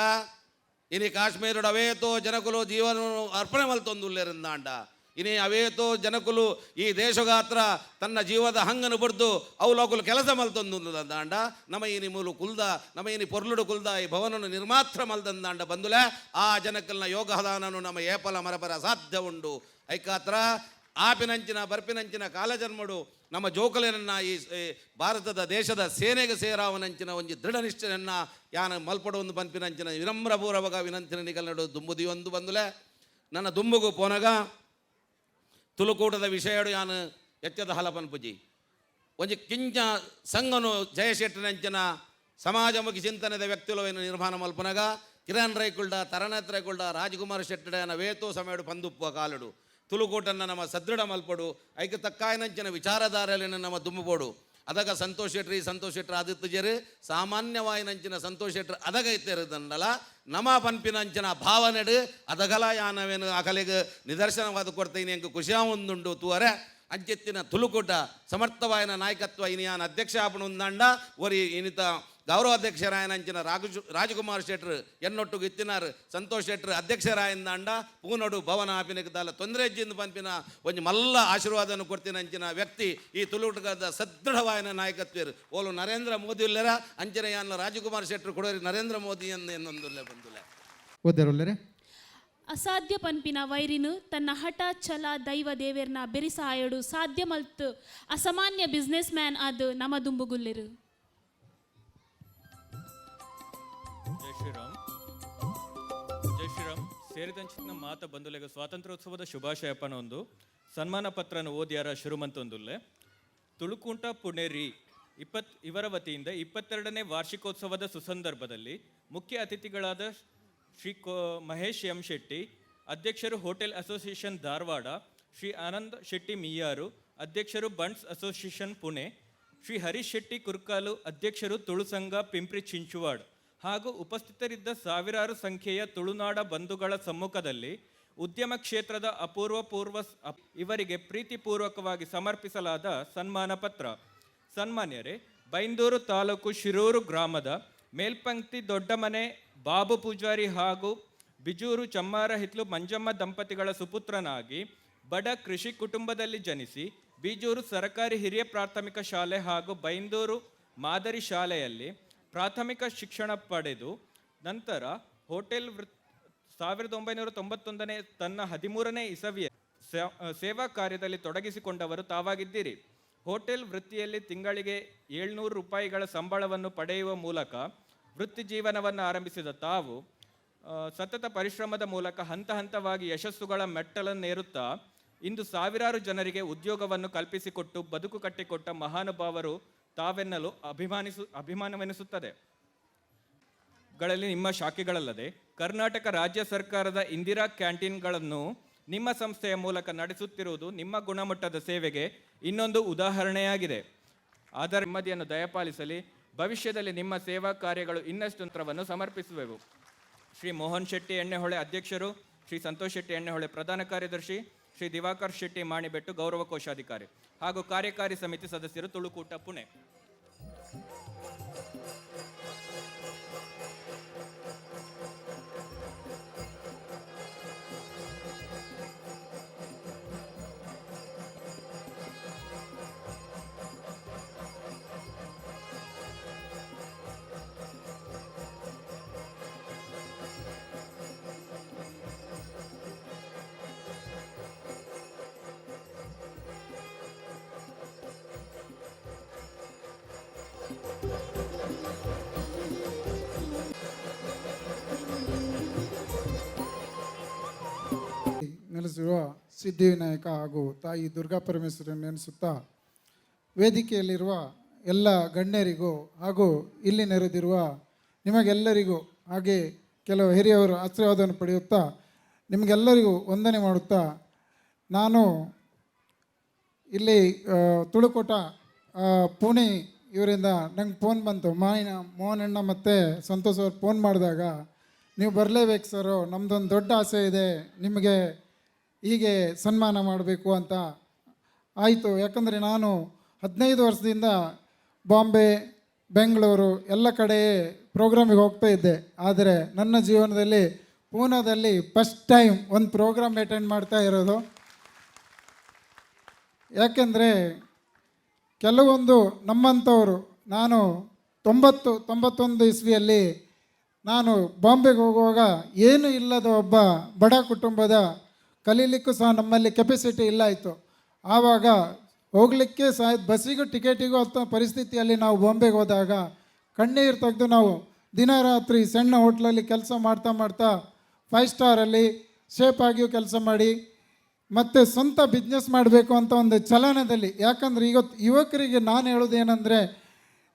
ಇನಿ ಕಾಶ್ಮೀರಡು ಅವೇತೋ ಜನಕುಲು ಜೀವನ ಅರ್ಪಣೆ ಮಲ್ತೊಂದುಲ್ಲೇರಿಂದಾಂಡ ಇನಿ ಅವೇತೋ ಜನಕುಲು ಈ ದೇಶಗಾತ್ರ ತನ್ನ ಜೀವದ ಹಂಗನ್ನು ಬಡ್ದು ಅವು ಲೋಕುಲು ಕೆಲಸ ಮಲ್ತೊಂದುಂದಾಂಡ ನಮ ಇನಿ ಮೂಲು ಕುಲ್ದ ನಮ ಇನಿ ಪೊರ್ಲುಡು ಕುಲ್ದ ಈ ಭವನನು ನಿರ್ಮಾತ್ರ ಮಲ್ದಂದಾಂಡ ಬಂದುಲೆ ಆ ಜನಕಲ್ನ ಯೋಗದಾನನು ನಮ್ಮ ಏಪಲ ಮರಪರ ಸಾಧ್ಯ ಉಂಡು. ಐಕಾತ್ರ ಆಪಿನಂಚಿನ ಬರ್ಪಿನಂಚಿನ ಕಾಲಜನ್ಮಡು ನಮ್ಮ ಜೋಕುಲೆನನ್ನ ಈ ಭಾರತದ ದೇಶದ ಸೇನೆಗೆ ಸೇರಾವನಂಚಿನ ಒಂಜಿ ದೃಢ ನಿಷ್ಠೆಯನ್ನ ಯಾನ ಮಲ್ಪಡು ಒಂದು ಪನ್ಪಿನಂಚಿನ ವಿನಮ್ರಪೂರ್ವಕ ವಿನಂತಿನ ನಿಗಲ್ನಡು ದುಂಬುದಿಯೊಂದು ಬಂದುಲೆ. ನನ್ನ ದುಂಬುಗು ಪೋನಗ ತುಳುಕೂಟದ ವಿಷಯಡು ಯಾನು ಎಚ್ಚದ ಹಲಪನ್ಪುಜಿ ಒಂಜಿ ಕಿಂಚ ಸಂಘನು ಜಯಶೆಟ್ಟನಂಚಿನ ಸಮಾಜಮುಖಿ ಚಿಂತನೆದ ವ್ಯಕ್ತಿಲವನ್ನು ನಿರ್ಮಾಣ ಮಲ್ಪನಗ ಕಿರಣ್ ರೈಕುಲ್ಡ ತರಣತ್ ರೈಕುಲ್ಡ ರಾಜ್ಕುಮಾರ್ ಶೆಟ್ಟಡನ ವೇತೋ ಸಮಯಡು ಪಂದುಪ್ಪುವ ಕಾಲಡು ತುಳುಕೂಟನ್ನ ನಮ್ಮ ಸದೃಢ ಮಲ್ಪಡು ಐಕೆ ತಕ್ಕಾಯನಂಚಿನ ವಿಚಾರಧಾರೆಯನ್ನು ನಮ್ಮ ದುಂಬುಬೋಡು. ಅದಗ ಸಂತೋಷ್ ಶೆಟ್ರಿ ಸಂತೋಷ್ ಶೆಟ್ರು ಆದಿತ್ಯಜರು ಸಾಮಾನ್ಯವಾಯಿನಂಚಿನ ಸಂತೋಷ್ ಶೆಟ್ರು ಅದಗ ಇತ್ತಿರದಂಡಲ ನಮ ಪನ್ಪಿನಂಚಿನ ಭಾವನೆಡು ಅದಗಲ ಯಾನವೇನು ಅಕಲಿಗೆ ನಿದರ್ಶನವಾದ ಕೊಡ್ತೀನಿ ಎಂಕ್ ಖುಷಿಯ ಒಂದುಂಡು ತೂವರೆ ಅಂಚೆತ್ತಿನ ತುಳುಕೂಟ ಸಮರ್ಥವಾಯನ ನಾಯಕತ್ವ ಇನಿಯಾನ ಅಧ್ಯಕ್ಷ ಆಪಣ ಉಂದಾಂಡ ಒರಿ ಇನಿತ ಗೌರವಾಧ್ಯಕ್ಷರಾಯನಂಚಿನ ರಾಜಕುಮಾರ್ ಶೆಟ್ರು ಎನ್ನೊಟ್ಟುಗು ಇತ್ತಿನಾರ್ ಸಂತೋಷ್ ಶೆಟ್ರು ಅಧ್ಯಕ್ಷರಾಯಂದಾಂಡ ಪೂನಡು ಭವನ ಆಪಿನಕ್ಕೆ ದಾಲ ತೊಂದರೆ ಜಿಂದ ಪನ್ಪಿನ ಒಂಜಿ ಮಲ್ಲ ಆಶೀರ್ವಾದನ ಕೊಡ್ತಿನಂಚಿನ ವ್ಯಕ್ತಿ ಈ ತುಳುಟದ ಸದೃಢವಾಯನ ನಾಯಕತ್ವರು ಓಲು ನರೇಂದ್ರ ಮೋದಿ ಉಲ್ಲೆರ ಅಂಚನೆಯನ್ನ ರಾಜಕುಮಾರ್ ಶೆಟ್ರು ಕೊಡೋರಿ ನರೇಂದ್ರ ಮೋದಿ ಎನ್ನೊಂದುಲ್ಲೆ ಬಂದುಲ್ಲೆ. ಓದ್ದರುಲ್ಲರೆ ಅಸಾಧ್ಯ ಪನ್ಪಿನ ವೈರಿನು ತನ್ನ ಹಠ ಛಲ ದೈವ ದೇವೇರ್ನ ಬೆರಿಸಹಾಯಡು ಸಾಧ್ಯ ಮಲ್ತು ಅಸಾಮಾನ್ಯ ಬಿಸ್ನೆಸ್ ಮ್ಯಾನ್ ಆದ ನಮ ದುಂಬುಗುಲ್ಲೆರು. ಜೈ ಶ್ರೀರಾಮ್. ಜೈ ಶ್ರೀರಾಮ್. ಸೇರಿದಂಚಿನ ಮಾತ ಬಂದುಲೆಗ ಸ್ವಾತಂತ್ರ್ಯೋತ್ಸವದ ಶುಭಾಶಯಪ್ಪನ ಒಂದು ಸನ್ಮಾನ ಪತ್ರನ ಓದಿಯಾರ ಶುರುಮಂತೊಂದುಲ್ಲೆ. ತುಳುಕುಂಟ ಪುಣೇರಿ ಇವರ ವತಿಯಿಂದ 22ನೇ ವಾರ್ಷಿಕೋತ್ಸವದ ಸುಸಂದರ್ಭದಲ್ಲಿ ಮುಖ್ಯ ಅತಿಥಿಗಳಾದ ಶ್ರೀ ಮಹೇಶ್ ಎಂ ಶೆಟ್ಟಿ, ಅಧ್ಯಕ್ಷರು ಹೋಟೆಲ್ ಅಸೋಸಿಯೇಷನ್ ಧಾರವಾಡ, ಶ್ರೀ ಆನಂದ್ ಶೆಟ್ಟಿ ಮಿಯ್ಯಾರು, ಅಧ್ಯಕ್ಷರು ಬಂಟ್ಸ್ ಅಸೋಸಿಯೇಷನ್ ಪುಣೆ, ಶ್ರೀ ಹರೀಶ್ ಶೆಟ್ಟಿ ಕುರ್ಕಾಲು, ಅಧ್ಯಕ್ಷರು ತುಳು ಸಂಘ ಪಿಂಪ್ರಿ ಚಿಂಚುವಾಡ್ ಹಾಗೂ ಉಪಸ್ಥಿತರಿದ್ದ ಸಾವಿರಾರು ಸಂಖ್ಯೆಯ ತುಳುನಾಡ ಬಂಧುಗಳ ಸಮ್ಮುಖದಲ್ಲಿ ಉದ್ಯಮ ಕ್ಷೇತ್ರದ ಅಪೂರ್ವ ಪೂರ್ವ ಇವರಿಗೆ ಪ್ರೀತಿಪೂರ್ವಕವಾಗಿ ಸಮರ್ಪಿಸಲಾದ ಸನ್ಮಾನ ಪತ್ರ. ಸನ್ಮಾನ್ಯರೇ, ಬೈಂದೂರು ತಾಲೂಕು ಶಿರೂರು ಗ್ರಾಮದ ಮೇಲ್ಪಂಕ್ತಿ ದೊಡ್ಡಮನೆ ಬಾಬು ಪೂಜಾರಿ ಹಾಗೂ ಬಿಜೂರು ಚಮ್ಮಾರ ಹಿತ್ಲು ಮಂಜಮ್ಮ ದಂಪತಿಗಳ ಸುಪುತ್ರನಾಗಿ ಬಡ ಕೃಷಿ ಕುಟುಂಬದಲ್ಲಿ ಜನಿಸಿ ಬಿಜೂರು ಸರಕಾರಿ ಹಿರಿಯ ಪ್ರಾಥಮಿಕ ಶಾಲೆ ಹಾಗೂ ಬೈಂದೂರು ಮಾದರಿ ಶಾಲೆಯಲ್ಲಿ ಪ್ರಾಥಮಿಕ ಶಿಕ್ಷಣ ಪಡೆದು ನಂತರ ಹೋಟೆಲ್ 1991ನೇ ತನ್ನ 13ನೇ ಇಸವಿಯ ಸೇವಾ ಕಾರ್ಯದಲ್ಲಿ ತೊಡಗಿಸಿಕೊಂಡವರು ತಾವಾಗಿದ್ದೀರಿ. ಹೋಟೆಲ್ ವೃತ್ತಿಯಲ್ಲಿ ತಿಂಗಳಿಗೆ 700 ರೂಪಾಯಿಗಳ ಸಂಬಳವನ್ನು ಪಡೆಯುವ ಮೂಲಕ ವೃತ್ತಿ ಜೀವನವನ್ನು ಆರಂಭಿಸಿದ ತಾವು ಸತತ ಪರಿಶ್ರಮದ ಮೂಲಕ ಹಂತ ಹಂತವಾಗಿ ಯಶಸ್ಸುಗಳ ಮೆಟ್ಟಲನ್ನೇರುತ್ತಾ ಇಂದು ಸಾವಿರಾರು ಜನರಿಗೆ ಉದ್ಯೋಗವನ್ನು ಕಲ್ಪಿಸಿಕೊಟ್ಟು ಬದುಕು ಕಟ್ಟಿಕೊಟ್ಟ ಮಹಾನುಭಾವರು ತಾವೆನ್ನಲು ಅಭಿಮಾನವೆನಿಸುತ್ತದೆ. ಗಳಲ್ಲಿ ನಿಮ್ಮ ಶಾಖೆಗಳಲ್ಲದೆ ಕರ್ನಾಟಕ ರಾಜ್ಯ ಸರ್ಕಾರದ ಇಂದಿರಾ ಕ್ಯಾಂಟೀನ್ಗಳನ್ನು ನಿಮ್ಮ ಸಂಸ್ಥೆಯ ಮೂಲಕ ನಡೆಸುತ್ತಿರುವುದು ನಿಮ್ಮ ಗುಣಮಟ್ಟದ ಸೇವೆಗೆ ಇನ್ನೊಂದು ಉದಾಹರಣೆಯಾಗಿದೆ. ಅದರ ನೆಮ್ಮದಿಯನ್ನು ದಯಪಾಲಿಸಲಿ. ಭವಿಷ್ಯದಲ್ಲಿ ನಿಮ್ಮ ಸೇವಾ ಕಾರ್ಯಗಳು ಇನ್ನಷ್ಟು ತಂತ್ರವನ್ನು ಸಮರ್ಪಿಸುವೆವು. ಶ್ರೀ ಮೋಹನ್ ಶೆಟ್ಟಿ ಎಣ್ಣೆಹೊಳೆ ಅಧ್ಯಕ್ಷರು, ಶ್ರೀ ಸಂತೋಷ್ ಶೆಟ್ಟಿ ಎಣ್ಣೆಹೊಳೆ ಪ್ರಧಾನ ಕಾರ್ಯದರ್ಶಿ, ಶ್ರೀ ದಿವಾಕರ್ ಶೆಟ್ಟಿ ಮಾಣಿಬೆಟ್ಟು ಗೌರವ ಕೋಶಾಧಿಕಾರಿ ಹಾಗೂ ಕಾರ್ಯಕಾರಿ ಸಮಿತಿ ಸದಸ್ಯರು, ತುಳುಕೂಟ ಪುಣೆ. ನೆಲೆಸಿರುವ ಸಿದ್ಧಿವಿನಾಯಕ ಹಾಗೂ ತಾಯಿ ದುರ್ಗಾ ಪರಮೇಶ್ವರನ್ನು ನೆನೆಸುತ್ತಾ ವೇದಿಕೆಯಲ್ಲಿರುವ ಎಲ್ಲ ಗಣ್ಯರಿಗೂ ಹಾಗೂ ಇಲ್ಲಿ ನೆರೆದಿರುವ ನಿಮಗೆಲ್ಲರಿಗೂ, ಹಾಗೆ ಕೆಲವು ಹಿರಿಯವರು ಆಶೀರ್ವಾದವನ್ನು ಪಡೆಯುತ್ತಾ ನಿಮಗೆಲ್ಲರಿಗೂ ವಂದನೆ ಮಾಡುತ್ತಾ, ನಾನು ಇಲ್ಲಿ ತುಳುಕೋಟ ಪುಣೆ ಇವರಿಂದ ನಂಗೆ ಫೋನ್ ಬಂತು. ಮಾಯಿನ ಮೋಹನಣ್ಣ ಮತ್ತು ಸಂತೋಷ್ ಅವ್ರು ಫೋನ್ ಮಾಡಿದಾಗ, ನೀವು ಬರಲೇಬೇಕು ಸರು, ನಮ್ಮದೊಂದು ದೊಡ್ಡ ಆಸೆ ಇದೆ, ನಿಮಗೆ ಹೀಗೆ ಸನ್ಮಾನ ಮಾಡಬೇಕು ಅಂತ. ಆಯಿತು, ಯಾಕಂದರೆ ನಾನು 15 ವರ್ಷದಿಂದ ಬಾಂಬೆ, ಬೆಂಗಳೂರು ಎಲ್ಲ ಕಡೆ ಪ್ರೋಗ್ರಾಮಿಗೆ ಹೋಗ್ತಾ ಇದ್ದೆ. ಆದರೆ ನನ್ನ ಜೀವನದಲ್ಲಿ ಪೂನಾದಲ್ಲಿ ಫಸ್ಟ್ ಟೈಮ್ ಒಂದು ಪ್ರೋಗ್ರಾಮ್ ಅಟೆಂಡ್ ಮಾಡ್ತಾ ಇರೋದು. ಯಾಕೆಂದರೆ ಕೆಲವೊಂದು ನಮ್ಮಂಥವರು, ನಾನು 90, 91 ಇಸ್ವಿಯಲ್ಲಿ ನಾನು ಬಾಂಬೆಗೆ ಹೋಗುವಾಗ ಏನೂ ಇಲ್ಲದ ಒಬ್ಬ ಬಡ ಕುಟುಂಬದ, ಕಲೀಲಿಕ್ಕೂ ಸಹ ನಮ್ಮಲ್ಲಿ ಕೆಪಾಸಿಟಿ ಇಲ್ಲ ಇತ್ತು. ಆವಾಗ ಹೋಗಲಿಕ್ಕೆ ಸಹ ಬಸ್ಸಿಗೂ ಟಿಕೆಟಿಗೂ ಅಂತ ಪರಿಸ್ಥಿತಿಯಲ್ಲಿ ನಾವು ಬಾಂಬೆಗೆ ಹೋದಾಗ ಕಣ್ಣೀರು ತೆಗೆದು ನಾವು ದಿನ ರಾತ್ರಿ ಸಣ್ಣ ಹೋಟ್ಲಲ್ಲಿ ಕೆಲಸ ಮಾಡ್ತಾ ಮಾಡ್ತಾ 5 ಸ್ಟಾರಲ್ಲಿ ಶೇಪ್ ಆಗಿಯೂ ಕೆಲಸ ಮಾಡಿ ಮತ್ತು ಸ್ವಂತ ಬಿಸ್ನೆಸ್ ಮಾಡಬೇಕು ಅಂತ ಒಂದು ಚಲನದಲ್ಲಿ. ಯಾಕಂದರೆ ಇವತ್ತು ಯುವಕರಿಗೆ ನಾನು ಹೇಳೋದೇನೆಂದರೆ,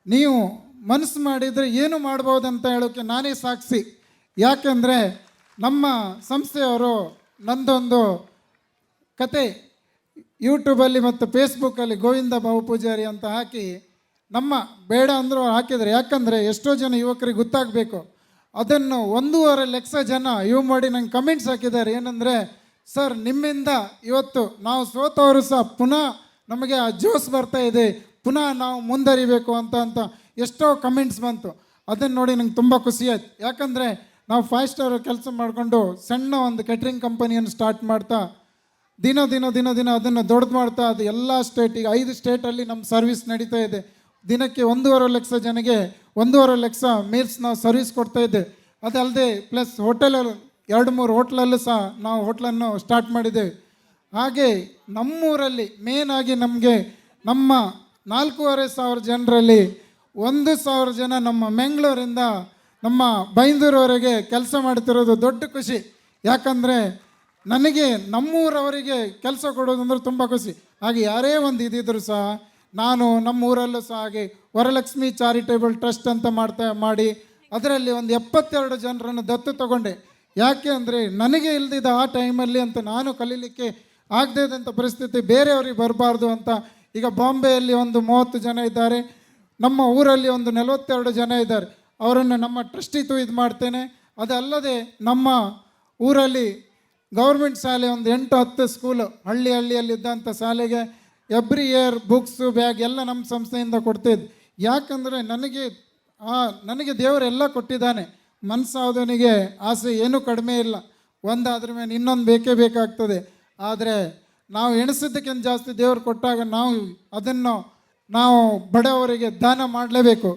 ನೀವು ಮನಸ್ಸು ಮಾಡಿದರೆ ಏನು ಮಾಡ್ಬೋದಂತ ಹೇಳೋಕ್ಕೆ ನಾನೇ ಸಾಕ್ಷಿ. ಯಾಕೆಂದರೆ ನಮ್ಮ ಸಂಸ್ಥೆಯವರು ನಂದೊಂದು ಕತೆ ಯೂಟ್ಯೂಬಲ್ಲಿ ಮತ್ತು ಫೇಸ್ಬುಕ್ಕಲ್ಲಿ ಗೋವಿಂದ ಬಾಬು ಪೂಜಾರಿ ಅಂತ ಹಾಕಿ, ನಮ್ಮ ಬೇಡ ಅಂದರೂ ಹಾಕಿದರೆ, ಯಾಕಂದರೆ ಎಷ್ಟೋ ಜನ ಯುವಕರಿಗೆ ಗೊತ್ತಾಗಬೇಕು. ಅದನ್ನು 1.5 ಲಕ್ಷ ಜನ ಇವು ಮಾಡಿ ನಂಗೆ ಕಮೆಂಟ್ಸ್ ಹಾಕಿದ್ದಾರೆ. ಏನಂದರೆ, ಸರ್ ನಿಮ್ಮಿಂದ ಇವತ್ತು ನಾವು ಸೋತವರು ಸಹ ಪುನಃ ನಮಗೆ ಆ ಜೋಶ್ ಬರ್ತಾ ಇದೆ, ಪುನಃ ನಾವು ಮುಂದರಿಬೇಕು ಅಂತ ಅಂತ ಎಷ್ಟೋ ಕಮೆಂಟ್ಸ್ ಬಂತು. ಅದನ್ನು ನೋಡಿ ನಂಗೆ ತುಂಬ ಖುಷಿಯಾಯ್ತು. ಯಾಕಂದರೆ ನಾವು 5 ಸ್ಟಾರ್ ಕೆಲಸ ಮಾಡಿಕೊಂಡು ಸಣ್ಣ ಒಂದು ಕೆಟ್ರಿಂಗ್ ಕಂಪನಿಯನ್ನು ಸ್ಟಾರ್ಟ್ ಮಾಡ್ತಾ ದಿನ ದಿನ ದಿನ ದಿನ ಅದನ್ನು ದೊಡ್ಡದು ಮಾಡ್ತಾ, ಅದು ಎಲ್ಲ ಸ್ಟೇಟಿಗೆ 5 ಸ್ಟೇಟಲ್ಲಿ ನಮ್ಮ ಸರ್ವಿಸ್ ನಡೀತಾ ಇದೆ. ದಿನಕ್ಕೆ 1.5 ಲಕ್ಷ ಜನಗೆ 1.5 ಲಕ್ಷ ಮೀಲ್ಸ್ ನಾವು ಸರ್ವಿಸ್ ಕೊಡ್ತಾ ಇದ್ದೇವೆ. ಅದಲ್ಲದೆ ಪ್ಲಸ್ ಹೋಟೆಲಲ್ಲಿ 2-3 ಹೋಟ್ಲಲ್ಲೂ ಸಹ ನಾವು ಹೋಟ್ಲನ್ನು ಸ್ಟಾರ್ಟ್ ಮಾಡಿದ್ದೇವೆ. ಹಾಗೆ ನಮ್ಮೂರಲ್ಲಿ ಮೇನಾಗಿ ನಮಗೆ ನಮ್ಮ 4,500 ಜನರಲ್ಲಿ 1,000 ಜನ ನಮ್ಮ ಬೆಂಗಳೂರಿಂದ ನಮ್ಮ ಬೈಂದೂರವರೆಗೆ ಕೆಲಸ ಮಾಡ್ತಿರೋದು ದೊಡ್ಡ ಖುಷಿ. ಯಾಕಂದರೆ ನನಗೆ ನಮ್ಮೂರವರಿಗೆ ಕೆಲಸ ಕೊಡೋದಂದ್ರೆ ತುಂಬ ಖುಷಿ. ಹಾಗೆ ಯಾರೇ ಒಂದು ಇದ್ದಿದ್ದರೂ ಸಹ ನಾನು ನಮ್ಮೂರಲ್ಲೂ ಸಹ ಹಾಗೆ ವರಲಕ್ಷ್ಮಿ ಚಾರಿಟೇಬಲ್ ಟ್ರಸ್ಟ್ ಅಂತ ಮಾಡಿ ಅದರಲ್ಲಿ ಒಂದು 72 ಜನರನ್ನು ದತ್ತು ತಗೊಂಡೆ. ಯಾಕೆ ಅಂದರೆ ನನಗೆ ಇಲ್ದಿದ್ದ ಆ ಟೈಮಲ್ಲಿ ಅಂತ ನಾನು ಕಲೀಲಿಕ್ಕೆ ಆಗದೇ ಇದ್ದಂಥ ಪರಿಸ್ಥಿತಿ ಬೇರೆಯವ್ರಿಗೆ ಬರಬಾರ್ದು ಅಂತ. ಈಗ ಬಾಂಬೆಯಲ್ಲಿ ಒಂದು 30 ಜನ ಇದ್ದಾರೆ, ನಮ್ಮ ಊರಲ್ಲಿ ಒಂದು 42 ಜನ ಇದ್ದಾರೆ. ಅವರನ್ನು ನಮ್ಮ ಟ್ರಸ್ಟಿತು ಇದು ಮಾಡ್ತೇನೆ. ಅದಲ್ಲದೆ ನಮ್ಮ ಊರಲ್ಲಿ ಗೌರ್ಮೆಂಟ್ ಶಾಲೆ ಒಂದು 8-10 ಸ್ಕೂಲು ಹಳ್ಳಿ ಹಳ್ಳಿಯಲ್ಲಿದ್ದಂಥ ಶಾಲೆಗೆ ಎವ್ರಿ ಇಯರ್ ಬುಕ್ಸು ಬ್ಯಾಗ್ ಎಲ್ಲ ನಮ್ಮ ಸಂಸ್ಥೆಯಿಂದ ಕೊಡ್ತಿದ್ದೆ. ಯಾಕಂದರೆ ನನಗೆ ದೇವರೆಲ್ಲ ಕೊಟ್ಟಿದ್ದಾನೆ. ಮನಸ್ಸಾದವನಿಗೆ ಆಸೆ ಏನೂ ಕಡಿಮೆ ಇಲ್ಲ, ಒಂದಾದ್ರ ಮೇಲೆ ಇನ್ನೊಂದು ಬೇಕೇ ಬೇಕಾಗ್ತದೆ. ಆದರೆ ನಾವು ಎಣಿಸಿದ್ದಕ್ಕಿಂತ ಜಾಸ್ತಿ ದೇವರು ಕೊಟ್ಟಾಗ ನಾವು ಅದನ್ನು ಬಡವರಿಗೆ ದಾನ ಮಾಡಲೇಬೇಕು.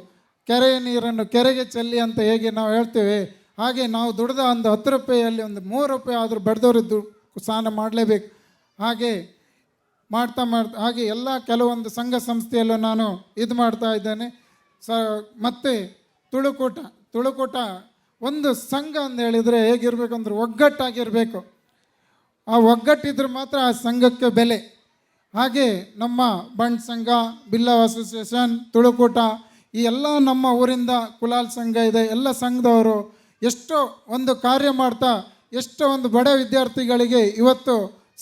ಕೆರೆಯ ನೀರನ್ನು ಕೆರೆಗೆ ಚೆಲ್ಲಿ ಅಂತ ಹೇಗೆ ನಾವು ಹೇಳ್ತೇವೆ, ಹಾಗೆ ನಾವು ದುಡ್ದ ಒಂದು 10 ರೂಪಾಯಿಯಲ್ಲಿ ಒಂದು 3 ರೂಪಾಯಿ ಆದರೂ ಬಡದವರಿದ್ದು ಸ್ನಾನ ಮಾಡಲೇಬೇಕು. ಹಾಗೆ ಮಾಡ್ತಾ ಮಾಡ್ತಾ ಹಾಗೆ ಎಲ್ಲ ಕೆಲವೊಂದು ಸಂಘ ಸಂಸ್ಥೆಯಲ್ಲೂ ನಾನು ಇದು ಮಾಡ್ತಾ ಇದ್ದೇನೆ. ಮತ್ತು ತುಳುಕೂಟ ಒಂದು ಸಂಘ ಅಂತ ಹೇಳಿದರೆ ಹೇಗಿರಬೇಕು ಅಂದರೆ ಒಗ್ಗಟ್ಟಾಗಿರಬೇಕು. ಆ ಒಗ್ಗಟ್ಟಿದ್ರೆ ಮಾತ್ರ ಆ ಸಂಘಕ್ಕೆ ಬೆಲೆ. ಹಾಗೆ ನಮ್ಮ ಬಂಟ್ ಸಂಘ, ಬಿಲ್ಲವ ಅಸೋಸಿಯೇಷನ್, ತುಳುಕೂಟ, ಈ ಎಲ್ಲ ನಮ್ಮ ಊರಿಂದ ಕುಲಾಲ್ ಸಂಘ ಇದೆ. ಎಲ್ಲ ಸಂಘದವರು ಎಷ್ಟೋ ಒಂದು ಕಾರ್ಯ ಮಾಡ್ತಾ ಎಷ್ಟೋ ಒಂದು ಬಡ ವಿದ್ಯಾರ್ಥಿಗಳಿಗೆ ಇವತ್ತು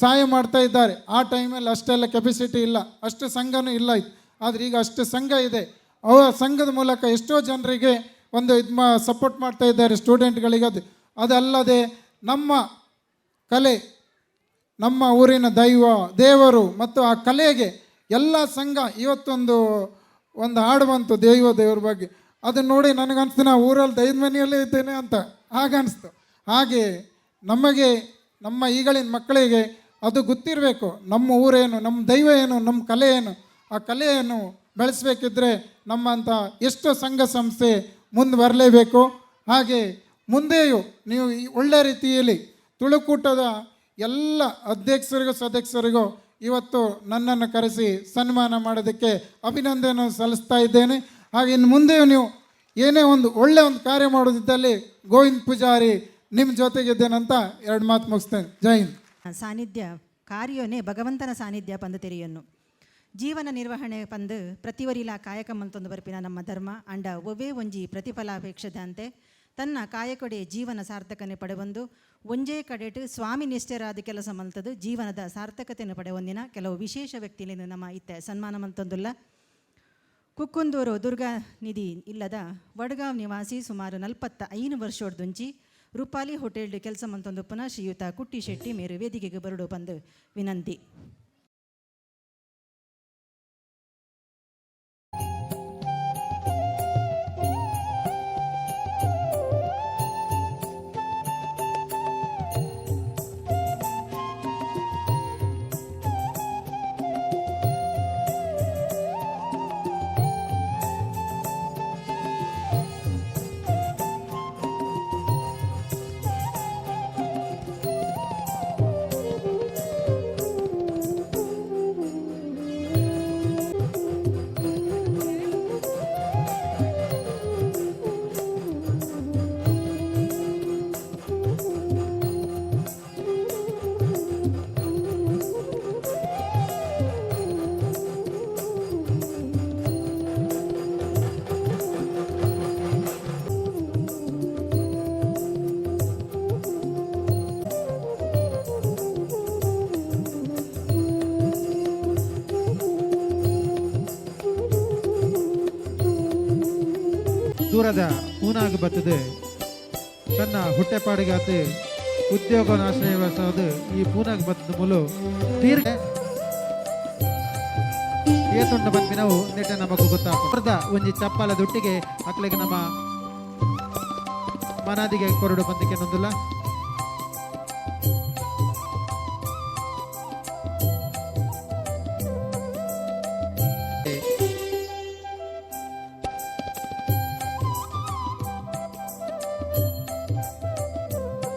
ಸಹಾಯ ಮಾಡ್ತಾ ಇದ್ದಾರೆ. ಆ ಟೈಮಲ್ಲಿ ಅಷ್ಟೆಲ್ಲ ಕೆಪಾಸಿಟಿ ಇಲ್ಲ, ಅಷ್ಟು ಸಂಘನೂ ಇಲ್ಲ ಇತ್ತು. ಆದರೆ ಈಗ ಅಷ್ಟು ಸಂಘ ಇದೆ. ಅವರ ಸಂಘದ ಮೂಲಕ ಎಷ್ಟೋ ಜನರಿಗೆ ಒಂದು ಇದು ಮಾ ಸಪೋರ್ಟ್ ಮಾಡ್ತಾ ಇದ್ದಾರೆ ಸ್ಟೂಡೆಂಟ್ಗಳಿಗೆ. ಅದಲ್ಲದೆ ನಮ್ಮ ಕಲೆ, ನಮ್ಮ ಊರಿನ ದೈವ ದೇವರು ಮತ್ತು ಆ ಕಲೆಗೆ ಎಲ್ಲ ಸಂಘ ಇವತ್ತೊಂದು ಒಂದು ಹಾಡು ಬಂತು ದೈವ ದೇವ್ರ ಬಗ್ಗೆ. ಅದನ್ನು ನೋಡಿ ನನಗನ್ಸ್ತು ನಾವು ಊರಲ್ಲಿ ದೈವದ ಮನೆಯಲ್ಲೇ ಇದ್ದೇನೆ ಅಂತ ಹಾಗನ್ನಿಸ್ತು. ಹಾಗೆ ನಮಗೆ ನಮ್ಮ ಈಗಳಿನ ಮಕ್ಕಳಿಗೆ ಅದು ಗೊತ್ತಿರಬೇಕು, ನಮ್ಮ ಊರೇನು, ನಮ್ಮ ದೈವ ಏನು, ನಮ್ಮ ಕಲೆ ಏನು. ಆ ಕಲೆಯನ್ನು ಬೆಳೆಸಬೇಕಿದ್ರೆ ನಮ್ಮಂಥ ಎಷ್ಟೋ ಸಂಘ ಸಂಸ್ಥೆ ಮುಂದೆ ಬರಲೇಬೇಕು. ಹಾಗೆ ಮುಂದೆಯೂ ನೀವು ಈ ಒಳ್ಳೆ ರೀತಿಯಲ್ಲಿ ತುಳುಕೂಟದ ಎಲ್ಲ ಅಧ್ಯಕ್ಷರಿಗೂ ಸದಸ್ಯರಿಗೂ ಇವತ್ತು ನನ್ನನ್ನು ಕರೆಸಿ ಸನ್ಮಾನ ಮಾಡೋದಕ್ಕೆ ಅಭಿನಂದನೆ ಸಲ್ಲಿಸ್ತಾ ಇದ್ದೇನೆ. ಹಾಗೆ ಇನ್ನು ಮುಂದೆಯೂ ನೀವು ಏನೇ ಒಂದು ಒಳ್ಳೆಯ ಒಂದು ಕಾರ್ಯ ಮಾಡೋದಿದ್ದಲ್ಲಿ ಗೋವಿಂದ ಪೂಜಾರಿ ನಿಮ್ಮ ಜೊತೆಗಿದ್ದೇನಂತ ಎರಡು ಮಾತು ಮುಗಿಸ್ತೇನೆ. ಜೈ ಹಿಂದ್. ಸಾನ್ನಿಧ್ಯ ಕಾರ್ಯೋನೇ ಭಗವಂತನ ಸಾನ್ನಿಧ್ಯ ಪಂದು ತೆರೆಯನ್ನು ಜೀವನ ನಿರ್ವಹಣೆ ಪಂದು ಪ್ರತಿವರಿಲ ಕಾಯಕ ಮಂತೊಂದು ಬರ್ಪಿನ ನಮ್ಮ ಧರ್ಮ ಅಂಡ ಒವ್ವೇ ಒಂಜಿ ಪ್ರತಿಫಲಾಪೇಕ್ಷದಂತೆ ತನ್ನ ಕಾಯಕೊಡೆ ಜೀವನ ಸಾರ್ಥಕನೆ ಪಡೆಬಂದು ಒಂಜೇ ಕಡೆಟು ಸ್ವಾಮಿ ನಿಷ್ಠರಾದ ಕೆಲಸ ಮಲ್ತದು ಜೀವನದ ಸಾರ್ಥಕತೆಯನ್ನು ಪಡೆಯೊಂದಿನ ಕೆಲವು ವಿಶೇಷ ವ್ಯಕ್ತಿಗಳಿಂದ ನಮ್ಮ ಇತ್ತೆ ಸನ್ಮಾನ ಮಂತೊಂದುಲ್ಲ. ಕುಕ್ಕುಂದೂರು ದುರ್ಗಾ ನಿಧಿ ಇಲ್ಲದ ವಡ್ಗಾಂವ್ ನಿವಾಸಿ ಸುಮಾರು 45 ವರ್ಷದೊಂಚಿ ರೂಪಾಲಿ ಹೋಟೆಲ್ ಕೆಲಸ ಮಂತೊಂದು ಪುನಃ ಶ್ರೀಯುತ ಕುಟ್ಟಿ ಶೆಟ್ಟಿ ಮೇರು ವೇದಿಕೆಗೆ ಬರಡು ಬಂದು ವಿನಂತಿ. ದೂರದ ಪೂನಾಗ ಬರ್ತದೆ ತನ್ನ ಹೊಟ್ಟೆಪಾಡಿಗಾತ ಉದ್ಯೋಗ ನಾಶವಸಾದ ಈ ಪೂನಾಗ ಬತ್ತದ ಮೂಲು ದೀರ್ಘ ಏತುಂಡ ಬಂದಿನವು ನೆಟ್ಟ ನಮಗೂ ಗೊತ್ತಾಗ್ತದೆ. ಒಂಜಿ ಚಪ್ಪಾಲ ದುಟ್ಟಿಗೆ ಅಕ್ಲೆಗೆ ನಮ್ಮ ಮನಾದಿಗೆ ಕೊರಡು ಬಂದಿಕೆ ನೊಂದುಲ್ಲ.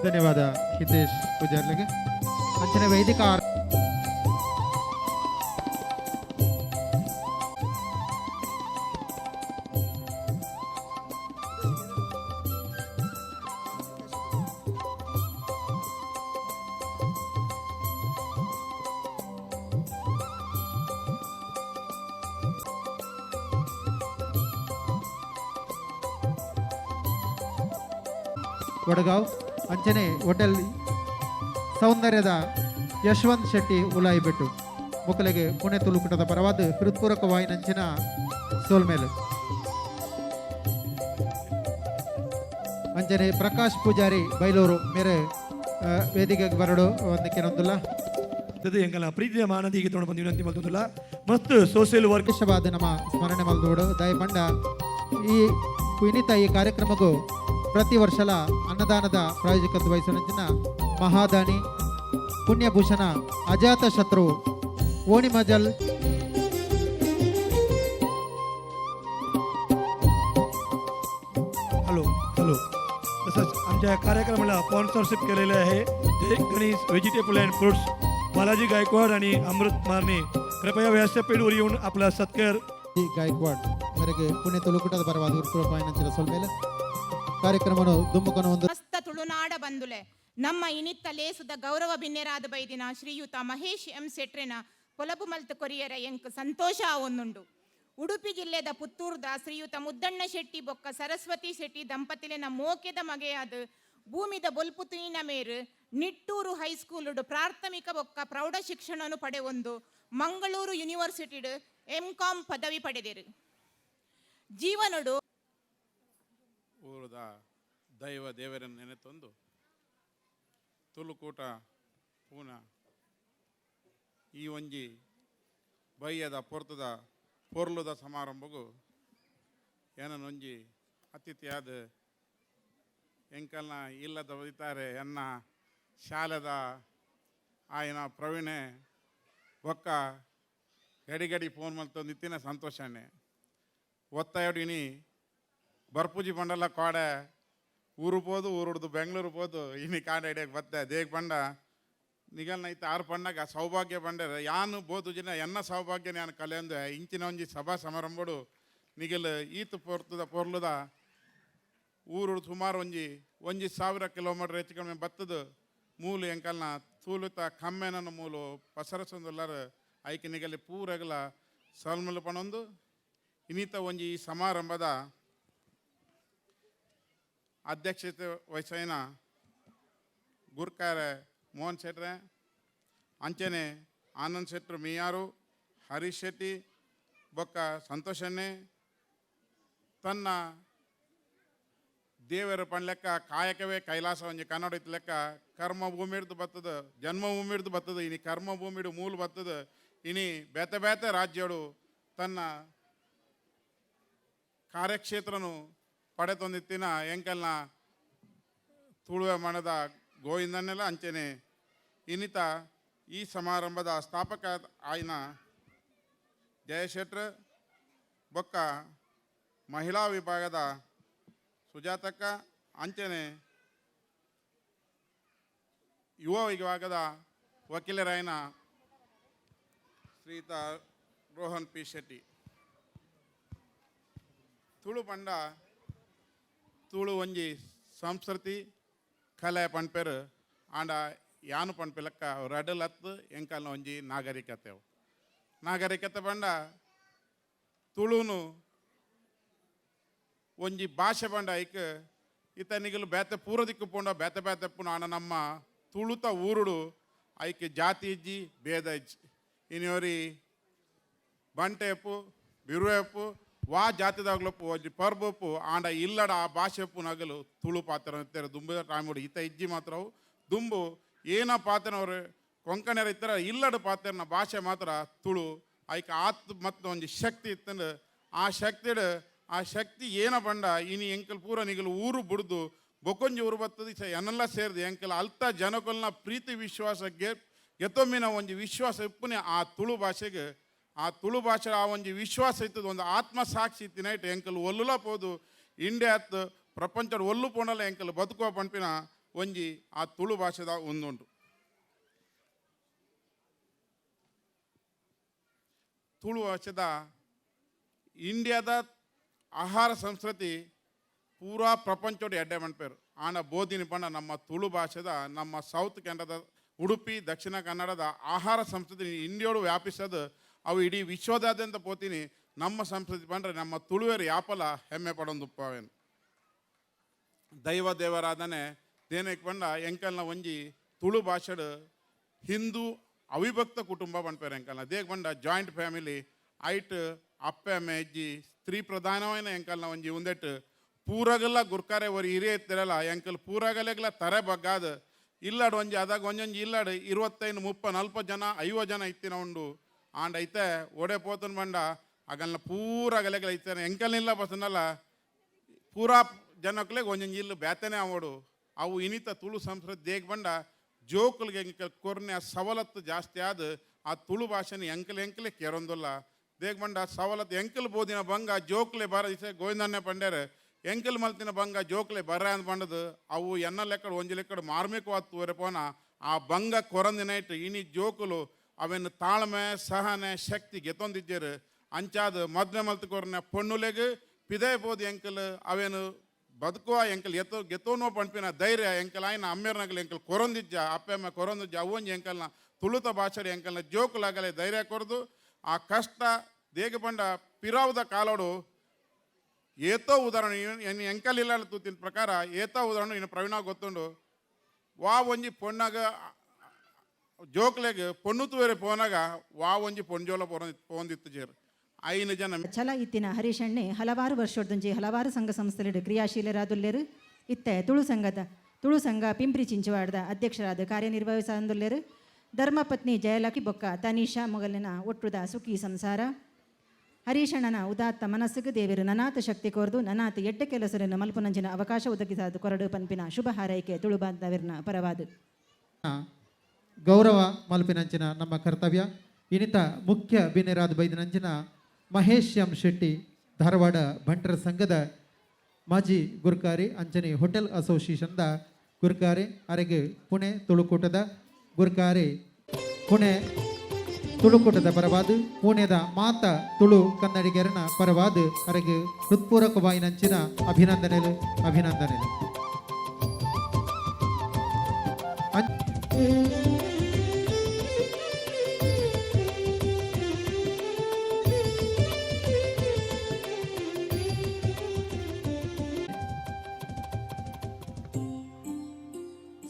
ಧನ್ಯವಾದ ಹಿತೇಶ್ ಪೂಜಾರ್ಲಿಗೆ. ಅಂಚನೆ ವೈದಿಕ ವಡಗಾಂವ್ ಅಂಚನೆ ಹೋಟೆಲ್ ಸೌಂದರ್ಯದ ಯಶವಂತ್ ಶೆಟ್ಟಿ ಉಲಾಯಿಬೆಟ್ಟು ಮೊಕಲೆಗೆ ಪುಣೆ ತುಳುಕುಟದ ಪರವಾದ ಹೃತ್ಪೂರ್ವಕ ವಾಯಿನಂಚಿನ ಸೋಲ್ಮೇಲೆ. ಅಂಚನೆ ಪ್ರಕಾಶ್ ಪೂಜಾರಿ ಬೈಲೂರು ಮೇರೆ ವೇದಿಕೆಗೆ ಬರಡು ಒಂದಕ್ಕೆ ನೊಂದುಲ್ಲ. ಎಂಕಲ್ನ ಪ್ರೀತಿಯ ಮಾನದಿಗೆ ತೊಗೊಂಡು ಬಂದು ವಿನಂತಿ ಮಲ್ತೊಂದುಲ್ಲ. ಮಸ್ತ್ ಸೋಷಿಯಲ್ ವರ್ಕ್ ವಿಶೇಷವಾದ ನಮ್ಮ ಸ್ಮರಣೆ ಮಲ್ದೋಡು ದಯಪಂಡ ಈ ವಿನಿತ ಈ ಕಾರ್ಯಕ್ರಮಕ್ಕೂ ಪ್ರತಿ ವರ್ಷಲ ಅನ್ನದಾನದ ಪ್ರಾಯೋಜಕತ್ವ ವಹಿಸಿದ ಮಹಾದಾನಿ ಪುಣ್ಯಭೂಷಣ ಅಜಾತ ಶತ್ರು ಓಣಿಮಜಲ್ हॅलो हॅलो. तसंच आमच्या कार्यक्रमाला स्पॉन्सरशिप केलेले आहे Jai Ganesh vegetable and fruits Balaji Gaikwad आणि अमृत मारणे. कृपया व्यासपीठवर येऊन आपला सत्कार ಜಿ ಗಾಯಕ್ವಾಡ್ ಮೇರೆಗೆ ಪುಣೆ ತುಳುಕುಟದ ಪರವಾದ ಉರುಪುರಪಾಯಿನಂಚಿನ ಸೊಲ್ಮೇಲೆ ಕಾರ್ಯಕ್ರಮವನ್ನು ದುಮ್ಮುಕನ ಒಂದು ಸಮಸ್ತ ತುಳುನಾಡ ಬಂದುಲೆ ನಮ್ಮ ಇನಿತ್ತ ಲೇಸುದ ಗೌರವ ಬಿನ್ನೆರಾದ ಬೈದಿನ ಶ್ರೀಯುತ ಮಹೇಶ್ ಎಂ ಸೆಟ್ರೆನ ಪೊಲಬು ಮಲ್ತು ಕೊರಿಯರ ಎಂಕ್ ಸಂತೋಷ ಆವೊಂದುಂಡು. ಉಡುಪಿ ಜಿಲ್ಲೆದ ಪುತ್ತೂರ್ದ ಶ್ರೀಯುತ ಮುದ್ದಣ್ಣ ಶೆಟ್ಟಿ ಬೊಕ್ಕ ಸರಸ್ವತಿ ಶೆಟ್ಟಿ ದಂಪತಿಲೆನ ಮೋಕೆದ ಮಗೆಯಾದ ಭೂಮಿದ ಬೊಲ್ಪು ತುಯಿನ ಮೇರು ನಿಟ್ಟೂರು ಹೈಸ್ಕೂಲುಡು ಪ್ರಾಥಮಿಕ ಬೊಕ್ಕ ಪ್ರೌಢ ಶಿಕ್ಷಣನು ಪಡೆವೊಂದು ಮಂಗಳೂರು ಯೂನಿವರ್ಸಿಟಿಡು ಎಂ ಕಾಂ ಪದವಿ ಪಡೆದರು. ಜೀವನಡು ಊರದ ದೈವ ದೇವರನ್ನು ನೆನೆತೊಂದು ತುಳುಕೂಟ ಪೂನ ಈ ಒಂಜಿ ಬಯ್ಯದ ಪೊರ್ತದ ಪೊರ್ಲುದ ಸಮಾರಂಭಗೂ ಏನನೊಂಜಿ ಅತಿಥಿಯಾದ ಎಂಕಲ್ನ ಇಲ್ಲದ ಒದಿತಾರೆ ಎನ್ನ ಶಾಲೆದ ಆಯನ ಪ್ರವೀಣೆ ಬೊಕ್ಕ ಗಡಿ ಗಡಿ ಫೋನ್ ಮಲ್ತೊಂದಿತ್ತಿನ ಸಂತೋಷಣ್ಣೆ ಒತ್ತಾಯಡಿನಿ ಬರ್ಪೂಜಿ ಬಂಡಲ ಕೋಡೆ ಊರು ಪೋದು ಊರುಡ್ದು ಬೆಂಗಳೂರು ಪೋದು ಇನಿ ಕಾಡ ಹಿಡಿಯಕ್ಕೆ ಬತ್ತೆ ದೇಗ್ ಬಂಡ ನಿಗಲ್ನ ಐತೆ ಆರು ಪಣ್ಣಾಗ ಸೌಭಾಗ್ಯ ಬಂಡೆರೆ ಯಾನು ಬೋತು ಜಿನ ಎನ್ನ ಸೌಭಾಗ್ಯ ನಾನು ಕಲೆಯಂದು ಇಂಚಿನ ಒಂಜಿ ಸಭಾ ಸಮಾರಂಭಡು ನಿಗಲ್ ಈತ ಪೊರ್ತದ ಪೊರ್ಲುದ ಊರು ಸುಮಾರು ಒಂಜಿ ಒಂಜಿ 1000 ಕಿಲೋಮೀಟರ್ ಹೆಚ್ಚು ಕಡಿಮೆ ಬತ್ತದ ಮೂಲು ಎಂಕಲ್ನ ತೂಲುತ ಕಮ್ಮೆನನ ಮೂಲು ಪಸರಸೊಂದುಲ್ಲಾರ ಐಕೆ ನಿಗಲಿ ಪೂರಗಲ ಸಲ್ಮಲು ಪಣೊಂದು ಇನ್ನಿತ ಒಂಜಿ ಈ ಸಮಾರಂಭದ ಅಧ್ಯಕ್ಷತೆ ವಹಿಸೈನ ಗುರ್ಕಾರೆ ಮೋಹನ್ ಶೆಟ್ರೆ, ಅಂಚನೆ ಆನಂದ್ ಶೆಟ್ರು ಮಿಯಾರು, ಹರೀಶ್ ಶೆಟ್ಟಿ ಬೊಕ್ಕ ಸಂತೋಷಣ್ಣೆ ತನ್ನ ದೇವರ ಪಣ್ಲೆಕ್ಕ ಕಾಯಕವೇ ಕೈಲಾಸ ಒಂಜಿ ಕನ್ನಡ ಇತ್ತು ಲೆಕ್ಕ ಕರ್ಮ ಭೂಮಿ ಹಿಡ್ದು ಬತ್ತದ, ಜನ್ಮ ಭೂಮಿ ಹಿಡ್ದು ಬತ್ತದ, ಇನಿ ಕರ್ಮ ಭೂಮಿಡು ಮೂಲ ಬತ್ತದ, ಇನಿ ಬೇತೆ ಬೇತೆ ರಾಜ್ಯಡು ತನ್ನ ಕಾರ್ಯಕ್ಷೇತ್ರನು ಪಡೆತೊಂದಿತ್ತಿನ ಎಂಕಲ್ನ ತುಳುವೆ ಮಣದ ಗೋವಿಂದನ್ನೆಲ್ಲ ಅಂಚನೆ ಇನ್ನಿತ ಈ ಸಮಾರಂಭದ ಸ್ಥಾಪಕ ಆಯ್ನ ಜಯಶೆಟ್ರ್ ಬೊಕ್ಕ ಮಹಿಳಾ ವಿಭಾಗದ ಸುಜಾತಕ್ಕ ಅಂಚನೆ ಯುವ ವಿಭಾಗದ ವಕೀಲರಾಯನ ಶ್ರೀಯುತ ರೋಹನ್ ಪಿ ಶೆಟ್ಟಿ. ತುಳು ಪಂಡ ತುಳು ಒಂಜಿ ಸಂಸ್ಕೃತಿ ಕಲೆ ಪನ್ಪೆರ್ ಆಂಡ ಯಾನು ಪನ್ಪಿಲಕ್ಕ ರಡಲತ್ ಎಂಕಲ್ನ ಒಂಜಿ ನಾಗರಿಕತೆ. ನಾಗರಿಕತೆ ಪಂಡ ತುಳುನು ಒಂಜಿ ಭಾಷೆ ಪಂಡ ಐಕ್ ಇತ್ತ ನಿಗಲು ಬೇತೆ ಪೂರ ದಿಕ್ಕು ಪೋಂಡ ಬೇತೆ ಬೇತೆ ಪುನ ಆಂಡ ನಮ್ಮ ತುಳುತ ಊರುಡು ಐಕ್ ಜಾತಿ ಇಜ್ಜಿ ಭೇದ ಇಜ್ಜಿ. ಇನಿಯೋರಿ ಬಂಟೆಪ್ಪು ಬಿರುವೆಪ್ಪು ವಾ ಜಾತಿದಾಗ್ಲಪ್ಪು ಒಂಜಿ ಪರ್ಬಪ್ಪು ಆಂಡ ಇಲ್ಲಡ ಆ ಭಾಷೆಪ್ಪು ನಗಲು ತುಳು ಪಾತ್ರ ಅಂತಾರೆ. ದುಂಬುದ ಟೈಮುಡು ಇತ್ತ ಇಜ್ಜಿ ಮಾತ್ರವು ದುಂಬು ಏನ ಪಾತ್ರನವರು ಕೊಂಕಣರ ಇತ್ತರ ಇಲ್ಲಡ ಪಾತ್ರನ ಭಾಷೆ ಮಾತ್ರ ತುಳು ಐಕ್ ಆತ್ ಮತ್ತು ಒಂಜಿ ಶಕ್ತಿ ಇತ್ತಂದ್ರೆ ಆ ಶಕ್ತಿಡು ಆ ಶಕ್ತಿ ಏನ ಪಂಡ ಇನಿ ಎಂಕಲ್ ಪೂರ ನಿಗಲು ಊರು ಬುಡ್ದು ಬೊಕೊಂಜಿ ಊರು ಬತ್ತದ ಎನ್ನೆಲ್ಲ ಸೇರಿದೆ ಎಂಕಲ್ ಅಲ್ತ ಜನಕೊಲ್ನ ಪ್ರೀತಿ ವಿಶ್ವಾಸಕ್ಕೆ ಗೆತ್ತೊಮ್ಮಿನ ಒಂಜಿ ವಿಶ್ವಾಸ ಇಪ್ಪುನೆ ಆ ತುಳು ಭಾಷೆಗೆ ಆ ತುಳು ಭಾಷೆ ಆ ಒಂಜಿ ವಿಶ್ವಾಸ ಇತ್ತದ ಒಂದು ಆತ್ಮಸಾಕ್ಷಿ ಇತ್ತಿನೈಟ್ ಎಂಕಲ್ ಒಲ್ಲುಲ ಪೋದು ಇಂಡಿಯಾತ್ ಪ್ರಪಂಚದ ಒಲ್ಲು ಪೋಣಲ ಎಂಕಲ್ ಬದುಕುವ ಪಂಪಿನ ಒಂಜಿ ಆ ತುಳು ಭಾಷೆದ ಒಂದುಂಟು. ತುಳು ಭಾಷೆದ ಇಂಡಿಯಾದ ಆಹಾರ ಸಂಸ್ಕೃತಿ ಪೂರಾ ಪ್ರಪಂಚೋಡು ಎಡ್ಡೆ ಮನ್ಪೇರು ಆಂಡ ಬೋಧಿನಿ ಪಂಡ ನಮ್ಮ ತುಳು ಭಾಷೆದ ನಮ್ಮ ಸೌತ್ ಕೆನಡದ ಉಡುಪಿ ದಕ್ಷಿಣ ಕನ್ನಡದ ಆಹಾರ ಸಂಸ್ಕೃತಿ ಇಂಡಿಯೋಡು ವ್ಯಾಪಿಸೋದು ಅವು ಇಡೀ ವಿಶ್ವದಾದ್ಯಂತ ಪೋತೀನಿ ನಮ್ಮ ಸಂಸ್ಕೃತಿ ಪಂಡ್ರೆ ನಮ್ಮ ತುಳುವೇರು ಯಾಪಲ ಹೆಮ್ಮೆ ಪಡೊಂದುಪ್ಪವೇನು. ದೈವ ದೇವರಾಧನೆ ದೇನಕ್ಕೆ ಪಂಡ ಎಂಕಲ್ನ ಒಂಜಿ ತುಳು ಭಾಷೆಡು ಹಿಂದೂ ಅವಿಭಕ್ತ ಕುಟುಂಬ ಪನ್ಪೇರು ಎಂಕಲ್ನ ದೇಕ್ ಪಂಡ ಜಾಯಿಂಟ್ ಫ್ಯಾಮಿಲಿ ಐಟ್ ಅಪ್ಪೆ ಅಮ್ಮೆ ಅಜ್ಜಿ ಸ್ತ್ರೀ ಪ್ರಧಾನವಾಯಿನ ಎಂಕಲ್ನ ಒಂಜಿ ಉಂದೆಟ್ ಪೂರಗಲ್ಲ ಗುರ್ಕಾರೆ ಒರಿ ಹಿರಿಯ ಇತ್ತಿರಲ್ಲ ಎಂಕಲ್ ಪೂರಗಲೆಗ್ಲ ತರೆ ಬಗ್ಗಾದ ಇಲ್ಲಾಡು ಒಂಜಿ ಅದಾಗ ಒಂಜೊಂಜಿ ಇಲ್ಲಾಡು 25 30 40 ಜನ 50 ಜನ ಇತ್ತಿನ ಉಂಡು ಆಂಡ ಐತೆ ಒಡೆ ಪೋತನ್ ಬಂಡ ಅಗಲ್ನ ಪೂರಗಲೆಗ್ಲ ಐತಾನೆ ಎಂಕಲ್ನಿಲ್ಲ ಬಸನಲ್ಲ ಪೂರಾ ಜನಕ್ಲೆಗ್ ಒಂಜೊಂಜಿ ಇಲ್ಲು ಬ್ಯಾತನೆ ಅವಡು ಅವು ಇನಿತ ತುಳು ಸಂಸ್ಕೃತಿ ದೇಗ್ ಬಂಡ ಜೋಕುಲ್ಗೆ ಎಂಕಲ್ ಕೊರ್ನೆ ಆ ಸವಲತ್ತು ಜಾಸ್ತಿ ಆದ ಆ ತುಳು ಭಾಷೆನ ಎಂಕಲ್ ಎಂಕಲೆ ಕೇರೊಂದುಲ್ಲ ದೇಗ್ ಬಂಡ ಸವಲತ್ತು ಎಂಕಲ್ ಬೋದಿನ ಬಂಗ ಜೋಕ್ಲೆ ಬರ ಇಸೆ ಗೋವಿಂದನ್ನೇ ಪಂಡ್ಯಾರ ಎಂಕಲ್ ಮಲ್ತಿನ ಬಂಗ ಜೋಕ್ಲೆ ಬರ ಅಂತ ಬಂಡದು ಅವು ಎನ್ನ ಲೆಕ್ಕಡು ಒಂಜಿ ಲೆಕ್ಕಡು ಮಾರ್ಮಿಕವಾದ ತೂರೆ ಪೋನ ಆ ಬಂಗ ಕೊರಂದಿನೈಟ್ ಇನಿ ಜೋಕುಲು ಅವೆನ್ ತಾಳ್ಮೆ ಸಹನೆ ಶಕ್ತಿ ಗೆತ್ತೊಂದಿದ್ದೇರು ಅಂಚಾದ ಮದ್ವೆ ಮಲ್ತು ಕೊರ್ನೆ ಪೊಣ್ಣುಲೆಗ್ ಪಿದೇ ಪೋದು ಎಂಕಲ್ ಅವೇನು ಬದುಕುವ ಎಂಕಲ್ ಎತ್ತೋ ಗೆತ್ತೋನೋ ಪಂಪಿನ ಧೈರ್ಯ ಎಂಕಲ್ ಆಯ್ನ ಅಮ್ಮೇರ್ನಗಲ್ ಎಂಕಲ್ ಕೊರೊಂದಿಜ್ಜ ಅಪ್ಪೆ ಅಮ್ಮ ಕೊರೊಂದಿಜ್ಜ ಅವೊಂಜಿ ಎಂಕಲ್ನ ತುಳುತ ಭಾಷೆ ಎಂಕಲ್ನ ಜೋಕುಲಾಗಲೆ ಧೈರ್ಯ ಕೊರದು ಆ ಕಷ್ಟ ದೇಗ ಪಂಡ ಪಿರಾವುದ ಕಾಲೋಡು ಏತೋ ಉದಾಹರಣೆ ಇನ್ನು ಎಂಕಲ್ ಇಲ್ಲ ತೂತಿನ ಪ್ರಕಾರ ಏತೋ ಉದಾಹರಣೆ ಇನ್ನು ಪ್ರವೀಣ ಗೊತ್ತುಂಡು ವಾ ಒಂಜಿ ಪೊಣ್ಣಗ ಜೋಕ್ಲೆಗ್ ಪೊಣ್ಣು ತೂವೆರೆ ಪೋನಾಗ ವಾ ಒಂಜಿ ಪೊಂಜೋಲ ಪೋಂದಿತ್ತು ಜೇರು. ಐನು ಜನ. ಛಲ ಇತ್ತಿನ ಹರೀಶಣ್ಣೆ ಹಲವಾರು ವರ್ಷದೊಂಜಿ ಹಲವಾರು ಸಂಘ ಸಂಸ್ಥೆಲೆಡ್ ಕ್ರಿಯಾಶೀಲರಾದುಲ್ಲೆರು. ಇತ್ತೆ ತುಳು ಸಂಘದ ತುಳು ಸಂಘ ಪಿಂಪ್ರಿ ಚಿಂಚವಾಡದ ಅಧ್ಯಕ್ಷರಾದ ಕಾರ್ಯನಿರ್ವಹಿಸಂದುಲ್ಲೆರು. ಧರ್ಮಪತ್ನಿ ಜಯಲಕ್ಕಿ ಬೊಕ್ಕ ತನೀಶಾ ಮೊಗಲಿನ ಒಟ್ಟುದ ಸುಖಿ ಸಂಸಾರ. ಹರೀಶಣ್ಣನ ಉದಾತ್ತ ಮನಸ್ಸಿಗೆ ದೇವರು ನನಾತ ಶಕ್ತಿ ಕೋರ್ದು ನನಾತ ಎಡ್ಡೆ ಕೆಲಸರನ್ನು ಮಲ್ಪುನಂಚಿನ ಅವಕಾಶ ಒದಗಿಸಾದ ಕೊರಡು ಪನ್ಪಿನ ಶುಭ ಹಾರೈಕೆ ತುಳು ಬಾಂಧವರ್ನ ಪರವಾದು. ಗೌರವ ಮಲ್ಪಿನಂಚಿನ ನಮ್ಮ ಕರ್ತವ್ಯ. ಇನಿತ ಮುಖ್ಯ ಬಿನ್ನೆರಾದ ಬೈದಿನಂಚಿನ ಮಹೇಶ್ ಎಂ ಶೆಟ್ಟಿ, ಧಾರವಾಡ ಬಂಟರ ಸಂಘದ ಮಾಜಿ ಗುರ್ಕಾರಿ, ಅಂಚನೆ ಹೋಟೆಲ್ ಅಸೋಸಿಯೇಷನ್ದ ಗುರ್ಕಾರಿ, ಅರೆಗೆ ಪುಣೆ ತುಳುಕೂಟದ ಗುರ್ಕಾರಿ, ಪುಣೆ ತುಳುಕೂಟದ ಪರವಾದ, ಪುಣೆದ ಮಾತ ತುಳು ಕನ್ನಡಿಗರನ ಪರವಾದ ಅರೆಗೆ ಹೃತ್ಪೂರ್ವಕವಾಯಿನಂಚಿನ ಅಭಿನಂದನೆలు ಅಭಿನಂದನೆలు.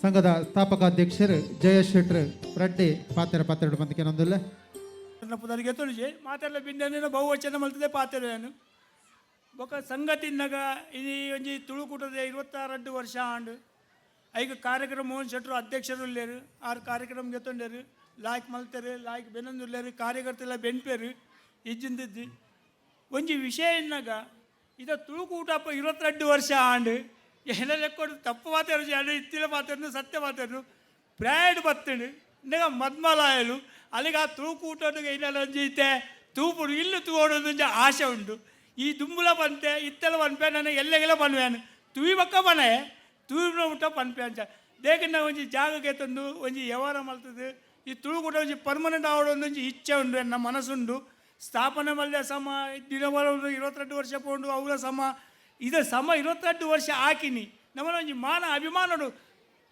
ಸಂಘದ ಸ್ಥಾಪಕ ಅಧ್ಯಕ್ಷರು ಜಯ ಶೆಟ್ರು ರಡ್ಡೆ ಪಾತ್ರ ಪಾತ್ರ ಬಂದಕ್ಕೆ ನೊಂದುಲ್ಲ. ಪುದರಿಗೆ ತೊಳಿಜೆ ಮಾತೆಲ್ಲ ಬಿಂದೆನ ಬಹುವಚನ ಮಲ್ತದೆ ಪಾತೆರೇನು. ಬೊಕ ಸಂಗತಿನ್ನಗ ಇನಿ ಒಂಜಿ ತುಳುಕೂಟದ 26 ವರ್ಷ ಆಂಡ್. ಐಕ್ ಕಾರ್ಯಕ್ರಮ ಮೋಹನ್ ಶೆಟ್ರು ಅಧ್ಯಕ್ಷರು ಉಲ್ಲೇರು. ಆರು ಕಾರ್ಯಕ್ರಮ ಗೆತ್ತೊಂಡೇರು, ಲಾಯ್ಕ್ ಮಲ್ತೆರು, ಲಾಯ್ಕ್ ಬೆನೊಂದುಲ್ಲೇರು, ಕಾರ್ಯಕರ್ತೆಲ್ಲ ಬೆನ್ಪೇರು ಇಜ್ಜಿಂದಿದ್ದು. ಒಂಜಿ ವಿಷಯ ಇನ್ನಗ ಇದ ತುಳುಕೂಟ 22 ವರ್ಷ ಆಂಡ್. ಎಲ್ಲ ಲೆಕ್ಕೊಡು ತಪ್ಪು ಮಾತಾಡು ಅಡು ಇತ್ತಿನ ಮಾತಾಡು ಸತ್ಯ ಮಾತಾಡು ಪ್ರಾಯಡ್ ಬತ್ತಂಡು ಇಂದಾಗ ಮದ್ಮಲಾಯಲು ಅಲ್ಲಿಗೆ ಆ ತುಳುಕೂಟನಿಗೆ ಏನೆಲ್ಲ ಒಂಜಿ ಇತ್ತೆ ತೂಪುಡು ಇಲ್ಲು ತೂವೊಡು ಒಂಜಿ ಆಸೆ ಉಂಡು. ಈ ದುಂಬುಲ ಪಂತೆ ಇತ್ತೆಲ್ಲ ಪನ್ಪೆ ನನಗೆ ಎಲ್ಲೆಗೆಲ್ಲ ಪನ್ವೇನು ತೂಯಿ ಬಕ್ಕ ಪನೆ ತೂಯಿನ ಮುಟ್ಟ ಪನ್ಪೆ ಅಂಚ ದೇಕಿನ ಒಂಜಿ ಜಾಗಕ್ಕೆ ತಂದು ಒಂಜಿ ವ್ಯವಹಾರ ಮಲ್ತದೆ. ಈ ತುಳುಕೂಟ ಒಂಜಿ ಪರ್ಮನೆಂಟ್ ಆವಡು ಒಂಜಿ ಇಚ್ಛೆ ಉಂಡು, ಎನ್ನ ಮನಸ್ಸುಂಡು. ಸ್ಥಾಪನೆ ಮಲ್ದೆ ಸಮ ದಿನಬಲ 22 ವರ್ಷ ಪೋಂಡು ಅವರ ಸಮ ಇದು ಸಮ 22 ವರ್ಷ ಹಾಕಿನಿ. ನಮ್ಮನ ಒಂಜಿ ಮಾನ ಅಭಿಮಾನಡು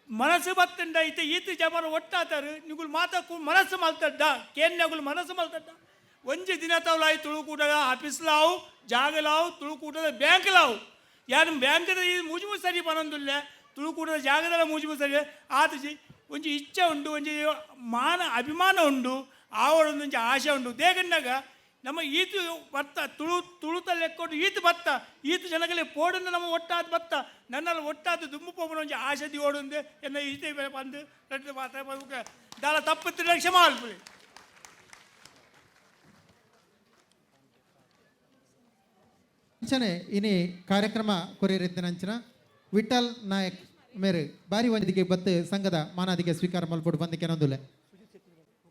ಮನಸ್ಸು ಬತ್ತಂಡ ಇತ್ತೆ ಈತ ಜಮರ ಒಟ್ಟಾತಾರು ನಿಗುಲು ಮಾತಕ್ಕೂ ಮನಸ್ಸು ಮಲ್ತಡ್ಡ ಕೇನ್ಯಗುಲು ಮನಸ್ಸು ಮಲ್ತಡ್ಡ. ಒಂಜಿ ದಿನ ತವಲಾಯಿ ತುಳುಕೂಟದ ಆಫೀಸ್ ಲಾವು ಜಾಗ ಲಾವು ತುಳುಕೂಟದ ಬ್ಯಾಂಕ್ ಲಾವು ಯಾರು ಬ್ಯಾಂಕ್ದ ಈ ಮೂಜಿ ಮೂಜಿ ಸರಿ ಪನೊಂದುಲ್ಲೆ ತುಳುಕೂಟದ ಜಾಗದಲ್ಲ ಮೂಜಿ ಮೂಜಿ ಸರಿ ಆತಜಿ ಒಂಜಿ ಇಚ್ಛೆ ಉಂಡು, ಒಂಜಿ ಮಾನ ಅಭಿಮಾನ ಉಂಡು, ಆವಡೊಂದು ಒಂಜಿ ಆಶೆ ಉಂಡು. ದೇಗನ್ನಾಗ ನಮ್ಮ ಈತು ಭತ್ತ ತುಳು ತುಳುತ ಲೆಕ್ಕೊಂಡು ಈತು ಭತ್ತ ಈತು ಜನಗಳಿಗೆ ಪೋಡಂದು ನಮ್ಮ ಒಟ್ಟಾದ ಭತ್ತ ನನ್ನಲ್ಲಿ ಒಟ್ಟಾದ ದುಂಬು ಪೋಪುನ ಒಂಜಿ ಆಶೆ ಓಡುಂದೆ ಎನ್ನ ಈತೆ ಬಂದು ರಡ್ಡು ಮಾತ್ರ ದಾಲ ತಪ್ಪು ಲಕ್ಷ ಮಲ್ಪುಲಿ. ಅಂಚನೆ ಇನಿ ಕಾರ್ಯಕ್ರಮ ಕೊರಿಯರಿದ್ದ ವಿಠಲ್ ನಾಯಕ್ ಮೇರು ಬಾರಿ ಒಂದಿಗೆ ಬತ್ತು ಸಂಘದ ಮಾನಾದಿಗೆ ಸ್ವೀಕಾರ ಮಲ್ಪೊಡು ಬಂದಿಕೆ ನೊಂದುಲೆ.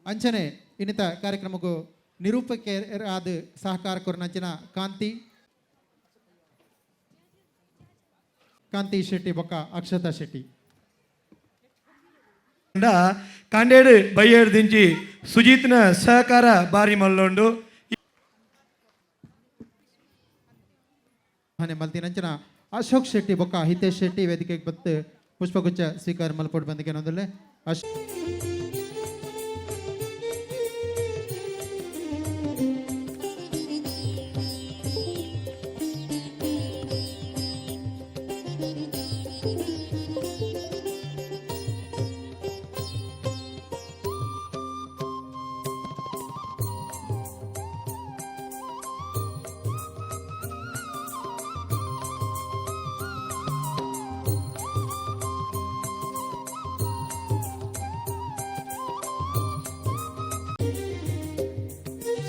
ಅಂಚನೆ ಇನ್ನಿತ ಕಾರ್ಯಕ್ರಮಕ್ಕೂ ನಿರೂಪಕರಾದ ಸಹಕಾರ ಕೊರನಂಚಿನ ಕಾಂತಿ ಕಾಂತಿ ಶೆಟ್ಟಿ ಬೊಕ್ಕ ಅಕ್ಷತಾ ಶೆಟ್ಟಿ. ಕಾಂಡೇಡು ಬೈಯೇಡು ದಿಂಚಿ ಸುಜಿತ್ನ ಸಹಕಾರ ಬಾರಿ ಮಲ್ಲೊಂಡು. ಮಲ್ತಿನಂಚಿನ ಅಶೋಕ್ ಶೆಟ್ಟಿ ಬೊಕ್ಕ ಹಿತೇಶ್ ಶೆಟ್ಟಿ ವೇದಿಕೆಗೆ ಬತ್ತು ಪುಷ್ಪಗುಚ್ಛ ಸ್ವೀಕಾರ ಮಲ್ಪೊಡು ಬಂದಿಕೆ ನೊಂದುಲ್ಲೆ. ಅಶ್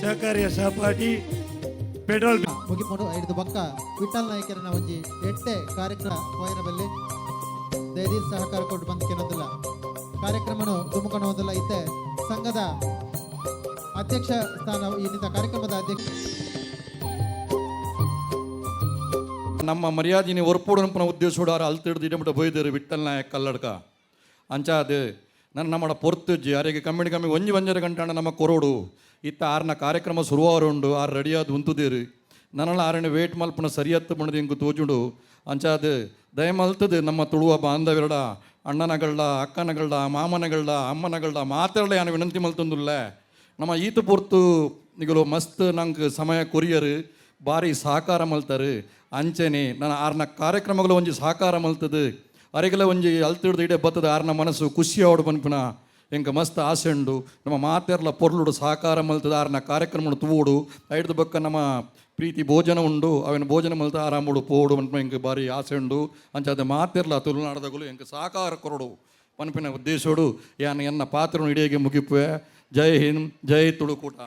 ಸಹಕಾರಿಯ ಸಹಪಾಠಿ ಪೆಟ್ರೋಲ್ ಮುಗಿಪೊಂಡು ಐದು ಬೊಕ್ಕ ವಿಠಲ್ ನಾಯಕರನ ಒಂಜಿ ಎಟ್ಟೆ ಕಾರ್ಯಕ್ರಮ ಕೋಯನಬಲ್ಲಿ ದಯದೀರ್ ಸಹಕಾರ ಕೊಟ್ಟು ಬಂದ ಕೆನೊಂದಿಲ್ಲ. ಕಾರ್ಯಕ್ರಮನು ದುಮುಕಣೋದಿಲ್ಲ. ಇತ್ತೆ ಸಂಘದ ಅಧ್ಯಕ್ಷ ಸ್ಥಾನ ಇನ್ನಿತ ಕಾರ್ಯಕ್ರಮದ ಅಧ್ಯಕ್ಷ ನಮ್ಮ ಮರ್ಯಾದಿನಿ ಒರ್ಪೋಡು ಉದ್ದೇಶೋಡು ಅಲ್ತಿಡ್ದು ಇಡಮಟ ಬೊಯ್ದರು ವಿಠಲ್ ನಾಯಕ್ ಕಲ್ಲಡ್ಕ ಅಂಚಾದ ನನ್ನ ನಮ್ಮಡ ಪೊರ್ತುಜ್ಜಿ ಅರೆಗೆ ಕಮ್ಮಿಡಿ ಕಮ್ಮಿ ಒಂಜಿ ಒಂಜರೆ ಗಂಟೆ ನಮ್ಮ ಕೊರೋಡು ಇತ್ತ ಆರ್ನ ಕಾರ್ಯಕ್ರಮ ಶುರುವಾರುಂಡು ಆರು ರೆಡಿಯಾದ ಉಂತುದೇರು ನನ್ನಲ್ಲ ಆರಣ ವೇಟ್ ಮಲ್ಪನ ಸರಿಯತ್ತು ಬಣ್ಣದ ಇಂಕು ತೋಜುಂಡು. ಅಂಚಾದ ದಯಮಲ್ತದು ನಮ್ಮ ತುಳುವ ಬಾಂಧವ್ಯರಡ ಅಣ್ಣನಗಳ್ಳ ಅಕ್ಕನಗಳ್ಳ ಮಾಮನಗಳ್ಳ ಅಮ್ಮನಗಳ್ಳ ಮಾತಾಡಲ ಯಾನ ವಿನಂತಿ ಮಲ್ತೊಂದುಲ್ಲ. ನಮ್ಮ ಈತ ಪೊರ್ತು ನಿಗಲು ಮಸ್ತ್ ನಂಗೆ ಸಮಯ ಕೊರಿಯರು ಬಾರಿ ಸಹಕಾರ ಮಲ್ತಾರೆ. ಅಂಚನೆ ನನ್ನ ಆರ್ನ ಕಾರ್ಯಕ್ರಮಗಳು ಒಂಜಿ ಸಹಕಾರ ಮಲ್ತದು ಅರೆಗಲ ಒಂಜಿ ಅಲ್ತಿಡ್ದು ಇಡೆ ಬತ್ತದ ಆರ್ನ ಮನಸ್ಸು ಖುಷಿ ಆವಡು ಪನ್ಪಿನ ಎಂಕ ಮಸ್ತ್ ಆಸೆ ಉಂಡು. ನಮ್ಮ ಮಾತೆರ್ಲ ಪೊರ್ಲುಡು ಸಹಕಾರ ಮಲ್ತದ ಆರ್ನ ಕಾರ್ಯಕ್ರಮ ತೂವೋಡು. ಐಡ್ದು ಬೊಕ್ಕ ನಮ್ಮ ಪ್ರೀತಿ ಭೋಜನ ಉಂಡು, ಅವೆನ್ ಭೋಜನ ಮಲ್ತ ಆರಾಮುಡು ಪೋಡು ಪನ್ಪಿನ ಎಂಕ್ ಬಾರಿ ಆಸೆ ಉಂಡು. ಅಂಚಾದ ಮಾತೆರ್ಲ ತುಳುನಾಡದಗುಲು ಎಂಕ್ ಸಹಕಾರ ಕೊರಡು ಪನ್ಪಿನ ಉದ್ದೇಶೋಡು ಯಾನ್ ಎನ್ನ ಪಾತ್ರನು ಇಡಿಯಾಗಿ ಮುಗಿಪುವೆ. ಜೈ ಹಿಂದ್, ಜೈ ತುಳುಕೂಟ.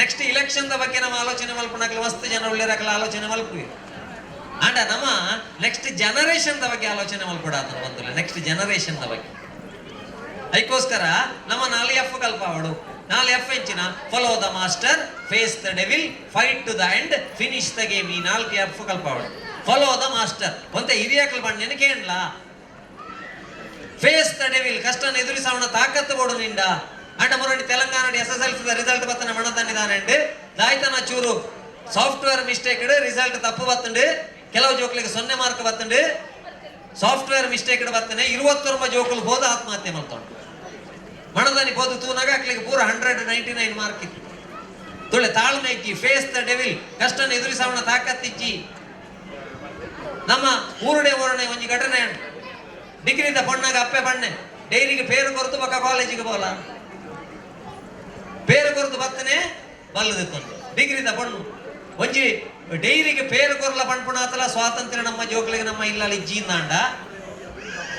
ನೆಕ್ಸ್ಟ್ ಇಲೆಕ್ಷನ್ the ಬಗ್ಗೆ ನಮ್ಮ ಆಲೋಚನೆ ಮಲ್ಪುನಕಲು ಮಸ್ತ್ ಜನ ಉಳ್ಳೇರಕಲ ಆಲೋಚನೆ ಮಲ್ಪುವಿ. ಆಂಡ ನಮ್ಮ ನೆಕ್ಸ್ಟ್ ಜನರೇಷನ್ the ಬಗ್ಗೆ ಆಲೋಚನೆ ಮಲ್ಪಡಾತನ ಬಂದಿಲ್ಲ. ನೆಕ್ಸ್ಟ್ ಜನರೇಷನ್ the ಬಗ್ಗೆ ಐಕೋಸ್ಕರ ನಮ್ಮ 4 ಎಫ್ ಕಲ್ಪಾವಡು. 4 ಎಫ್ ಇಂಚಿನ follow the master, face the devil, fight to the end, finish the game. ಈ 4 ಎಫ್ ಕಲ್ಪಾವಡು. ಫಾಲೋ the master ಒಂತೆ ಹಿರಿಯಾಕಲ್ ಬಣ್ಣನ ಕೇಳಲ. ಫೇಸ್ the devil ಕಷ್ಟನ ಎದುರಿಸವಣ ತಾಕತ್ತು ಬೋಡು ನಿಂಡ. ಅಂಡ ಮೊರಡಿ ತೆಲಂಗಾಣ SSLC result ಬತ್ತನ ಮಣತನ್ನಿದಾನಂಡು ದಾಯ್ತನ ಚೂರು ಸಾಫ್ಟ್ವೇರ್ ಮಿಸ್ಟೇಕ್ ರಿಸಲ್ಟ್ ತಪ್ಪು ಬತ್ತುಂಡು. ಕೆಲವು ಜೋಕ್ಲಿಗೆ 0 ಮಾರ್ಕ್ ಬತ್ತುಂಡು. ಸಾಫ್ಟ್ವೇರ್ ಮಿಸ್ಟೇಕ್ ಬತ್ತನೆ 29 ಜೋಕುಲು ಬೋದ ಆತ್ಮಹತ್ಯೆ ಮಲ್ತೊಂಡು. ಮಣದಾನಿ ಬೋದು ತೂನಾಗ ಅಕ್ಲಿಗೆ ಪೂರ 199 ಮಾರ್ಕ್ ಇತ್ತು. ತುಳೆ ತಾಳ್ಮೆ ಇಜ್ಜಿ, ಫೇಸ್ the devil ಕಷ್ಟನ ಎದುರಿಸವಣ ತಾಕತ್ತಿಜ್ಜಿ. ನಮ್ಮ ಊರುಡೆ ಊರನೆ ಒಂಜಿ ಘಟನೆ ಉಂಟು. ಡಿಗ್ರಿದ ಪೊಣ್ಣಾಗ ಅಪ್ಪೆ ಬಣ್ಣೆ ಡೈರಿಗೆ ಪೇರು ಕೊರತು ಬಕ್ಕ ಕಾಲೇಜಿಗೆ ಬೋಲ ಪೇರು ಕೊರತು ಬತ್ತನೆ ಬಲ್ಲದಿತ್ತೊಂದು ಡಿಗ್ರಿದ ಪಣ್ಣು ಒಂಜಿ ಡೈರಿಗೆ ಪೇರು ಕೊರಲ ಪಣ್ಪುಣಾತಲ ಸ್ವಾತಂತ್ರ್ಯ ನಮ್ಮ ಜೋಕ್ಲಿಗೆ ನಮ್ಮ ಇಲ್ಲ ಇಜ್ಜಿಂದಾಂಡ.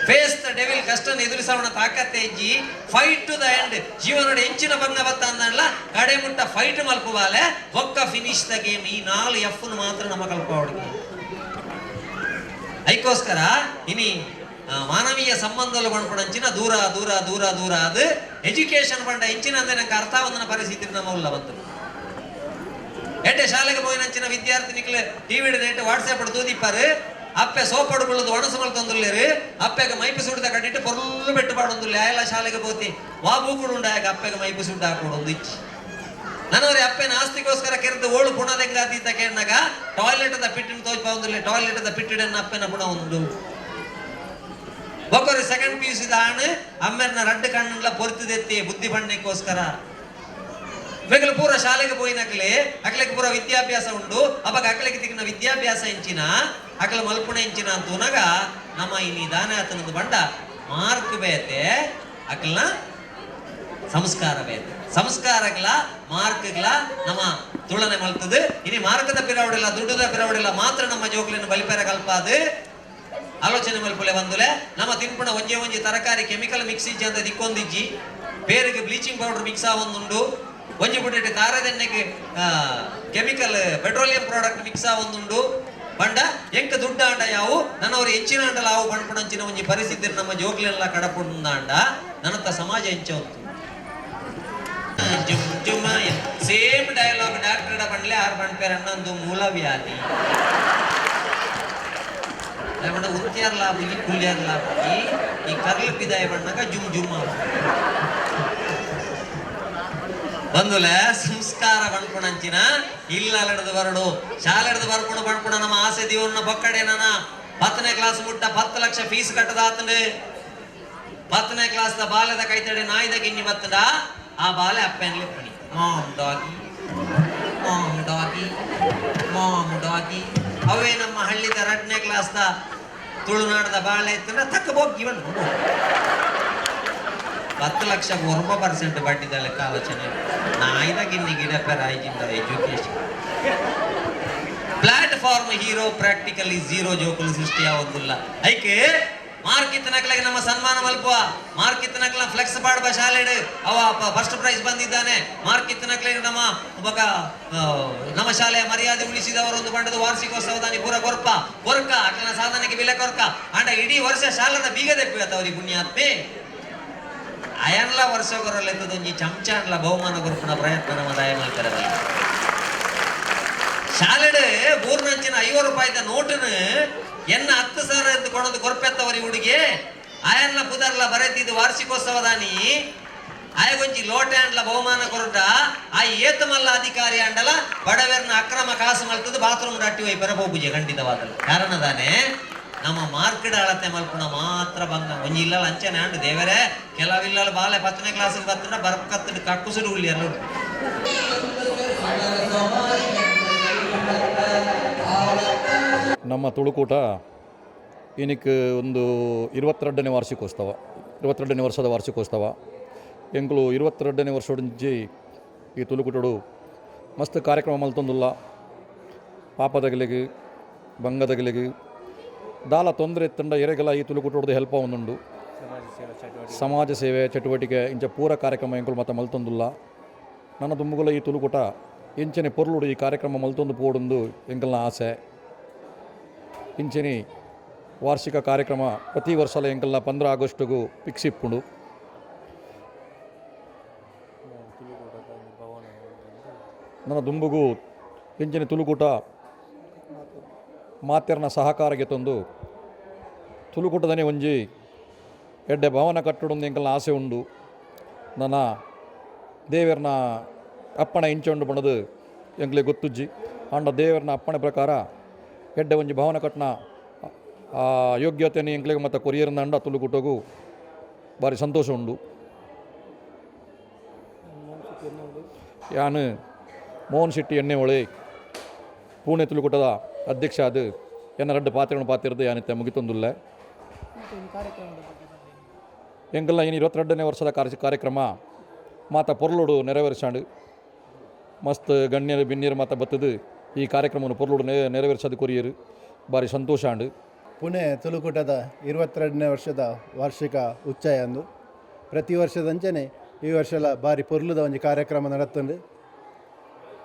ಫೇಸ್ the devil ಕಷ್ಟನ ಎದುರಿಸವಣ ತಾಕತ್ತೆ ಇಜ್ಜಿ, ಫೈಟ್ ಟು the end ಜೀವನದ ಎಂಚಿನ ಭಂಗ ಬತ್ತ ಅಂದಲ್ಲ ಕಡೆ ಮುಟ್ಟ ಫೈಟ್ ಮಲ್ಪುವಾಲೆ ಒಕ್ಕ ಫಿನಿಶ್ the game. ಈ 4 ಎಫ್ ಮಾತ್ರ ನಮ್ಮ ಕಲ್ಪವಡಿಗೆ. ಐಕೋಸ್ಕರ ಇನಿ ಮಾನವೀಯ ಸಂಬಂಧలు ಪಣ್ಪುಣಂಚಿನ ದೂರ ದೂರ ದೂರ ದೂರ ಅದು ಎಜುಕೇಶನ್ ಪಂಡ ಎಂಚಿನ ಅಂದ್ರೆ ನಂಗೆ ಅರ್ಥವಂದನ ಪರಿಸ್ಥಿತಿ ನಮ್ಮ ಉಲ್ಲ ಬಂತು. ಎಡ್ಡೆ ಶಾಲೆಗೆ ಪೋಯಿನಂಚಿನ ವಿದ್ಯಾರ್ಥಿನಿಕ್ಲೆ ಟಿವಿ ನೆಟ್ ವಾಟ್ಸ್ಆಪ್ ತೂದಿಪ್ಪಾರು ಅಪ್ಪೆ ಸೋಪಡುಕೊಳ್ಳೋದು ಒಣಸು ಮಲ್ತೊಂದುಲ್ಲೇರು ಅಪ್ಪೆಗೆ ಮೈಪು ಸುಡಿದ ಕಟ್ಟಿಟ್ಟು ಪೊರ್ಲು ಬೆಟ್ಟು ಪಾಡೊಂದುಲ್ಲೆ ಆಯಲ್ಲ ಶಾಲೆಗೆ ಪೋತಿ ವಾ ಬೂಕುಡು ಉಂಡಾಯಗ ಅಪ್ಪೆಗೆ ಮೈಪು ಸುಡ್ಡ ಹಾಕೊಡೊಂದು ಇಚ್ಚಿ ನನ್ನವರೇ ಅಪ್ಪೆನ ಆಸ್ತಿಗೋಸ್ಕರ ಕೆರೆದು ಓಳು ಪುಣದೆಂಗಾದೀತ ಕೇಳಿನಾಗ ಟಾಯ್ಲೆಟ್ the ಪಿಟ್ಟಿನ ತೋಜ್ಪಾವೊಂದುಲ್ಲೆ ಟಾಯ್ಲೆಟ್ the ಪಿಟ್ಟಿಡನ್ನ ಅಪ್ಪೆನ ಪುಣ ಉಂಡು. ಒಬ್ಬರು ಸೆಕೆಂಡ್ PUC ಆಣ್ ಅಮ್ಮೆರ್ನ ರಡ್ಡು ಕಣ್ಣುಲ ಪೊರ್ತಿದೆತ್ತಿ ಬುದ್ಧಿ ಬಣ್ಣಕ್ಕೋಸ್ಕರ ಮೆಗಲು ಪೂರ ಶಾಲೆಗೆ ಪೋಯಿನಕ್ಲೆ ಅಕ್ಲೆಗೆ ಪೂರ ವಿದ್ಯಾಭ್ಯಾಸ ಉಂಡು. ಅವಾಗ ಅಕ್ಲೆಗೆ ತಿಕ್ಕಿನ ವಿದ್ಯಾಭ್ಯಾಸ ಇಂಚಿನ ಅಕಲ ಮಲ್ಪುಣ ಇಂಚಿನ ಅಂತೂನಾಗ ನಮ್ಮ ಇನಿ ದಾನ ಆತನದು ಬಂಡ ಮಾರ್ಕ್ ಬೇತೆ ಅಕ್ಲನ ಸಂಸ್ಕಾರ ಬೇತೆ ಸಂಸ್ಕಾರಗಳ ಮಾರ್ಕ್ಗಳ ನಮ್ಮ ತುಳನೆ ಮಲ್ತದೆ. ಇನಿ ಮಾರ್ಕದ ಪಿರವಡಿಲ್ಲ ದುಡ್ಡುದ ಪಿರವಡಿಲ್ಲ ಮಾತ್ರ ನಮ್ಮ ಜೋಕ್ಲಿನ ಬಲಿಪೆರ ಕಲ್ಪಾದು ಆಲೋಚನೆ ಮಲ್ಪುಲೆ ಬಂದುಲೆ. ನಮ್ಮ ತಿನ್ಪುಣ ಒಂಜೆ ಒಂಜಿ ತರಕಾರಿ ಕೆಮಿಕಲ್ ಮಿಕ್ಸ್ ಇಜ್ಜಿ ಅಂತ ದಿಕ್ಕೊಂದಿಜ್ಜಿ, ಬೇರೆಗೆ ಬ್ಲೀಚಿಂಗ್ ಪೌಡರ್ ಮಿಕ್ಸ್ ಆವೊಂದುಂಡು, ಒಂಜಿ ಬುಟ್ಟಿಟ್ಟು ತಾರದೆಣ್ಣೆಗೆ ಕೆಮಿಕಲ್ ಪೆಟ್ರೋಲಿಯಂ ಪ್ರಾಡಕ್ಟ್ ಮಿಕ್ಸ್ ಆವೊಂದುಂಡು. ಬಂಡ ಎಂಕ ದುಡ್ಡ ಆಂಡ ಯಾವು ನನ್ನವರು ಹೆಚ್ಚಿನ ಆಂಡಲ ಆವು ಪಣ್ಪುಣಂಚಿನ ಒಂಜಿ ಪರಿಸ್ಥಿತಿ ನಮ್ಮ ಜೋಕ್ಲೆಲ್ಲ ಕಡಪುಂದಾಂಡ ನನ್ನತ್ತ ಸಮಾಜ ಎಂಚ ಸೇಮ್ ಡೈಲಾಗ್ ಡಾಕ್ಟರ್ ಬಂಡ್ಲೆ ಆರು ಬಂಡ್ಪೇರ ಅಣ್ಣೊಂದು ಮೂಲ ವ್ಯಾಧಿ ಉಂತ್ಯಾರ್ ಲಾಭಗಿ ಕುಲ್ಯಾರ್ ಲಾಭಗಿ ಈ ಕರ್ಲು ಪಿದಾಯ ಬಣ್ಣಗ ಜುಮ್ ಜುಮ್. ಬಂದುಲೆ ಸಂಸ್ಕಾರ ಪನ್ಪುಣಂಚಿನ ಇಲ್ಲಲಡದು ಬರಡು ಶಾಲೆಡ್ದು ಬರ್ಪುಣ ಪನ್ಪುಣ ನಮ್ಮ ಆಸೆ ದಿವನ್ನ ಬೊಕ್ಕಡೆ ನನ 10ನೇ ಕ್ಲಾಸ್ ಮುಟ್ಟ 10 ಲಕ್ಷ ಫೀಸ್ ಕಟ್ಟದಾತಂಡು 10ನೇ ಕ್ಲಾಸ್ the ಬಾಲೆದ ಕೈತಡೆ ನಾಯ್ದ ಗಿನ್ನಿ ಬತ್ತಡ ಆ ಬಾಲೆ ಅಪ್ಪೆನ್ಲಿ ಪಣಿ mom doggy mom doggy mom doggy. ಅವೇ ನಮ್ಮ ಹಳ್ಳಿದ 2ನೇ ಕ್ಲಾಸ್ the ತುಳುನಾಡದ ಬಾಳೆ ಇತ್ತಂದ್ರೆ ತಕ್ಕ ಬೋಗಿ ಬಂದು 10 ಲಕ್ಷ 9% ಬಡ್ಡಿದ ಲೆಕ್ಕ ಆಲೋಚನೆ ನಾಯ್ದ ಗಿನ್ನಿ ಗಿಡ ಪೆರಾಯ್ಜಿಂದ education platform hero practically zero ಜೋಕುಲು ಸೃಷ್ಟಿ ಯಾವದಿಲ್ಲ. ಐಕೆ ಮಾರ್ಕ್ ಇತ್ತನಕ್ಲಾಗಿ ನಮ್ಮ ಸನ್ಮಾನ ಮಲ್ಪುವ, ಮಾರ್ಕ್ ಇತ್ತನಕ್ಲ ಫ್ಲೆಕ್ಸ್ ಪಾಡುವ ಶಾಲೆಡ್ ಅವ ಫಸ್ಟ್ ಪ್ರೈಸ್ ಬಂದಿದ್ದಾನೆ, ಮಾರ್ಕ್ ಇತ್ತನಕ್ಲಾಗಿ ನಮ್ಮ ಒಬ್ಬ ನಮ್ಮ ಶಾಲೆಯ ಮರ್ಯಾದೆ ಉಳಿಸಿದವರೊಂದು ಬಣ್ಣದ ವಾರ್ಷಿಕೋತ್ಸವದಾನಿ ಪೂರ ಕೊರ್ಪ ಕೊರ್ಕ ಅಕ್ಲನ ಸಾಧನೆಗೆ ಬೆಲೆ ಕೊರ್ಕ ಅಂಡ ಇಡೀ ವರ್ಷ ಶಾಲೆದ ಬೀಗ ದೆಪ್ಪುವತ್ತವರಿ ಪುಣ್ಯಾತ್ಮೆ ಅಯನ್ಲ ವರ್ಷ ಕೊರಲೆತ್ತದೊಂಜಿ ಚಮಚಾನ್ಲ ಬಹುಮಾನ ಕೊರ್ಪುನ ಪ್ರಯತ್ನ ನಮ್ಮ ದಯ ಮಲ್ಕರವಲ್ಲ. ಶಾಲೆಡ್ ಮೂರ್ನಂಚಿನ 50 ರೂಪಾಯಿದ ನೋಟನು ಎನ್ನ 10,000 ಎಂದು ಕೊಡೋದು ಕೊರ್ಪೆತ್ತವರಿ ಹುಡುಗಿ ಆಯನ್ಲ ಪುದರ್ಲ ಬರೆತಿದ್ದು ವಾರ್ಷಿಕೋತ್ಸವದಾನಿ ಆಯಗೊಂಜಿ ಲೋಟೆ ಅಂಡ್ಲ ಬಹುಮಾನ ಕೊರಟ ಆ ಏತ ಮಲ್ಲ ಅಧಿಕಾರಿ ಅಂಡಲ ಬಡವೆರ್ನ ಅಕ್ರಮ ಕಾಸು ಮಲ್ತದ್ದು ಬಾತ್ರೂಮ್ ರಟ್ಟಿ ಹೋಯ್ ಪೂಜೆ ಖಂಡಿತವಾದಲ್ಲ. ಕಾರಣದಾನೆ ನಮ್ಮ ಮಾರ್ಕೆಟ್ ಅಳತೆ ಮಲ್ಪುಣ ಮಾತ್ರ ಬಂಗ ಒಂಜಿ ಇಲ್ಲಲ್ಲ ಅಂಚನೆ ಅಂಡು ದೇವರೇ ಕೆಲವಿಲ್ಲಲ್ಲ ಬಾಲೆ 10ನೇ ಕ್ಲಾಸ್ ಬತ್ತಂಡ ಬರ್ಕತ್ತು ಕಕ್ಕುಸುಡು ಉಳ್ಳಿಯಲ್ಲ. ನಮ್ಮ ತುಳುಕೂಟ ಇನಿಕ್ ಒಂದು 22ನೇ ವಾರ್ಷಿಕೋತ್ಸವ, 22ನೇ ವರ್ಷದ ವಾರ್ಷಿಕೋತ್ಸವ. ಎಂಕುಲು 22ನೇ ವರ್ಷೊಂಜಿ ಈ ತುಳುಕೂಟಡು ಮಸ್ತ್ ಕಾರ್ಯಕ್ರಮ ಮಲ್ತೊಂದುಲ್ಲ. ಪಾಪದಗಲಿಗೆ ಬಂಗದಗಲಿಗೆ ದಾಲ ತೊಂದರೆ ಇತ್ತಂಡ ಎರೆಗಲ ಈ ತುಳುಕೂಟದ ಹೆಲ್ಪ ಒಂದುಂಡು. ಸಮಾಜ ಸೇವೆ ಚಟುವಟಿಕೆ ಇಂಚ ಪೂರ ಕಾರ್ಯಕ್ರಮ ಎಂಕುಲು ಮತ್ತ ಮಲ್ತೊಂದುಲ್ಲ. ನನ್ನ ದುಂಬುಗುಲ ಈ ತುಳುಕೂಟ ಇಂಚನೆ ಪೊರ್ಲುಡು ಈ ಕಾರ್ಯಕ್ರಮ ಮಲ್ತೊಂದು ಪೋಡುಂದು ಎಂಕಲ್ನ ಆಸೆ. ಇಂಚನೆ ವಾರ್ಷಿಕ ಕಾರ್ಯಕ್ರಮ ಪ್ರತಿ ವರ್ಷಲ ಎಂಕಲ್ನ 15 ಆಗಸ್ಟ್ಗೂ ಫಿಕ್ಸ್ ಇಪ್ಪುಂಡು. ನನ್ನ ದುಂಬುಗು ಇಂಚನೆ ತುಳುಕೂಟ ಮಾತೆರ್ನ ಸಹಕಾರಕ್ಕೆ ತಂದು ತುಳುಕೂಟದನೆ ಒಂಜಿ ಎಡ್ಡೆ ಭವನ ಕಟ್ಟುಡೊಂದು ಎಂಕಲ್ನ ಆಸೆ ಉಂಡು. ನನ್ನ ದೇವರ್ನ ಅಪ್ಪಣೆ ಇಂಚೆ ಉಂಡು ಪಣದು ಎಂಕ್ಲೆ ಗೊತ್ತುಜ್ಜಿ. ಆಂಡ ದೇವರ್ನ ಅಪ್ಪಣೆ ಪ್ರಕಾರ ಎಡ್ಡೆ ಒಂಜಿ ಭವನ ಕಟ್ಟನ ಯೋಗ್ಯತೆಯನ್ನು ಎಂಕ್ಲೆಗ್ ಮತ್ತು ಕೊರಿಯರ್ನ ಅಂಡ ತುಳುಕೂಟಗೂ ಭಾರಿ ಸಂತೋಷ ಉಂಡು. ಯಾನು ಮೋಹನ್ ಶೆಟ್ಟಿ ಎಣ್ಣೆಹೊಳೆ ಪೂಣೆ ತುಳುಕೂಟದ ಅಧ್ಯಕ್ಷ ಅದು ಎನ್ನ ರಡ್ಡು ಪಾತ್ರೆಗಳನ್ನು ಪಾತಿರ್ದು ಯಾನಿತ್ತೆ ಮುಗಿತೊಂದುಲ್ಲ. ಎಂಕಲ್ನ ಇನ್ನು 22ನೇ ವರ್ಷದ ಕಾರ್ಯಕ್ರಮ ಮಾತ ಪೊರ್ಲುಡು ನೆರವೇರಿಸಾಂಡು. ಮಸ್ತ್ ಗಣ್ಯರು ಬಿನ್ನಿಯರು ಮಾತ ಬತ್ತದು ಈ ಕಾರ್ಯಕ್ರಮವನ್ನು ಪೊರ್ಲುಡು ನೆರವೇರಿಸೋದು ಕೊರಿಯರು ಭಾರಿ ಸಂತೋಷ ಆಂಡು. ಪುಣೆ ತುಳುಕೂಟದ 22ನೇ ವರ್ಷದ ವಾರ್ಷಿಕ ಉಚ್ಚಯ ಅಂದು ಪ್ರತಿ ವರ್ಷದಂಚನೆ ಈ ವರ್ಷಲ ಭಾರಿ ಪೊರ್ಲುದ ಒಂಜಿ ಕಾರ್ಯಕ್ರಮ ನಡತ್ತುಂಡು.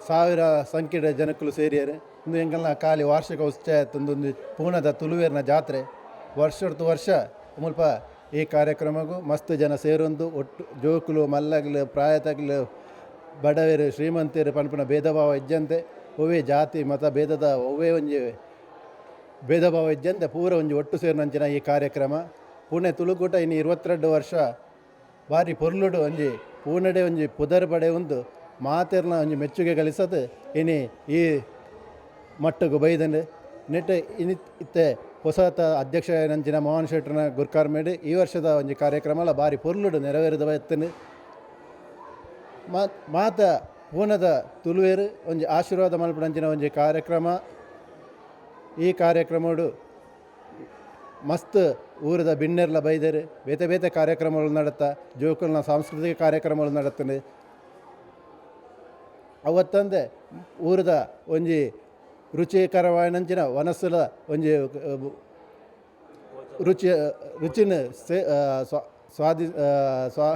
1000 ಸಂಖ್ಯೆಯ ಜನಕ್ಕಲು ಸೇರಿಯರು. ಇಂದು ಎಂಕಲ್ನ ಖಾಲಿ ವಾರ್ಷಿಕ ಉಚ್ಚಯ ತಂದೊಂದು ಪೂನದ ತುಳುವೇರ್ನ ಜಾತ್ರೆ ವರ್ಷಡ್ತು ವರ್ಷ ಮುಲ್ಪ ಈ ಕಾರ್ಯಕ್ರಮಗೂ ಮಸ್ತ್ ಜನ ಸೇರೊಂದು ಒಟ್ಟು ಜೋಕುಲು ಮಲ್ಲಗ್ಲು ಪ್ರಾಯತಗ್ಲು ಬಡವೇರು ಶ್ರೀಮಂತರು ಪನ್ಪುನ ಭೇದ ಭಾವ ಇಜ್ಜಂತೆ ಒವ್ವೇ ಜಾತಿ ಮತ ಭೇದದ ಒವ್ವೇ ಒಂಜಿ ಭೇದ ಭಾವ ಇಜ್ಜಂತೆ ಪೂರ ಒಂಜಿ ಒಟ್ಟು ಸೇರಿನಂಚಿನ ಈ ಕಾರ್ಯಕ್ರಮ. ಪುಣೆ ತುಳುಕೂಟ ಇನ್ನು 22 ವರ್ಷ ಭಾರಿ ಪೊರ್ಲುಡು ಒಂಜಿ ಪೂನಡೆ ಒಂಜಿ ಪುದರ್ ಪಡೆ ಉಂದು ಮಾತೆರ್ನ ಒಂಜಿ ಮೆಚ್ಚುಗೆ ಗಳಿಸದು ಇನಿ ಈ ಮಟ್ಟಗು ಬೈದಂಡು ನೆಟ್ ಇನಿ ಇತ್ತೆ ಹೊಸತ ಅಧ್ಯಕ್ಷ ನಂಚಿನ ಮೋಹನ್ ಶೆಟ್ಟರ್ನ ಗುರ್ಕಾರ್ ಮೇಡ್ ಈ ವರ್ಷದ ಒಂಜಿ ಕಾರ್ಯಕ್ರಮಲ ಭಾರಿ ಪೊರ್ಲುಡು ನೆರವೇರಿದ ಬತ್ತನು. ಮಾತ ಪೂನದ ತುಳುವೇರು ಒಂಜಿ ಆಶೀರ್ವಾದ ಮಲ್ಪುನಂಚಿನ ಒಂಜಿ ಕಾರ್ಯಕ್ರಮ. ಈ ಕಾರ್ಯಕ್ರಮಡು ಮಸ್ತ್ ಊರದ ಬಿನ್ನೆರ್ಲ ಬೈದರು ಬೇತೆ ಬೇತೆ ಕಾರ್ಯಕ್ರಮಗಳು ನಡತ್ತ ಜೋಕುಲ್ನ ಸಾಂಸ್ಕೃತಿಕ ಕಾರ್ಯಕ್ರಮಗಳು ನಡತ್ತಂಡು. ಅವತ್ತಂದೆ ಊರದ ಒಂಜಿ ರುಚಿಕರವಾಯಿನಂಚಿನ ವನಸುಲ ಒಂಜಿ ರುಚಿ ರುಚಿನ ಸೇ ಸ್ವಾದಿ ಸ್ವಾ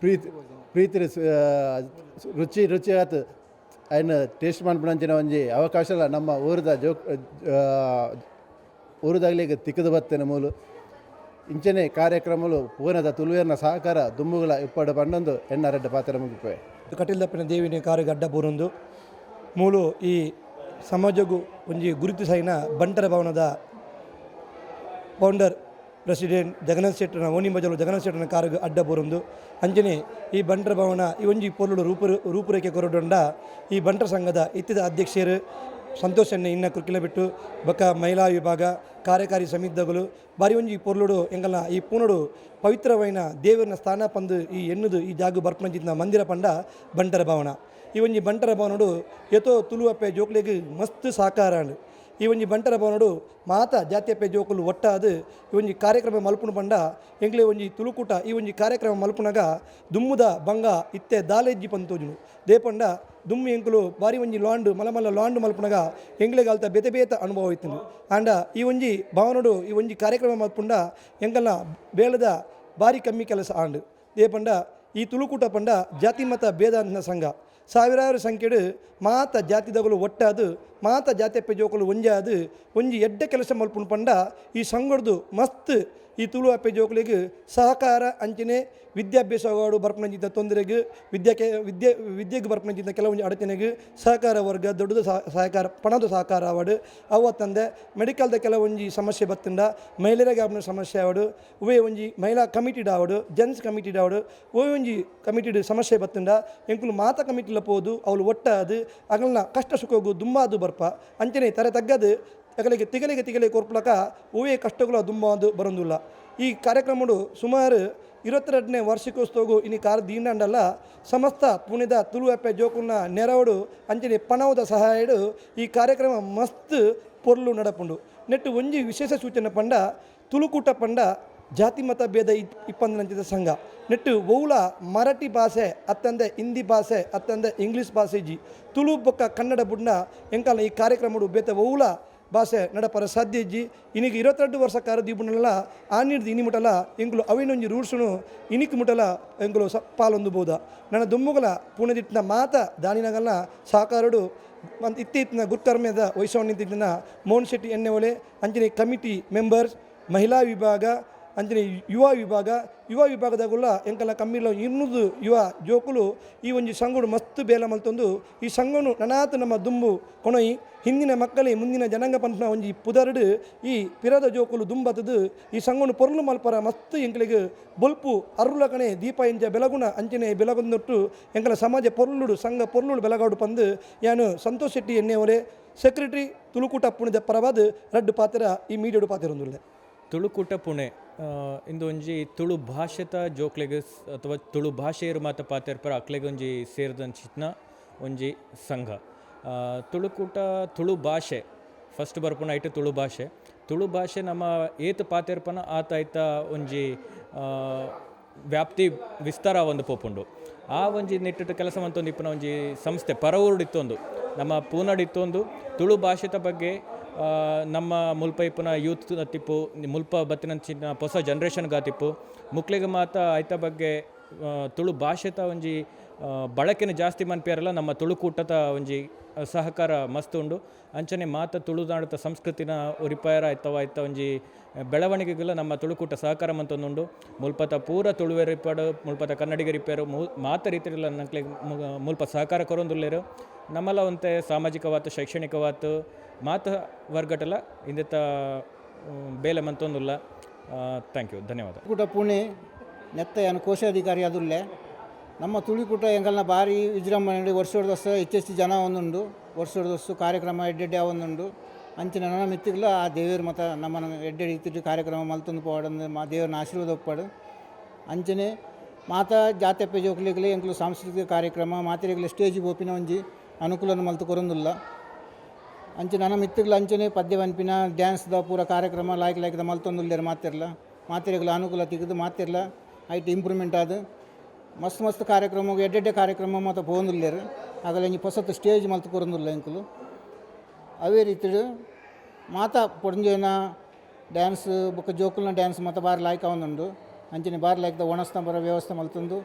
ಪ್ರೀತಿ ಪ್ರೀತಿ ರುಚಿ ರುಚಿ ಆತು ಅಯ್ನ ಟೇಸ್ಟ್ ಮನ್ಪುನಂಚಿನ ಒಂಜಿ ಅವಕಾಶಲ ನಮ್ಮ ಊರದ ಜೋಕ್ ಊರುದಾಗಲಿಗೆ ತಿಕ್ಕದು ಬತ್ತೇನೆ ಮೂಲು. ಇಂಚನೆ ಕಾರ್ಯಕ್ರಮಲು ಪೂನದ ತುಳುವೇರ್ನ ಸಹಕಾರ ದುಂಬುಗಳ ಇಪ್ಪಡು ಪಂಡೊಂದು ಎಣ್ಣರೆಡ್ಡ ಪಾತ್ರ ಮುಗಿಪೆ. ಕಟೀಲ್ದಪ್ಪನ ದೇವಿನ ಕಾರುಗಡ್ಡ ಬೂರೊಂದು ಮೂಲು ಈ ಸಮಾಜಗು ಒಂಜಿ ಗುರುತಿಸೈನ ಬಂಟರ ಭವನದ ಫೌಂಡರ್ ಪ್ರೆಸಿಡೆಂಟ್ ಜಗನ್ನಾಥ್ ಶೆಟ್ಟನ ಓಣಿಬಜಲು ಜಗನ್ನಾಥ್ ಶೆಟ್ಟನ ಕಾರುಗು ಅಡ್ಡ ಬೂರೊಂದು ಅಂಚನೆ ಈ ಬಂಟರ ಭವನ ಈ ಒಂಜಿ ಪೊರ್ಲುಡು ರೂಪುರೇಖೆ ಕೊರಡೊಂಡ ಈ ಬಂಟರ ಸಂಘದ ಇತ್ತಿದ ಅಧ್ಯಕ್ಷರು ಸಂತೋಷ್ ಎಣ್ಣೆ ಇನ್ನ ಕುರ್ಕಿಲ ಬಿಟ್ಟು ಬೊಕ್ಕ ಮಹಿಳಾ ವಿಭಾಗ ಕಾರ್ಯಕಾರಿ ಸಮಿತಿದಗಳು ಬಾರಿ ಒಂಜಿ ಪೊರ್ಲುಡು ಎಂಗಲ್ನ ಈ ಪೂನಡು ಪವಿತ್ರವೈನ ದೇವರನ ಸ್ಥಾನ ಪಂದು ಈ ಎನ್ನುದು ಈ ಜಾಗು ಬರ್ಪಣಂಚಿನ ಮಂದಿರ ಪಂಡ ಬಂಟರ ಭವನ. ಈ ಒಂಜಿ ಬಂಟರ ಭವನಡು ಏತೋ ತುಳುವಪ್ಪೆ ಜೋಕ್ಲೆಗ್ ಮಸ್ತ್ ಸಹಕಾರ. ಈ ಒಂಜಿ ಬಂಟರ ಭವನಡು ಮಾತ ಜಾತಿಯಪ್ಪೆ ಜೋಕುಲು ಒಟ್ಟಾದ್ ಈ ಒಂಜಿ ಕಾರ್ಯಕ್ರಮ ಮಲ್ಪುನು ಪಂಡ ಎಂಕ್ಲೆ ಒಂಜಿ ತುಳುಕೂಟ ಈ ಒಂಜಿ ಕಾರ್ಯಕ್ರಮ ಮಲ್ಪುನಗ ದುಮ್ಮುದ ಬಂಗ ಇತ್ತೆ ದಾಲೆಜ್ಜಿ ಪಂತೋಜುನು ದೇಪಂಡ ದುಮ್ಮು ಎಂಕುಲು ಬಾರಿ ಒಂಜಿ ಲಾಂಡು ಮಲ್ಲ ಮಲ್ಲ ಲಾಂಡು ಮಲ್ಪುನಗ ಎಂಕ್ಲೆಗ್ ಅಲ್ತ ಬೇತೆ ಬೇತೆ ಅನುಭವ ಇತ್ತುಂಡು. ಆಂಡ ಈ ಒಂಜಿ ಭವನಡು ಈ ಒಂಜಿ ಕಾರ್ಯಕ್ರಮ ಮಲ್ಪುಂಡ ಎಂಕಲ್ನ ಬೇಲದ ಬಾರಿ ಕಮ್ಮಿ ಕೆಲಸ ಆಂಡು. ದೇಪಂಡ ಈ ತುಳುಕೂಟ ಪಂಡ ಜಾತಿ ಮತ ಭೇದ ಅಂತಿನ ಸಂಘ ಸಾವಿರಾರು ಸಂಖ್ಯೆಡು ಮಾತ ಜಾತಿದಗಳು ಒಟ್ಟಾದು ಮಾತ ಜಾತಿಯಪ್ಪೆ ಜೋಕುಲು ಒಂಜಾದು ಒಂಜಿ ಎಡ್ಡೆ ಕೆಲಸ ಮಲ್ಪುನು ಪಂಡ ಈ ಸಂಘಡ್ದು ಮಸ್ತ್ ಈ ತುಳು ಅಪ್ಪೆ ಜೋಕುಲೆಗ್ ಸಹಕಾರ ಅಂಚನೆ ವಿದ್ಯಾಭ್ಯಾಸ ಬರ್ಪಣಂಚಿನ ತೊಂದರೆಗೆ ವಿದ್ಯೆಗೆ ಬರ್ಪಣಂಚಿನ ಕೆಲವೊಂಜಿ ಅಡಚಣೆಗೆ ಸಹಕಾರ ವರ್ಗ ದೊಡ್ಡದು ಸಹಕಾರ ಪಣದ ಸಹಕಾರ ಆವಡು ಅವತ್ತಂದೆ ಮೆಡಿಕಲ್ದ ಕೆಲವೊಂಜಿ ಸಮಸ್ಯೆ ಬತ್ತಂಡ ಮಹಿಳೆಯರಿಗೆ ಆಪುನ ಸಮಸ್ಯೆ ಆವಡು ಉವೇ ಒಂಜಿ ಮಹಿಳಾ ಕಮಿಟಿಡ್ ಆವಡು ಜೆಂಟ್ಸ್ ಕಮಿಟಿಡ್ ಆವಡು ಉವೇ ಒಂಜಿ ಕಮಿಟಿಡ್ ಸಮಸ್ಯೆ ಬತ್ತಂಡ ಎಂಕುಲು ಮಾತ ಕಮಿಟಿಲ ಪೋದು ಅವಳು ಒಟ್ಟಾದು ಅಗಲ್ನ ಕಷ್ಟ ಸುಖಗು ದುಂಬಾದು ಬರ್ಪ ಅಂಚನೆ ತರೆ ತಗ್ಗದು ಅಗಲಿಗೆ ತಿಗಲಿಗೆ ತಿಗಲಿಗೆ ಕೊರ್ಪಲಕ ಹೂವೇ ಕಷ್ಟಗಳು ದುಂಬಾದು ಬರೋದಿಲ್ಲ. ಈ ಕಾರ್ಯಕ್ರಮಡು ಸುಮಾರು 22ನೇ ವಾರ್ಷಿಕೋತ್ಸವಗೂ ಇನಿ ಕಾರ್ ದೀನಂಡಲ್ಲ ಸಮಸ್ತ ಪುಣೆದ ತುಳು ಅಪ್ಪೆ ಜೋಕುಲ್ನ ನೆರವಡು ಅಂಚನೆ ಪಣವದ ಸಹಾಯಡು ಈ ಕಾರ್ಯಕ್ರಮ ಮಸ್ತ್ ಪೊರ್ಲು ನಡಪುಂಡು. ನೆಟ್ಟು ಒಂಜಿ ವಿಶೇಷ ಸೂಚನೆ ಪಂಡ ತುಳುಕೂಟ ಪಂಡ ಜಾತಿ ಮತ ಭೇದ ಇಪ್ಪಂದನಂಚಿದ ಸಂಘ ನೆಟ್ಟು ಒವ್ಲ ಮರಾಠಿ ಭಾಷೆ ಅತ್ತಂದೆ ಹಿಂದಿ ಭಾಷೆ ಅತ್ತಂದೆ ಇಂಗ್ಲೀಷ್ ಭಾಷೆ ಇಜ್ಜಿ ತುಳು ಬೊಕ್ಕ ಕನ್ನಡ ಬುಡ್ನ ಎಂಕಲ್ನ ಈ ಕಾರ್ಯಕ್ರಮಡು ಬೇತೆ ಒವ್ಲ ಭಾಷೆ ನಡಪರ ಸಾಧ್ಯ ಇಜ್ಜಿ. ಇನಿಗೆ 22 ವರ್ಷ ಕಾರ ದೀಪುನಲ್ಲ ಆನಿಡ್ದು ಇನಿ ಮುಟಲ ಎಂಕುಲು ಅವಿನೊಂಜಿ ರೂಡ್ಸುನು ಇನಿಕ್ ಮುಟಲ ಎಂಕುಲು ಪಾಲೊಂದು ಬೋದ ನನ್ನ ದುಮ್ಮುಗಲ ಪುಣೆದಿಟ್ಟಿನ ಮಾತ ದಾನಿನಗಲ್ನ ಸಹಕಾರಡು ಇತ್ತೀಚಿನ ಇತ್ತಿನ ಗುರುಕರ್ಮ್ಯದ ವಹಿಸೋಣ ನಿಂತಿದ್ದಿನ ಮೋಹನ್ ಶೆಟ್ಟಿ ಎಣ್ಣೆಒಲೆ ಅಂಚನೆ ಕಮಿಟಿ ಮೆಂಬರ್ಸ್ ಮಹಿಳಾ ವಿಭಾಗ ಅಂಚನೆ ಯುವ ವಿಭಾಗ ಯುವ ವಿಭಾಗದಾಗುಲ್ಲ ಎಂಕಲ್ನ ಕಮ್ಮಿಲ 200 ಯುವ ಜೋಕುಲು ಈ ಒಂಜಿ ಸಂಘಡು ಮಸ್ತ್ ಬೇಲ ಮಲ್ತೊಂದು ಈ ಸಂಘನು ನನಾತ್ ನಮ್ಮ ದುಂಬು ಕೊಣೊಯಿ ಹಿಂದಿನ ಮಕ್ಕಳೇ ಮುಂದಿನ ಜನಾಂಗ ಪನ್ಪುನ ಒಂಜಿ ಪುದರ್ಡು ಈ ಪಿರದ ಜೋಕುಲು ದುಂಬತ್ತದು ಈ ಸಂಘನು ಪೊರ್ಲು ಮಲ್ಪರ ಮಸ್ತ್ ಎಂಕಲಿಗೆ ಬೊಲ್ಪು ಅರುಳಕಣೆ ದೀಪ ಎಂಚ ಬೆಲಗುಣ ಅಂಚನೆ ಬೆಲಗೊಂದೊಟ್ಟು ಎಂಕಲ ಸಮಾಜ ಪೊರ್ಲುಡು ಸಂಘ ಪೊರ್ಲುಡು ಬೆಲಗಾಡು ಪಂದು ಯಾನು ಸಂತೋಷ್ ಶೆಟ್ಟಿ ಎಣ್ಣೆಯವರೇ ಸೆಕ್ರೆಟರಿ ತುಳುಕೂಟ ಪುಣೆದ ಪರವಾದ ರಡ್ಡು ಪಾತ್ರ ಈ ಮೀಡಿಯಡು ಪಾತಿರೊಂದುಲ್ಲೆ. ತುಳುಕೂಟ ಪುಣೆ ಇಂದು ಒಂಜಿ ತುಳು ಭಾಷೆತ ಜೋಕ್ಲೆಗ್ ಅಥವಾ ತುಳು ಭಾಷೆಯರು ಮಾತ ಪಾತೆರ್ಪರ ಅಕ್ಲೆಗ್ ಒಂಜಿ ಸೇರ್ದಂಚಿತ್ನ ಒಂಜಿ ಸಂಘ. ತುಳುಕೂಟ ತುಳು ಭಾಷೆ ಫಸ್ಟ್ ಬರ್ಪುನ ಐಟ್ ತುಳು ಭಾಷೆ ತುಳು ಭಾಷೆ ನಮ್ಮ ಏತ್ ಪಾತೆರ್ಪನ ಆತ ಐತ ಒಂಜಿ ವ್ಯಾಪ್ತಿ ವಿಸ್ತಾರ ಒಂದು ಪೋಪುಂಡು. ಆ ಒಂಜಿ ನಿಟ್ಟಿಟ್ಟು ಕೆಲಸ ಮಂತೊಂದು ಇಪ್ಪುನ ಒಂಜಿ ಸಂಸ್ಥೆ ಪರವೂರುಡು ಇತ್ತೊಂದು ನಮ್ಮ ಪೂನಾಡ್ ಇತ್ತೊಂದು ತುಳು ಭಾಷೆತ ಬಗ್ಗೆ ನಮ್ಮ ಮುಲ್ಪ ಇಪ್ಪುನ ಯೂತ್ ತಿಪ್ಪು ಮುಲ್ಪ ಬತ್ತಿನಂಚಿನ ಹೊಸ ಜನ್ರೇಷನ್ ಗಾತಿಪ್ಪು ಮುಕ್ಲೆಗ್ ಮಾತ ಐತ ಬಗ್ಗೆ ತುಳು ಭಾಷೆತ ಒಂಜಿ ಬಳಕೆನ ಜಾಸ್ತಿ ಮನ್ಪಿಯಾರಲ್ಲ ನಮ್ಮ ತುಳುಕೂಟದ ಒಂಜಿ ಸಹಕಾರ ಮಸ್ತ್ ಉಂಡು. ಅಂಚನೆ ಮಾತ ತುಳುನಾಡತ ಸಂಸ್ಕೃತಿನ ಉರಿಪಾಯರ ಐತವ ಐತ ಒಂಜಿ ಬೆಳವಣಿಗೆಗೆಲ್ಲ ನಮ್ಮ ತುಳುಕೂಟ ಸಹಕಾರ ಮಂತೊಂದುಂಡು. ಮುಲ್ಪತ ಪೂರ ತುಳುವೆರಿಪಾಡು ಮುಲ್ಪತ ಕನ್ನಡಿಗರಿಪೇರು ಮಾತ ರೀತಿಯಲ್ಲ ನಕ್ಲೆಗ್ ಮುಲ್ಪ ಸಹಕಾರ ಕೊರೊಂದುಲ್ಲೆರು. ನಮ್ಮಲ ಒಂತೆ ಸಾಮಾಜಿಕವಾತು ಶೈಕ್ಷಣಿಕವಾತು ಮಾತ ವರ್ಗಟಲ ಇಂದೆತ ಬೇಲೆ ಮಂತೊಂದುಲ್ಲ. Thank you, ಧನ್ಯವಾದ. ಕೂಟ ಪುಣೆ ನೆತ್ತ ಕೋಶಾಧಿಕಾರಿ ಅದುಲ್ಲೆ ನಮ್ಮ ತುಳಿಕೂಟ ಎಂಕಲ್ನ ಭಾರಿ ವಿಜೃಂಭಣೆ ವರ್ಷದ ಹೆಚ್ಚೆಚ್ಚು ಜನ ಒಂದುಂಡು ವರ್ಷದ ಕಾರ್ಯಕ್ರಮ ಎಡ್ಡೆಡ್ಡೆ ಒಂದುಂಡು. ಅಂಚಿನ ನನ್ನ ಮಿತ್ತಿಗ್ಲ ಆ ದೇವರ ಮತ ನಮ್ಮನ ಎಡ್ಡೆಡ್ ಇತ್ತಿಟ್ಟು ಕಾರ್ಯಕ್ರಮ ಮಲ್ತೊಂದು ಪೋವಡಂದು ಮಾ ದೇವರನ್ನ ಆಶೀರ್ವಾದ ಒಪ್ಪಾಡು. ಅಂಚನೆ ಮಾತಾ ಜಾತ್ಯಪ್ಪೆ ಜೋಕ್ಲೆಗ್ಲೆ ಎಂಕುಲು ಸಾಂಸ್ಕೃತಿಕ ಕಾರ್ಯಕ್ರಮ ಮಾತೆರೆಗ್ಲೆ ಸ್ಟೇಜ್ ಪೋಪಿನ ಒಂಜಿ ಅನುಕೂಲನ ಮಲ್ತು ಕೊರೊಂದುಲ್ಲ. ಅಂಚೆ ನನ್ನ ಮಿತ್ತಿಗ್ಲ ಅಂಚನೆ ಪದ್ಯ ಪನ್ಪಿನ ಡ್ಯಾನ್ಸ್ದ ಪೂರ ಕಾರ್ಯಕ್ರಮ ಲಾಯ್ಕ್ ಲಾಯ್ಕ್ದ ಮಲ್ತೊಂದುಲ್ಲೆರ್ ಮಾತೆರ್ಲ ಮಾತೆರೆಗ್ಲ ಅನುಕೂಲ ತಿಕ್ಕುದು ಮಾತೆರ್ಲ ಐಟ್ ಇಂಪ್ರೂವ್ಮೆಂಟ್ ಆದ್ ಮಸ್ತ್ ಮಸ್ತ್ ಕಾರ್ಯಕ್ರಮ ಎಡ್ಡೆಡ್ಡೆ ಕಾರ್ಯಕ್ರಮ ಮಾತ ಪೋವೊಂದುಲ್ಲೆರ್. ಆಗಲ ಒಂಜಿ ಪೊಸತ್ ಸ್ಟೇಜ್ ಮಲ್ತು ಕೊರೊಂದುಲ್ಲ ಎಂಕುಲು. ಅವೇ ರೀತಿಡ್ ಮಾತ ಪೊಂಜೆನ ಡ್ಯಾನ್ಸ್ ಬೊಕ್ಕ ಜೋಕುಲ್ನ ಡ್ಯಾನ್ಸ್ ಮಾತ ಬಾರಿ ಲಾಯ್ಕ್ ಆವೊಂದುಂಡು. ಅಂಚನೆ ಬಾರಿ ಲಾಯ್ಕ್ದ ಒಣಸ್ತ ಬರ ವ್ಯವಸ್ಥೆ ಮಲ್ತೊಂದು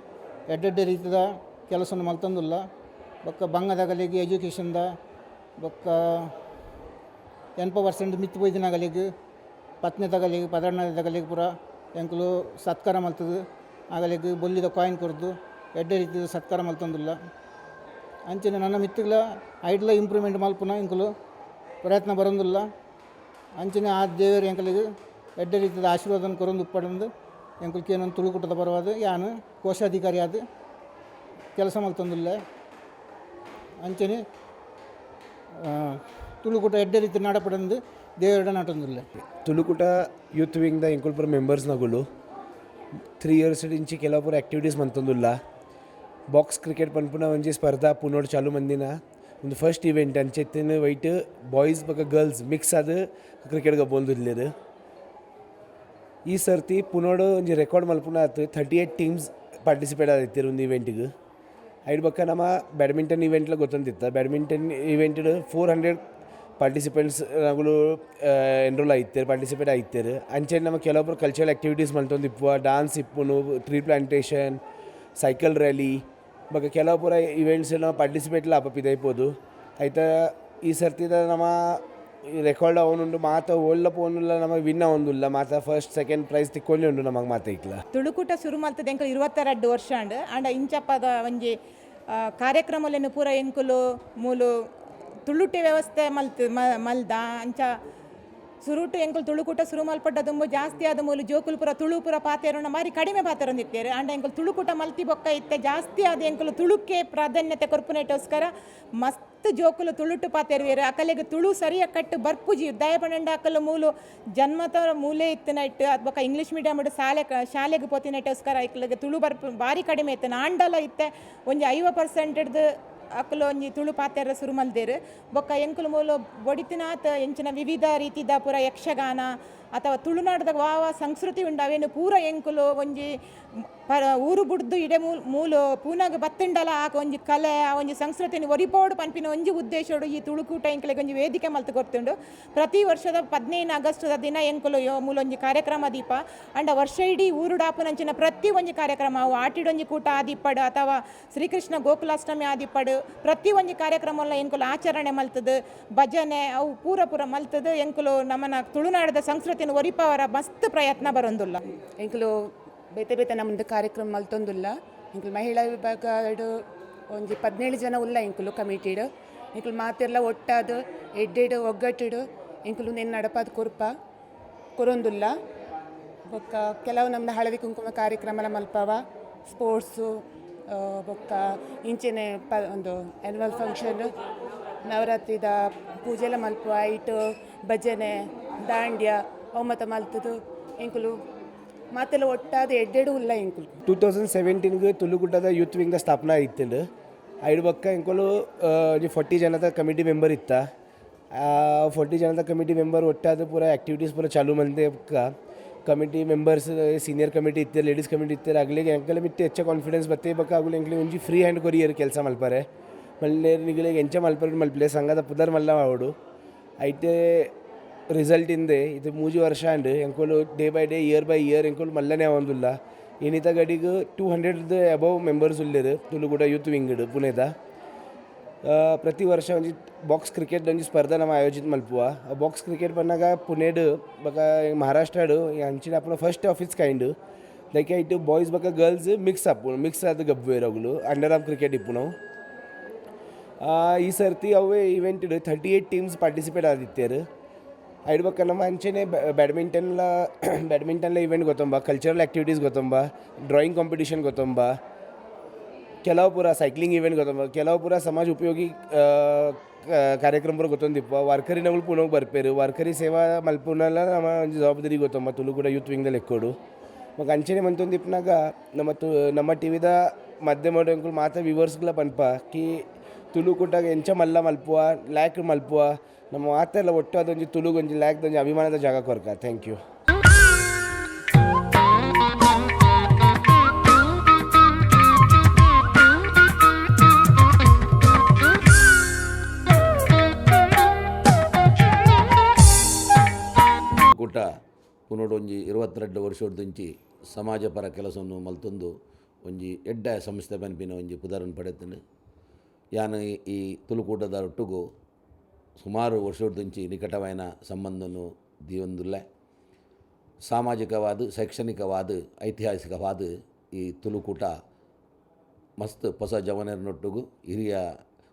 ಎಡ್ಡೆಡ್ಡೆ ರೀತಿದ ಕೆಲಸವನ್ನು ಮಲ್ತೊಂದುಲ್ಲ. ಬೊಕ್ಕ ಬಂಗದಗಲಿಗೆ ಎಜುಕೇಷನ್ದ ಬೊಕ್ಕ 80% ಮಿತ್ತ್ ಪೋಯ್ದಿನಗಲಿಗ್ ಪತ್ನೆ ತಗಲಿಗ್ ಪದರಣ್ಣದ ತಗಲಿಗ್ ಪೂರ ಎಂಕುಲು ಸತ್ಕಾರ ಮಲ್ತದು ಆಗಲಿಗ್ ಬೊಲ್ಲಿದ ಕಾಯಿನ್ ಕೊರ್ದು ಎಡ್ಡೆ ರೀತಿದ ಸತ್ಕಾರ ಮಲ್ತೊಂದುಲ್ಲ. ಅಂಚನೆ ನನ್ನ ಮಿತ್ತುಗ್ಲ ಐಟ್ಲ ಇಂಪ್ರೂವ್ಮೆಂಟ್ ಮಲ್ಪುನ ಎಂಕುಲು ಪ್ರಯತ್ನ ಬರೊಂದುಲ್ಲ. ಅಂಚನೆ ಆ ದೇವೆರ್ ಎಂಕಲಿಗ್ ಎಡ್ಡೆ ರೀತಿದ ಆಶೀರ್ವಾದನ ಕೊರೊಂದು ಉಪ್ಪಡಂದು ಎಂಕುಲು ಕೇನೊಂದು ತುಳುಕೂಟದ ಪರವಾದ್ ಯಾನ್ ಕೋಶಾಧಿಕಾರಿ ಆದ್ ಕೆಲಸ ಮಲ್ತೊಂದುಲ್ಲೆ. ಅಂಚನೆ ತುಳುಕೂಟ ಎಡ್ಡೆ ರೀತಿ ನಡಪಡಂದು ದೇವರ ನಟೊಂದುಲ್ಲೆ. ತುಳುಕೂಟ ಯೂತ್ ವಿಂಗ್ದ ಎಂಕುಲು ಪೂರ ಮೆಂಬರ್ಸ್ ನಗುಲು 3 ಇಯರ್ಸ್ ಇಂಚಿ ಕೆಲವು ಪೂರ ಆಕ್ಟಿವಿಟೀಸ್ ಮಂತೊಂದುಲ್ಲ. ಬಾಕ್ಸ್ ಕ್ರಿಕೆಟ್ ಪನ್ಪುನ ಒಂಜಿ ಸ್ಪರ್ಧಾ ಪುನೋಡ್ ಚಾಲು ಮಂದಿನ ಒಂದು ಫಸ್ಟ್ ಇವೆಂಟ್. ಅಂಚೆತ್ತಿನ ವೈಟ್ ಬಾಯ್ಸ್ ಬೊಕ ಗರ್ಲ್ಸ್ ಮಿಕ್ಸ್ ಆದ್ ಕ್ರಿಕೆಟ್ ಗೊಬ್ಬೊಂದುಲ್ಲೆರ್. ಈ ಸರ್ತಿ ಪುನೋಡು ಒಂಜಿ ರೆಕಾರ್ಡ್ ಮಲ್ಪುನ ಆತು, 38 ಟೀಮ್ಸ್ ಪಾರ್ಟಿಸಿಪೇಟ್ ಆದಿತ್ತೆರ್ ಒಂದು ಇವೆಂಟಿಗೆ. ಐಡ್ ಬೊಕ್ಕ ನಮ ಬ್ಯಾಡ್ಮಿಂಟನ್ ಇವೆಂಟ್ಲ ಗೊತ್ತೊಂದಿತ್ತ. ಬ್ಯಾಡ್ಮಿಂಟನ್ ಇವೆಂಟ್ಡ್ 400 ಪಾರ್ಟಿಸಿಪೆಂಟ್ಸ್ ನಗುಲು ಎನ್ರೋಲ್ ಆಯಿತ್ತೆರ್, ಪಾರ್ಟಿಸಿಪೇಟ್ ಆಯಿತ್ತೆರ್. ಅಂಚನೆ ನಮ ಕೆಲವೊಬ್ರು ಕಲ್ಚರಲ್ ಆಕ್ಟಿವಿಟೀಸ್ ಮಲ್ತೊಂದಿಪ್ಪುವ. ಡಾನ್ಸ್ ಇಪ್ಪುನು, ಟ್ರೀ ಪ್ಲಾಂಟೇಶನ್, ಸೈಕಲ್ ರ್ಯಾಲಿ ಬೊಕ್ಕ ಕೆಲವು ಪೂರ ಇವೆಂಟ್ಸ್ ನಮ ಪಾರ್ಟಿಸಿಪೇಟ್ಲ ಆಪ ಪಿದಯ್ಪೋದು. ಐತ ಈ ಸರ್ತಿದ ನಮ ರೆಕಾರ್ಡ್ ಅವನುಂಡು ಮಾತ ಓಲ್ಲ ಪೋನುಲ್ಲ ನಮ ವಿನ್ ಆವೊಂದುಲ್ಲ. ಮಾತ ಫಸ್ಟ್ ಸೆಕೆಂಡ್ ಪ್ರೈಸ್ ತಿಕ್ಕೊಂದೇ ಉಂಡು ನಮಗೆ ಮಾತ ಇಕ್ಲ. ತುಳುಕೂಟ ಸುರು ಮಲ್ತದ ಎಂಕುಲು 22 ವರ್ಷ ಆಂಡ್. ಆಂಡ ಇಂಚಪ್ಪದ ಒಂಜಿ ಕಾರ್ಯಕ್ರಮಲೆನ್ ಪೂರ ಎಂಕುಲು ಮೂಲು ತುಳುಟೆ ವ್ಯವಸ್ಥೆ ಮಲ್ತ್ ಮಲ್ದ. ಅಂಚ ಸುರುಟು ಎಂಕುಲು ತುಳುಕೂಟ ಸುರು ಮಲ್ಪಡ್ಡ ದುಂಬು ಜಾಸ್ತಿ ಆದ ಮೂಲು ಜೋಕುಲು ಪೂರ ತುಳು ಪೂರ ಪಾತೆರುನ ಬಾರಿ ಕಡಿಮೆ ಪಾತೆರೊಂದಿತ್ತೇರು. ಆಂಡ ಎಂಕುಲು ತುಳುಕೂಟ ಮಲ್ತಿ ಬೊಕ್ಕ ಇತ್ತೆ ಜಾಸ್ತಿ ಆದ ಎಂಕುಲು ತುಳುಕ್ಕೆ ಪ್ರಾಧಾನ್ಯತೆ ಕೊರ್ಪುನೆಟೋಸ್ಕರ ಮಸ್ತ್ ಜೋಕುಲು ತುಳುಟು ಪಾತೆರುವೆರು. ಅಕಲೆಗ್ ತುಳು ಸರಿಯ ಕಟ್ಟು ಬರ್ಪುಜಿ ದಯಪಣಂಡ ಅಕಲು ಮೂಲು ಜನ್ಮತ ಮೂಲೆ ಇತ್ತಿನ ಇಟ್ಟು ಅದು ಬೊಕ್ಕ ಇಂಗ್ಲೀಷ್ ಮೀಡಿಯಮ್ ಶಾಲೆಗೆ ಪೋತಿನೆಟೋಸ್ಕರ ಐಕ್ಲೆಗ್ ತುಳು ಬರ್ಪು ಬಾರಿ ಕಡಿಮೆ ಇತ್ತು. ಆಂಡಲ ಇತ್ತೆ ಒಂಜಿ 50% ಹಿಡ್ದು ಅಕುಲು ಒಂಜಿ ತುಳು ಪಾತೆರ ಸುರು ಮಲ್ದೆರ್. ಬೊಕ್ಕ ಎಂಕುಲು ಮೂಲು ಬೊಡಿತಿನಾತ್ ಎಂಚಿನ ವಿವಿಧ ರೀತಿದ ಪೂರ ಯಕ್ಷಗಾನ ಅಥವಾ ತುಳುನಾಡ್ದ ವಾ ಸಂಸ್ಕೃತಿ ಉಂಡು ಅವೇನು ಪೂರ ಎಂಕುಲು ಒಂಜಿ ಪರ ಊರು ಬುಡ್ದು ಇಡೆ ಮೂಲು ಪೂನಾಗ ಬತ್ತುಂಡಲ ಆ ಒಂಜಿ ಕಲೆ ಆ ಒಂಜಿ ಸಂಸ್ಕೃತಿನ ಒರಿಪೋಡು ಪನ್ಪಿನ ಒಂಜಿ ಉದ್ದೇಶೋಡು ಈ ತುಳುಕೂಟ ಎಂಕುಲೆಗ್ ಒಂಜಿ ವೇದಿಕೆ ಮಲ್ತ್ ಕೊರ್ತುಂಡು. ಪ್ರತಿ ವರ್ಷದ 15 ಆಗಸ್ಟ್ದ ದಿನ ಎಂಕುಲು ಮೂಲೊಂಜಿ ಕಾರ್ಯಕ್ರಮ ದೀಪ ಅಂಡ ವರ್ಷ ಇಡೀ ಊರುಡಾಪುನಂಚಿನ ಪ್ರತಿ ಒಂಜಿ ಕಾರ್ಯಕ್ರಮ ಅವು ಆಟಿಡೊಂಜಿ ಕೂಟ ಆದಿಪ್ಪಡು ಅಥವಾ ಶ್ರೀಕೃಷ್ಣ ಗೋಕುಲಾಷ್ಟಮಿ ಆದಿಪ್ಪಡು ಪ್ರತಿ ಒಂಜಿ ಕಾರ್ಯಕ್ರಮಲ ಎಂಕುಲು ಆಚರಣೆ ಮಲ್ತದು ಭಜನೆ ಅವು ಪೂರ ಪೂರ ಮಲ್ತದು ಎಂಕುಲು ನಮ್ಮನ ತುಳುನಾಡದ ಸಂಸ್ಕೃತಿನ ಒರಿಪವರ ಮಸ್ತ್ ಪ್ರಯತ್ನ ಬರೊಂದುಲ್ಲ. ಎಂಕುಲು ಬೇತೆ ಬೇತೆ ನಮ್ಮದು ಕಾರ್ಯಕ್ರಮ ಮಲ್ತೊಂದುಲ್ಲ. ಎಂಕುಲು ಮಹಿಳಾ ವಿಭಾಗ ಒಂಜಿ 17 ಜನ ಉಲ್ಲ ಎಂಕುಲು ಕಮಿಟಿಡ್. ಎಂಕುಲು ಮಾತೆರ್ಲ ಒಟ್ಟಾದ್ ಎಡ್ಡೆಡ್ ಒಗ್ಗಟ್ಟಿಡು ಎಂಕುಲು ನೆನ್ ನಡಪಾದ್ ಕೊರ್ಪ ಕೊರೊಂದುಲ್ಲ. ಬೊಕ್ಕ ಕೆಲವು ನಮ್ದು ಹಳದಿ ಕುಂಕುಮ ಕಾರ್ಯಕ್ರಮಲ ಮಲ್ಪವ, ಸ್ಪೋರ್ಟ್ಸು ಬೊಕ್ಕ ಇಂಚೆನೆ ಒಂದು ಆ್ಯನ್ಯುವಲ್ ಫಂಕ್ಷನ್, ನವರಾತ್ರಿದ ಪೂಜೆಲ ಮಲ್ಪುವ, ಐಟ್ ಭಜನೆ ದಾಂಡ್ಯ ಅವು ಮಾತ ಮಲ್ತದು ಎಂಕುಲು ಮಾತೆಲ್ಲ ಒಟ್ಟಾದ ಎಡ್ಡೆಡು ಉಲ್ಲ ಎಂಕುಲು. 2017ಗೆ ತುಳುಕೂಟದ ಯೂತ್ ವಿಂಗ್ದ ಸ್ಥಾಪನೆ ಆಯಿತ್ತುಂಡು. ಐಡ್ ಬೊಕ್ಕ ಎಂಕುಲು ಒಂಜಿ 40 ಜನದ ಕಮಿಟಿ ಮೆಂಬರ್ ಇತ್ತ. 40 ಜನದ ಕಮಿಟಿ ಮೆಂಬರ್ ಒಟ್ಟಾದ ಪೂರ ಆ್ಯಕ್ಟಿವಿಟೀಸ್ ಪೂರ ಚಾಲು ಮಲ್ತೆ. ಬೊಕ್ಕ ಕಮಿಟಿ ಮೆಂಬರ್ಸ್ ಸೀನಿಯರ್ ಕಮಿಟಿ ಇತ್ತೆರ್, ಲೇಡೀಸ್ ಕಮಿಟಿ ಇತ್ತೆರ್. ಅಗ್ಲಿಗೆ ಎಂಕಲೆ ಮಿತ್ತ್ ಹೆಚ್ಚ ಕಾನ್ಫಿಡೆನ್ಸ್ ಬತ್ತೆ. ಬೊಕ್ಕ ಅಗುಲು ಎಂಕ್ಲೆ ಒಂಜಿ ಫ್ರೀ ಹ್ಯಾಂಡ್ ಕೊರಿಯೆರ್ ಕೆಲಸ ಮಲ್ಪರೆ. ಮಲ್ಲೇರ್ ನಿಗಲೆಗ್ ಎಂಚ ಮಲ್ಪರೆ ಮಲ್ಪಲೆ, ಸಂಘದ ಪುದರ್ ಮಲ್ಲ ಆವೊಡು. ಐತೆ ರಿಸಲ್ಟ್ ಇಂದೆ ಇದು 3 ವರ್ಷ ಆಂಡ್. ಎಂಕುಲು day by day year by year ಎಂಕುಲು ಮಲ್ಲನೆ ಆವೊಂದುಲ್ಲ. ಇನಿತ ಗಡಿಗ್ 200 ಅಬೌವ್ ಮೆಂಬರ್ಸ್ ಉಲ್ಲೆರ್ ತುಳುಕೂಟ ಯೂತ್ ವಿಂಗ್ಡ್ ಪುಣೆದ. ಪ್ರತಿ ವರ್ಷ ಒಂಜಿ ಬಾಕ್ಸ್ ಕ್ರಿಕೆಟ್ ಒಂಜಿ ಸ್ಪರ್ಧೆ ನಮ ಆಯೋಜಿತ ಮಲ್ಪುವ. ಆ ಬಾಕ್ಸ್ ಕ್ರಿಕೆಟ್ ಪನ್ನಗ ಪುಣೆಡ್ ಬೊಕ ಮಹಾರಾಷ್ಟ್ರಡ್ ಅಂಚಿನ ಅಪ್ಪುನ first of it's kind. Like ಐಟ್ ಬಾಯ್ಸ್ ಬೊಕ ಗರ್ಲ್ಸ್ ಮಿಕ್ಸ್ ಆಪುಂಡು, ಮಿಕ್ಸ್ ಆದ್ ಗಬ್ಬುವೆರ್ ಅಗುಲು. ಅಂಡರ್ ಆರ್ಮ್ ಕ್ರಿಕೆಟ್ ಇಪ್ಪುನವು. ಈ ಸರ್ತಿ ಅವೇ ಇವೆಂಟ್ 38 ಟೀಮ್ಸ್ ಪಾರ್ಟಿಸಿಪೇಟ್ ಆದಿತ್ತೆರ್. ಐಡ್ ಬೊಕ್ಕ ನಮ್ಮ ಅಂಚೆನೆ ಬ್ಯಾಡ್ಮಿಂಟನ್ಲ ಬ್ಯಾಡ್ಮಿಂಟನ್ಲ ಇವೆಂಟ್ ಗೊತ್ತೊಂಬ, ಕಲ್ಚರಲ್ ಆ್ಯಕ್ಟಿವಿಟೀಸ್ ಗೊತ್ತೊಂಬ, ಡ್ರಾಯಿಂಗ್ ಕಾಂಪಿಟಿಷನ್ ಗೊತ್ತೊಂಬ, ಕೆಲವು ಪೂರ ಸೈಕ್ಲಿಂಗ್ ಇವೆಂಟ್ ಗೊತ್ತೊಂಬ, ಕೆಲವು ಪೂರ ಸಮಾಜ ಉಪಯೋಗಿ ಕಾರ್ಯಕ್ರಮ ಪೂರ ಗೊತ್ತೊಂದಿಪ್ಪ. ವಾರ್ಕರಿನಗಳು ಪುನಃ ಬರ್ಪೇರು, ವಾರ್ಕರಿ ಸೇವಾ ಮಲ್ಪುನಲ ನಮ್ಮ ಒಂಜಿ ಜವಾಬ್ದಾರಿ ಗೊತ್ತೊಂಬ ತುಳುಕೂಟ ಯೂತ್ ವಿಂಗ್ದ ಲೆಕ್ಕೋಡು. ಬೊಕ್ಕ ಅಂಚೆನೆ ಮಂತೊಂದಿಪ್ಪುನಗ ನಮ್ಮ ನಮ್ಮ ಟಿ ವಿದ ಮಾಧ್ಯಮ ಎಂಕುಲು ಮಾತ ವ್ಯೂವರ್ಸ್ಗ್ಲ ಪನ್ಪ ಕಿ ತುಳುಕೂಟಗ್ ಎಂಚ ಮಲ್ಲ ಮಲ್ಪುವ, ಲ್ಯಾಕ್ ಮಲ್ಪುವ, ನಮ್ಮ ಮಾತೆಲ್ಲ ಒಟ್ಟು ಅದೊಂಜಿ ತುಳುಗೊಂಜಿ ಲ್ಯಾಕ್ದೊಂಜಿ ಅಭಿಮಾನದ ಜಾಗ ಕೊರ್ಕ. Thank you. ಕೂಟ ಪುನೋಡೊಂಜಿ 22 ವರ್ಷೊಡ್ದಿಂಚಿ ಸಮಾಜಪರ ಕೆಲಸವನ್ನು ಮಲ್ತೊಂದು ಒಂಜಿ ಎಡ್ಡೆ ಸಂಸ್ಥೆ ಪನ್ಪಿನ ಒಂಜಿ ಪುದರನ್ನು ಪಡೆತುಂಡು. ಯಾನ್ ಈ ತುಳುಕೂಟದ ಒಟ್ಟುಗು ಸುಮಾರು ವರ್ಷೊಡ್ದಿಂಚಿ ನಿಕಟವಾಯಿನ ಸಂಬಂಧನು ದೀವೊಂದುಲ್ಲೆ. ಸಾಮಾಜಿಕವಾದ, ಶೈಕ್ಷಣಿಕವಾದ, ಐತಿಹಾಸಿಕವಾದ ಈ ತುಳುಕೂಟ ಮಸ್ತ್ ಹೊಸ ಜವನರನೊಟ್ಟುಗು ಹಿರಿಯ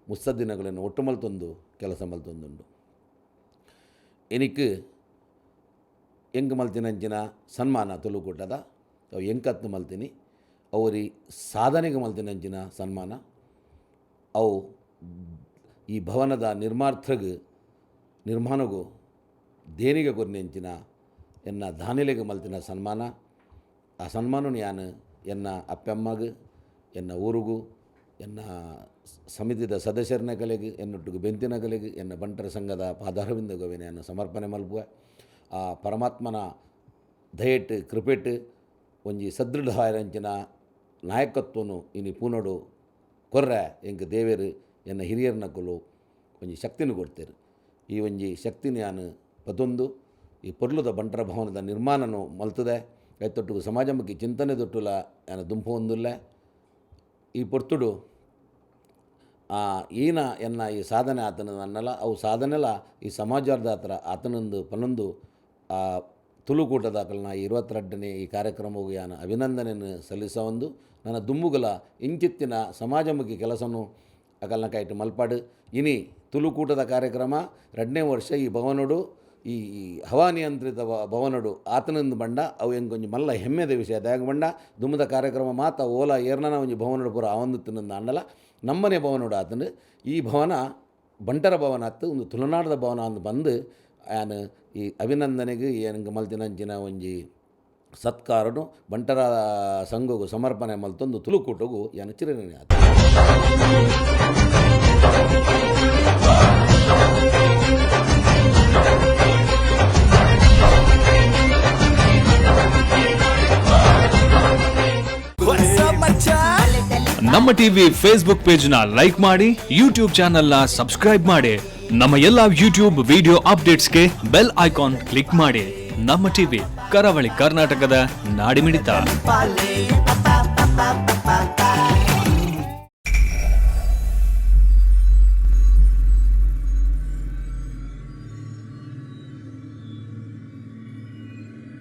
ಮುತ್ಸದ್ದಿನಗಳನ್ನು ಒಟ್ಟು ಮಲ್ತೊಂದು ಕೆಲಸ ಮಲ್ತೊಂದುಂಡು. ಎನಿಕ್ ಎಂಕ್ ಮಲ್ತಿನಂಚಿನ ಸನ್ಮಾನ ತುಳುಕೂಟದ ಅವು ಎಂಕತ್ನು ಮಲ್ತಿನಿ ಅವರಿ ಸಾಧನೆಗೆ ಮಲ್ತಿನಂಚಿನ ಸನ್ಮಾನ. ಅವು ಈ ಭವನದ ನಿರ್ಮಾರ್ಥಗ್ ನಿರ್ಮಾಣಗು ದೇಣಿಗೆ ಕೊರ್ನೆಂಚಿನ ಎನ್ನ ದಾನಿಲೆಗ್ ಮಲ್ತಿನ ಸನ್ಮಾನ. ಆ ಸನ್ಮಾನನು ಯಾನ್ ಎನ್ನ ಅಪ್ಪೆಮ್ಮಗ್, ಎನ್ನ ಊರುಗು, ಎನ್ನ ಸಮಿತಿದ ಸದಸ್ಯರನ ಕಲೆಗ್, ಎನ್ನೊಟ್ಟಿಗೆ ಬೆಂತಿನ ಕಲೆಗ್, ಎನ್ನ ಬಂಟರ ಸಂಘದ ಪಾದಾರವಿಂದ ಗೋವಿನ ಸಮರ್ಪಣೆ ಮಲ್ಪುವೆ. ಆ ಪರಮಾತ್ಮನ ದಯೆಟ್ ಕೃಪೆಟ್ ಒಂಜಿ ಸದೃಢ ಆಯಿನಂಚಿನ ನಾಯಕತ್ವನು ಇನಿ ಪೂನಡು ಕೊರ್ರೆ ಎಂಕ್ ದೇವೆರ್ ಎನ್ನ ಹಿರಿಯರ್ನಕುಲು ಒಂಜಿ ಶಕ್ತಿನ ಕೊಡ್ತೇರು. ಈ ಒಂಜಿ ಶಕ್ತಿನ ಯಾನ್ ಪತೊಂದು ಈ ಪೊರ್ಲುದ ಬಂಟರ ಭವನದ ನಿರ್ಮಾಣನು ಮಲ್ತದೆ. ಐತೊಟ್ಟುಗು ಸಮಾಜಮುಖಿ ಚಿಂತನೆ ದೊಟ್ಟುಲ ಯಾನ್ ದುಂಪು ಹೊಂದುಲ್ಲೆ. ಈ ಪೊರ್ತುಡು ಈನ ಎನ್ನ ಈ ಸಾಧನೆ ಆತನ ನನ್ನಲ ಅವು ಸಾಧನೆಲ ಈ ಸಮಾಜದ ಹತ್ರ ಆತನೊಂದು ಪನೊಂದು ಆ ತುಳುಕೂಟದಾಕಲ್ನ 22ನೇ ಈ ಕಾರ್ಯಕ್ರಮವು ಯಾನ ಅಭಿನಂದನೆಯನ್ನು ಸಲ್ಲಿಸವೊಂದು ನನ್ನ ದುಂಬುಗಲ ಇಂಚಿತ್ತಿನ ಸಮಾಜಮುಖಿ ಕೆಲಸನು ಅಕಲ್ನ ಕೈಟ್ ಮಲ್ಪಾಡು. ಇನಿ ತುಳುಕೂಟದ ಕಾರ್ಯಕ್ರಮ 2ನೇ ವರ್ಷ ಈ ಭವನಡು ಈ ಹವಾನಿಯಂತ್ರಿತ ಭವನಡು ಆತನಂದು ಬಂಡ ಅವು ಎಂಕೊಂಜಿ ಮಲ್ಲ ಹೆಮ್ಮೆದ ವಿಷಯ. ದಾಯಗ ಬಂಡ ದುಮ್ಮದ ಕಾರ್ಯಕ್ರಮ ಮಾತ ಓಲಾ ಏರ್ನನ ಒಂಜಿ ಭವನಡು ಪೂರ ಆವೊಂದು ತಿನ್ನಂದು ಅಂಡಲ ನಮ್ಮನೆ ಭವನಡು ಆತನು. ಈ ಭವನ ಬಂಟರ ಭವನ ಆತು, ಒಂದು ತುಳುನಾಡದ ಭವನ ಅಂದು ಬಂದು ಯಾನ್ ಈ ಅಭಿನಂದನೆಗೆ ಎಂಕ್ ಮಲ್ತಿನಂಚಿನ ಒಂಜಿ ಸತ್ಕಾರನು ಬಂಟರ ಸಂಘಗು ಸಮರ್ಪಣೆ ಮಲ್ತೊಂದು ತುಳುಕೂಟಗು ಯಾನ್ ಚಿರಋಣಿ ಆತ. ನಮ್ಮ ಟಿವಿ ಫೇಸ್ಬುಕ್ ಪೇಜ್ ನ ಲೈಕ್ ಮಾಡಿ, ಯೂಟ್ಯೂಬ್ ಚಾನೆಲ್ ನ ಸಬ್ಸ್ಕ್ರೈಬ್ ಮಾಡಿ, ನಮ್ಮ ಎಲ್ಲಾ ಯೂಟ್ಯೂಬ್ ವಿಡಿಯೋ ಅಪ್ಡೇಟ್ಸ್ಗೆ ಬೆಲ್ ಐಕಾನ್ ಕ್ಲಿಕ್ ಮಾಡಿ. ನಮ್ಮ ಟಿವಿ ಕರಾವಳಿ ಕರ್ನಾಟಕದ ನಾಡಿಮಿಡಿತ.